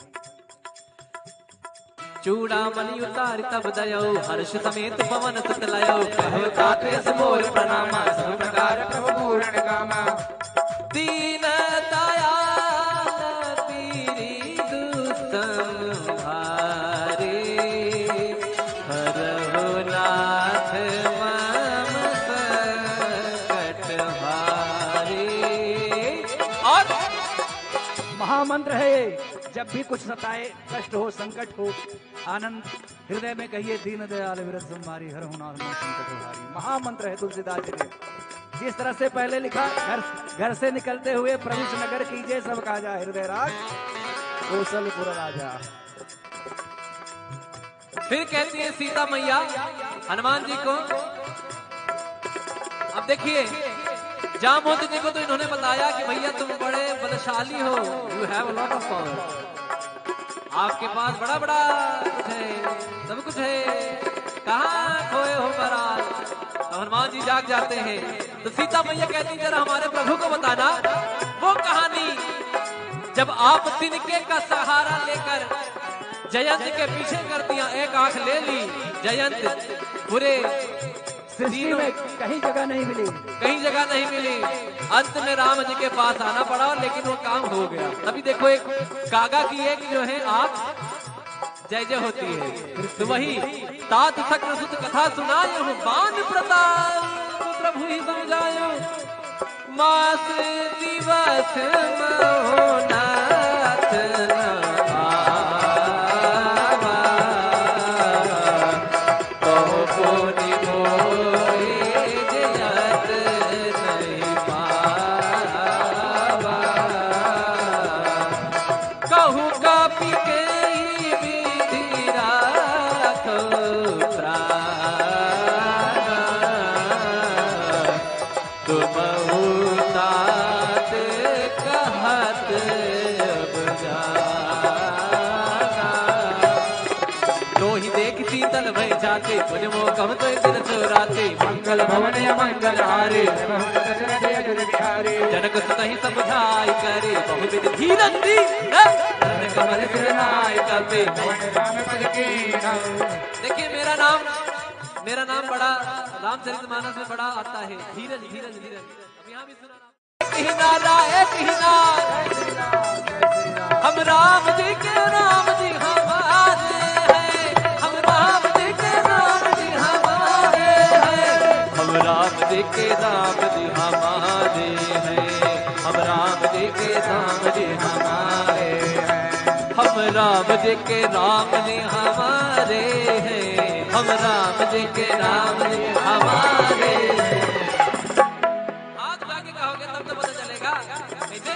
चूड़ामणि उतारि तब दयो, हर्ष समेत पवन सुत लयो। कहो तात यस मोर प्रणामा, सब प्रकार प्रभु पूरण कामा। दीन दयाल पीरि दुसम हारे, हरहु नाथ मम संकट हारे। और महामंत्र है ये, जब भी कुछ सताए, कष्ट हो, संकट हो, आनंद हृदय में कहिए, दीन दयाल विरज संभारी, हरहु नाथ मम संकट हारी। महामंत्र है तुलसीदास जी के। जिस तरह से पहले लिखा, घर, घर से निकलते हुए प्रभु से नगर कीजे, सब काजा हृदय राज कौशलपुर राजा। फिर कहती है सीता मैया हनुमान जी को, अब देखिए, जामवंत जी को तो इन्होंने बताया कि भैया तुम बड़े बलशाली हो, you have a lot of power, आपके पास बड़ा बड़ा कुछ है, सब कुछ है, कहाँ खोए हो महाराज? तो हनुमान जी जाग जाते हैं, तो सीता मैया कहती, जरा हमारे प्रभु को बताना वो कहानी, जब आप तिनके का सहारा लेकर जयंत के पीछे कर दिया, एक आंख ले ली, जयंत पूरे सृष्टि में कहीं जगह नहीं मिली। कहीं जगह नहीं मिली। अंत में राम जी के पास आना पड़ा, लेकिन वो काम हो गया। तभी देखो, एक कागा की एक जो है आंख जय जय होती है। तो वही तात शक्रसुत कथा सुनायो, बान प्रताप प्रभु ही सम जायो। मास दिवस महो नाथ न आवा, कहो पुनि मोहि जयत नहीं पावा। कहु कपि केहि विधि राखो प्राण, तुमहु तात कहत अब जाना। नोहि देखि सीत मंगल भई जाति, पूजमो कहु तुय दिन सुराति। मंगल भवन अमंगल हारी, भवन दशरथ अजुर बिहारी। जनक सुतहि समुझाइ करी, बहुविध धीरज दी, हे, धन कमल सिर नाय कपी। भवन राम पद कीन्हा। देखिए, मेरा नाम, मेरा नाम बड़ा, रामचरितमानस में बड़ा आता है, धीरज, धीरज, धीरज। अब यहाँ भी सुना। कीन्हा राय कीन्हा। हम राम जी के राम जी हमारे हैं, हम राम जी के राम जी हमारे हैं। हम राम जी के राम जी हमारे हैं, हम राम जी के राम जी हमारे हैं। हम राम जी के राम जी हमारे हैं, हम राम जी के राम जी हमारे हैं। हाथ उठा के कहोगे तब तो पता चलेगा। कैसे?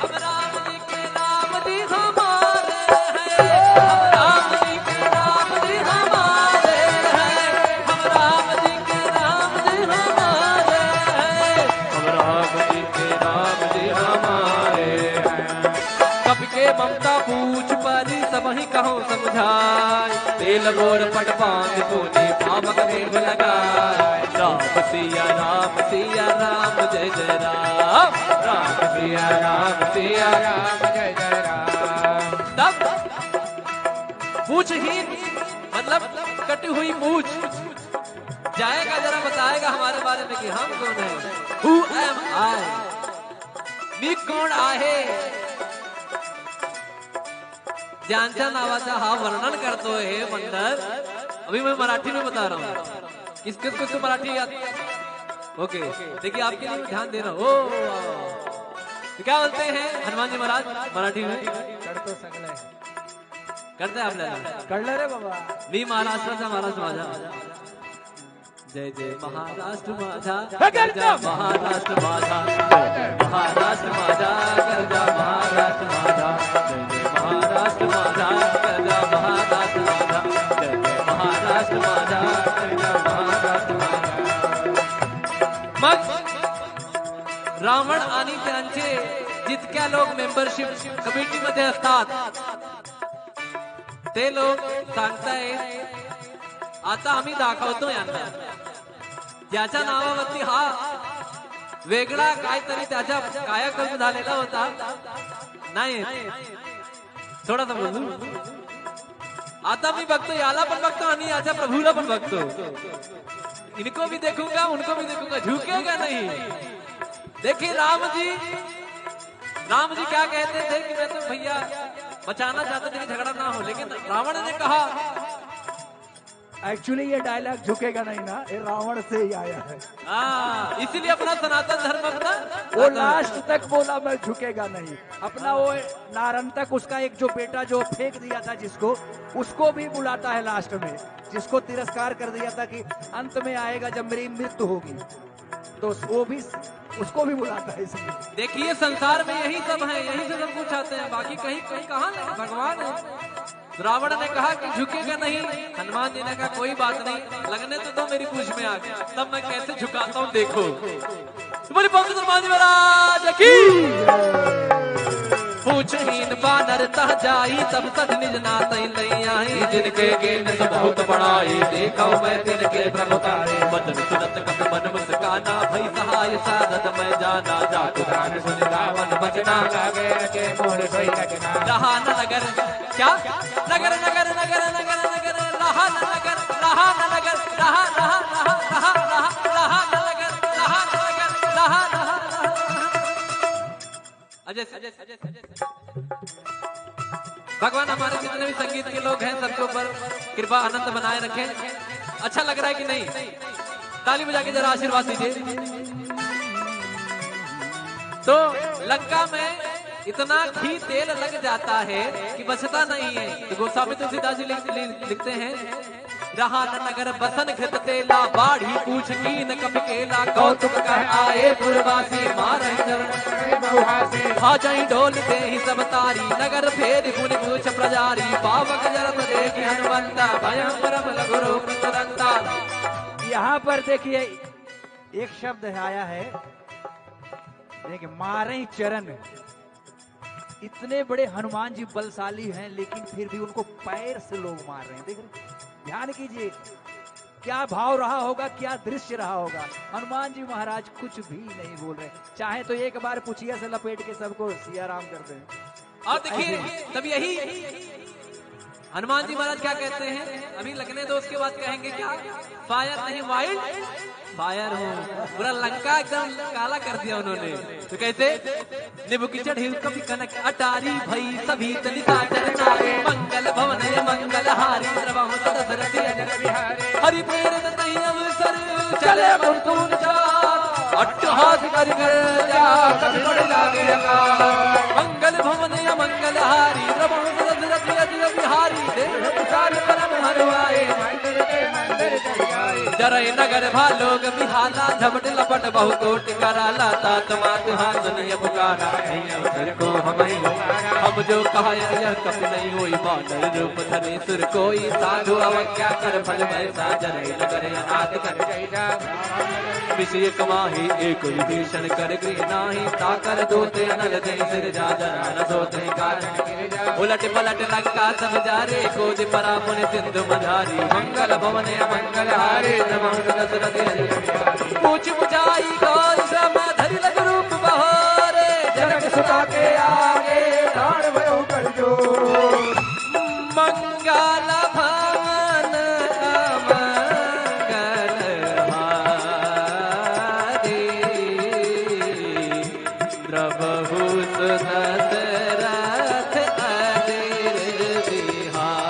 हम राम जी के राम जी हमारे हैं, हम राम जी के राम जी हमारे हैं, हम राम जी के राम जी हमारे हैं, हम राम जी के राम जी हमारे हैं। कपि के ममता पूछ परी, सबहिं कहो समुझाय। तेल बोर पट बाँधि पूनि, पावक देह लगाय। राम सिया राम सिया राम जय जय राम। राम सिया राम सिया राम जय जय राम। तब पूछहीन, मतलब कटी हुई पूछ, जाएगा जरा बताएगा हमारे बारे में कि हम कौन हैं। Who am I? मी कोण आहे? ज्यांच्या नावाचा हा वर्णन करतोय हे मंडल। अभी मैं मराठी में बता रहा हूँ, किसको किसको मराठी याद? ओके, देखिए आपके लिए ध्यान दे रहा हूँ। ओ, तो क्या बोलते हैं हनुमान जी महाराज मराठी में? करतो सगळं. करते आप लोग. कळलं रे बाबा. मी महाराष्ट्राचा महाराष्ट्र माझा. जय जय महाराष्ट्र माझा, हे गर्जा महाराष्ट्र माझा, जय जय महाराष्ट्र माझा, गर्जा महाराष्ट्र माझा, जय जय महाराष्ट्र माझा, गर्जा महाराष्ट्र माझा, जय जय महाराष्ट्र माझा, गर्जा महाराष्ट्र माझा. मग रावण आणि त्यांचे जितक्या लोक मेंबरशिप कमिटीमध्ये असतात, ते लोक सांगताय, आता आम्ही दाखवतो यांना. ज्याच्या नावावरती हा वेगळा काहीतरी त्याच्या कायाकल्प झालेला होता, नाही, थोडासा बोलू. आता मी बघतो, याला पण बघतो आणि याच्या प्रभूला पण बघतो. इनको भी देखूंगा, उनको भी देखूंगा, झुकेगा नहीं. देखिए राम जी, राम जी क्या कहते थे कि मैं तो भैया बचाना चाहता था कि झगड़ा ना हो, लेकिन रावण ने कहा, एक्चुअली ये डायलॉग झुकेगा नहीं ना, ये रावण से ही आया है. हाँ, इसीलिए अपना सनातन धर्म अपना वो लास्ट तक बोला, मैं झुकेगा नहीं. अपना वो नारंतक, उसका एक जो बेटा जो फेंक दिया था जिसको, उसको भी बुलाता है लास्ट में, जिसको तिरस्कार कर दिया था कि अंत में आएगा जब मेरी मृत्यु होगी, तो वो भी, उसको भी बुलाता है इसलिए. देखिए, संसार में यही सब है, यहीं से सब कुछ आते हैं, बाकी कहीं, कहीं कहाँ नहीं, भगवान है. रावण ने कहा कि झुकेगा नहीं, हनुमान जी ने कहा, कोई बात नहीं, लगने तो दो मेरी पूंछ में आग, तब मैं कैसे झुकाता हूँ, देखो. तो बोले, पवन हनुमान जी महाराज की. पूछहीन बानर तह जाई, तब सठ निज नातहि लइ आई. जिनके कीन्ह सुबहुत बड़ाई, देखौ मैं तिनके प्रभुताई. बचन सुनत कपि मन मुसकाना, भई सहाय सारथ महि जाना. जातु ध्यान सुनि रावण बचना, लागे अके मोर सोई रचना. रहा न नगर, क्या? नगर, नगर, नगर, नगर, नगर, रहा न नगर, रहा न नगर, रहा, रहा, रहा न नगर, रहा न नगर, रहा, रहा. अजय, अजय, अजय, अजय. भगवान हमारे जितने भी संगीत के लोग हैं, सबके ऊपर कृपा अनंत बनाए रखें. अच्छा लग रहा है कि नहीं? ताली बजा के जरा आशीर्वाद दीजिए. तो लंका में इतना घी तेल लग जाता है कि बचता नहीं है. तो गोस्वामी तुलसीदास जी लिख-, लिख-, लिखते हैं, रहा न नगर बसन घृत तेला, बाढ़ी पूछ कीन्ह कपि केला, कौतुक कह आए पुरवासी, मारहि चरण बहुहासी. हाजहि डोल देहि सब तारी, नगर फेरि मुनि पूछ प्रजारी, पावक जरत देखि हनुमंता, भयम परम लघु रूप तुरंता. यहाँ पर देखिए, एक शब्द आया है, देखिए, मारहि चरण. इतने बड़े हनुमान जी बलशाली हैं, लेकिन फिर भी उनको पैर से लोग मार रहे हैं. देख रहे हैं? ध्यान कीजिए, क्या भाव रहा होगा, क्या दृश्य रहा होगा। हनुमान जी महाराज कुछ भी नहीं बोल रहे, चाहे तो एक बार पुछिया से लपेट के सबको सिया राम कर दें। और देखिए, तब यही हनुमान जी महाराज क्या कहते हैं, अभी लगने दो, उसके बाद कहेंगे क्या, फायर नहीं, वाइल्ड फायर हूँ। पूरा लंका एकदम काला कर दिया उन्होंने। तो कैसे? निबुक चढ़ी कपि कनक अटारी, भई सभी तनि सादर नारी। मंगल भवन अमंगल हारी, द्रवहु दसरथ अजर बिहारी। हरि प्रेरित तहि अवसर चले मुनि चार, अट्टहास करि कर जा कपि बड़ लागे अकाल। मंगल भवन अमंगल हारी, द्रवहु दसरथ अजर बिहारी। देह विशाल परम हरवाए, जरई नगर भा लोग बिहाला, झपट लपट बहु कोटि कराला। तात मातु हाथ नहीं पुकारा, नहीं अवसर को हमहि। हम जो कहा यह कपि नहीं होई, बानर रूप धरे सुर कोई। साधु अवज्ञा कर फल वैसा, जरई नगर अनाथ कर। विषय कमाही एक विभीषण कर गृह नाही, ताकर दूत अनल जय सिर जा जरा न सोते कारण। उलट पलट लंका सब जा रे, खोज परा पुनि सिंधु मझारी। मंगल भवन अमंगल हारे, द्रवहु दसरथ अजर बिहारी। पूछ बुझाई गौतम धरि लघु रूप बहारे। जनक सुता के आगे ठाढ़ भयो कर जोर। मंगल भवन अमंगल हारी, द्रवहु दसरथ अजर बिहारी।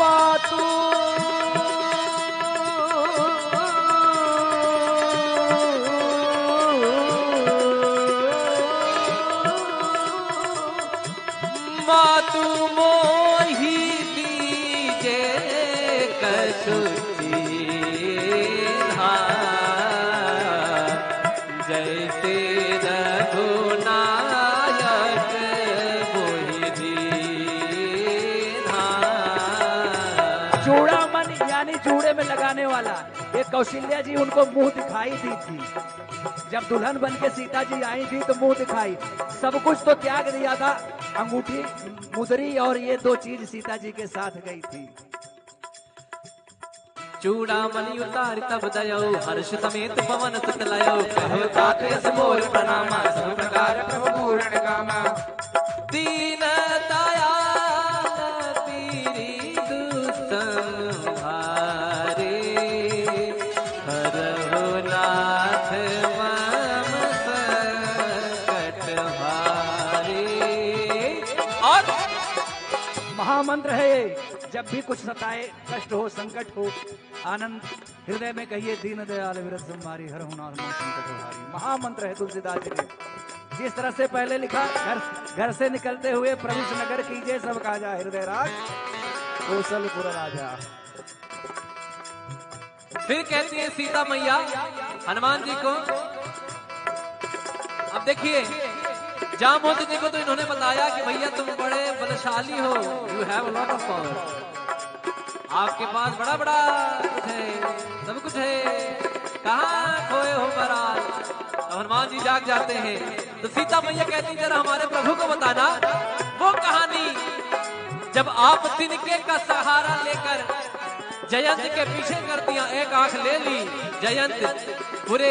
मातु मातु मोहि दीजे कछु चीन्हा, जैसे रघुनायक मोहि दीन्हा। चूड़ामन यानी जूड़े में लगाने वाला, ये कौशल्या जी उनको मुंह दिखाई दी थी। जब दुल्हन बन के सीता जी आई थी तो मुंह दिखाई, सब कुछ तो त्याग दिया था, अंगूठी, मुदरी और ये दो चीज सीता जी के साथ गई थी। चूड़ामणि उतारि तब दयो, हर्ष समेत पवन सुत लयो। कहो तात यस मोर प्रणामा, सब प्रकार प्रभु पूरण कामा। दीन दयाल पीरि दुसम भारे, हरहु नाथ मम संकट हारे। और महामंत्र है ये, जब भी कुछ सताए, कष्ट हो, संकट हो, आनंद हृदय में कहिए, दीन दयाल विरज संभारी, हरहु नाथ मम संकट हारी। महामंत्र है तुलसीदास जी के। जिस तरह से पहले लिखा, घर, घर से निकलते हुए प्रभु से नगर कीजे, सब काजा हृदय राज कोसलपुर राजा। फिर कहती है सीता मैया हनुमान जी को, अब देखिए, जामवंत जी को तो इन्होंने बताया कि भैया तुम बड़े बलशाली हो, you have a lot of power, आपके पास बड़ा बड़ा कुछ है, सब कुछ है, कहाँ खोए हो महाराज? अब हनुमान जी जाग जाते हैं तो सीता मैया कहती, जरा हमारे प्रभु को बताना वो कहानी, जब आप तिनके का सहारा लेकर जयंत के पीछे कर दिया, एक आंख ले ली जयंत, पूरे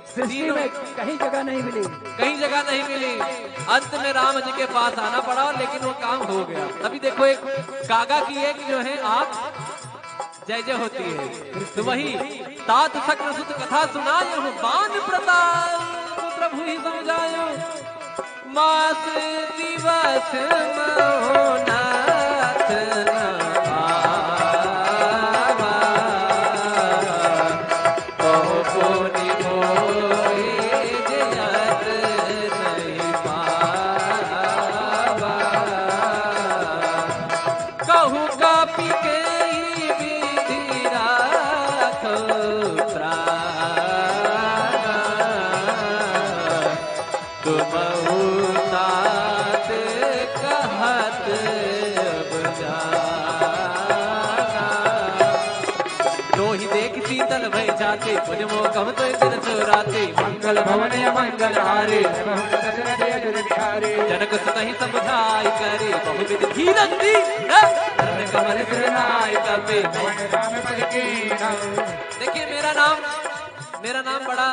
सृष्टि तीनों में कहीं जगह नहीं मिली। कहीं जगह नहीं मिली। अंत में राम जी के पास आना पड़ा, लेकिन वो काम हो गया। तभी देखो, एक कागा की एक जो है आंख जय जय होती है। तो वही तात शक्र सुत कथा सुनाए हूँ, बान प्रताप प्रभु ही सम जायो। मास दिवस महो नाथ न आवा, कहो पुनि मोहि जयत नहीं पावा। कहूँ कपि केहि विधि राखो प्राण, तुमहु तात कहत अब जाना। तो के पुजमो कहु तो दिन सुराती। मंगल भवन अमंगल हारी। दशरथ अजुर बिहारी। जनक सुतहि समुझाइ करी बहुविध धीरंदी। कमल सिरनाय कपि। पवन राम पद कीन्हा। देखिए, मेरा नाम, मेरा नाम बड़ा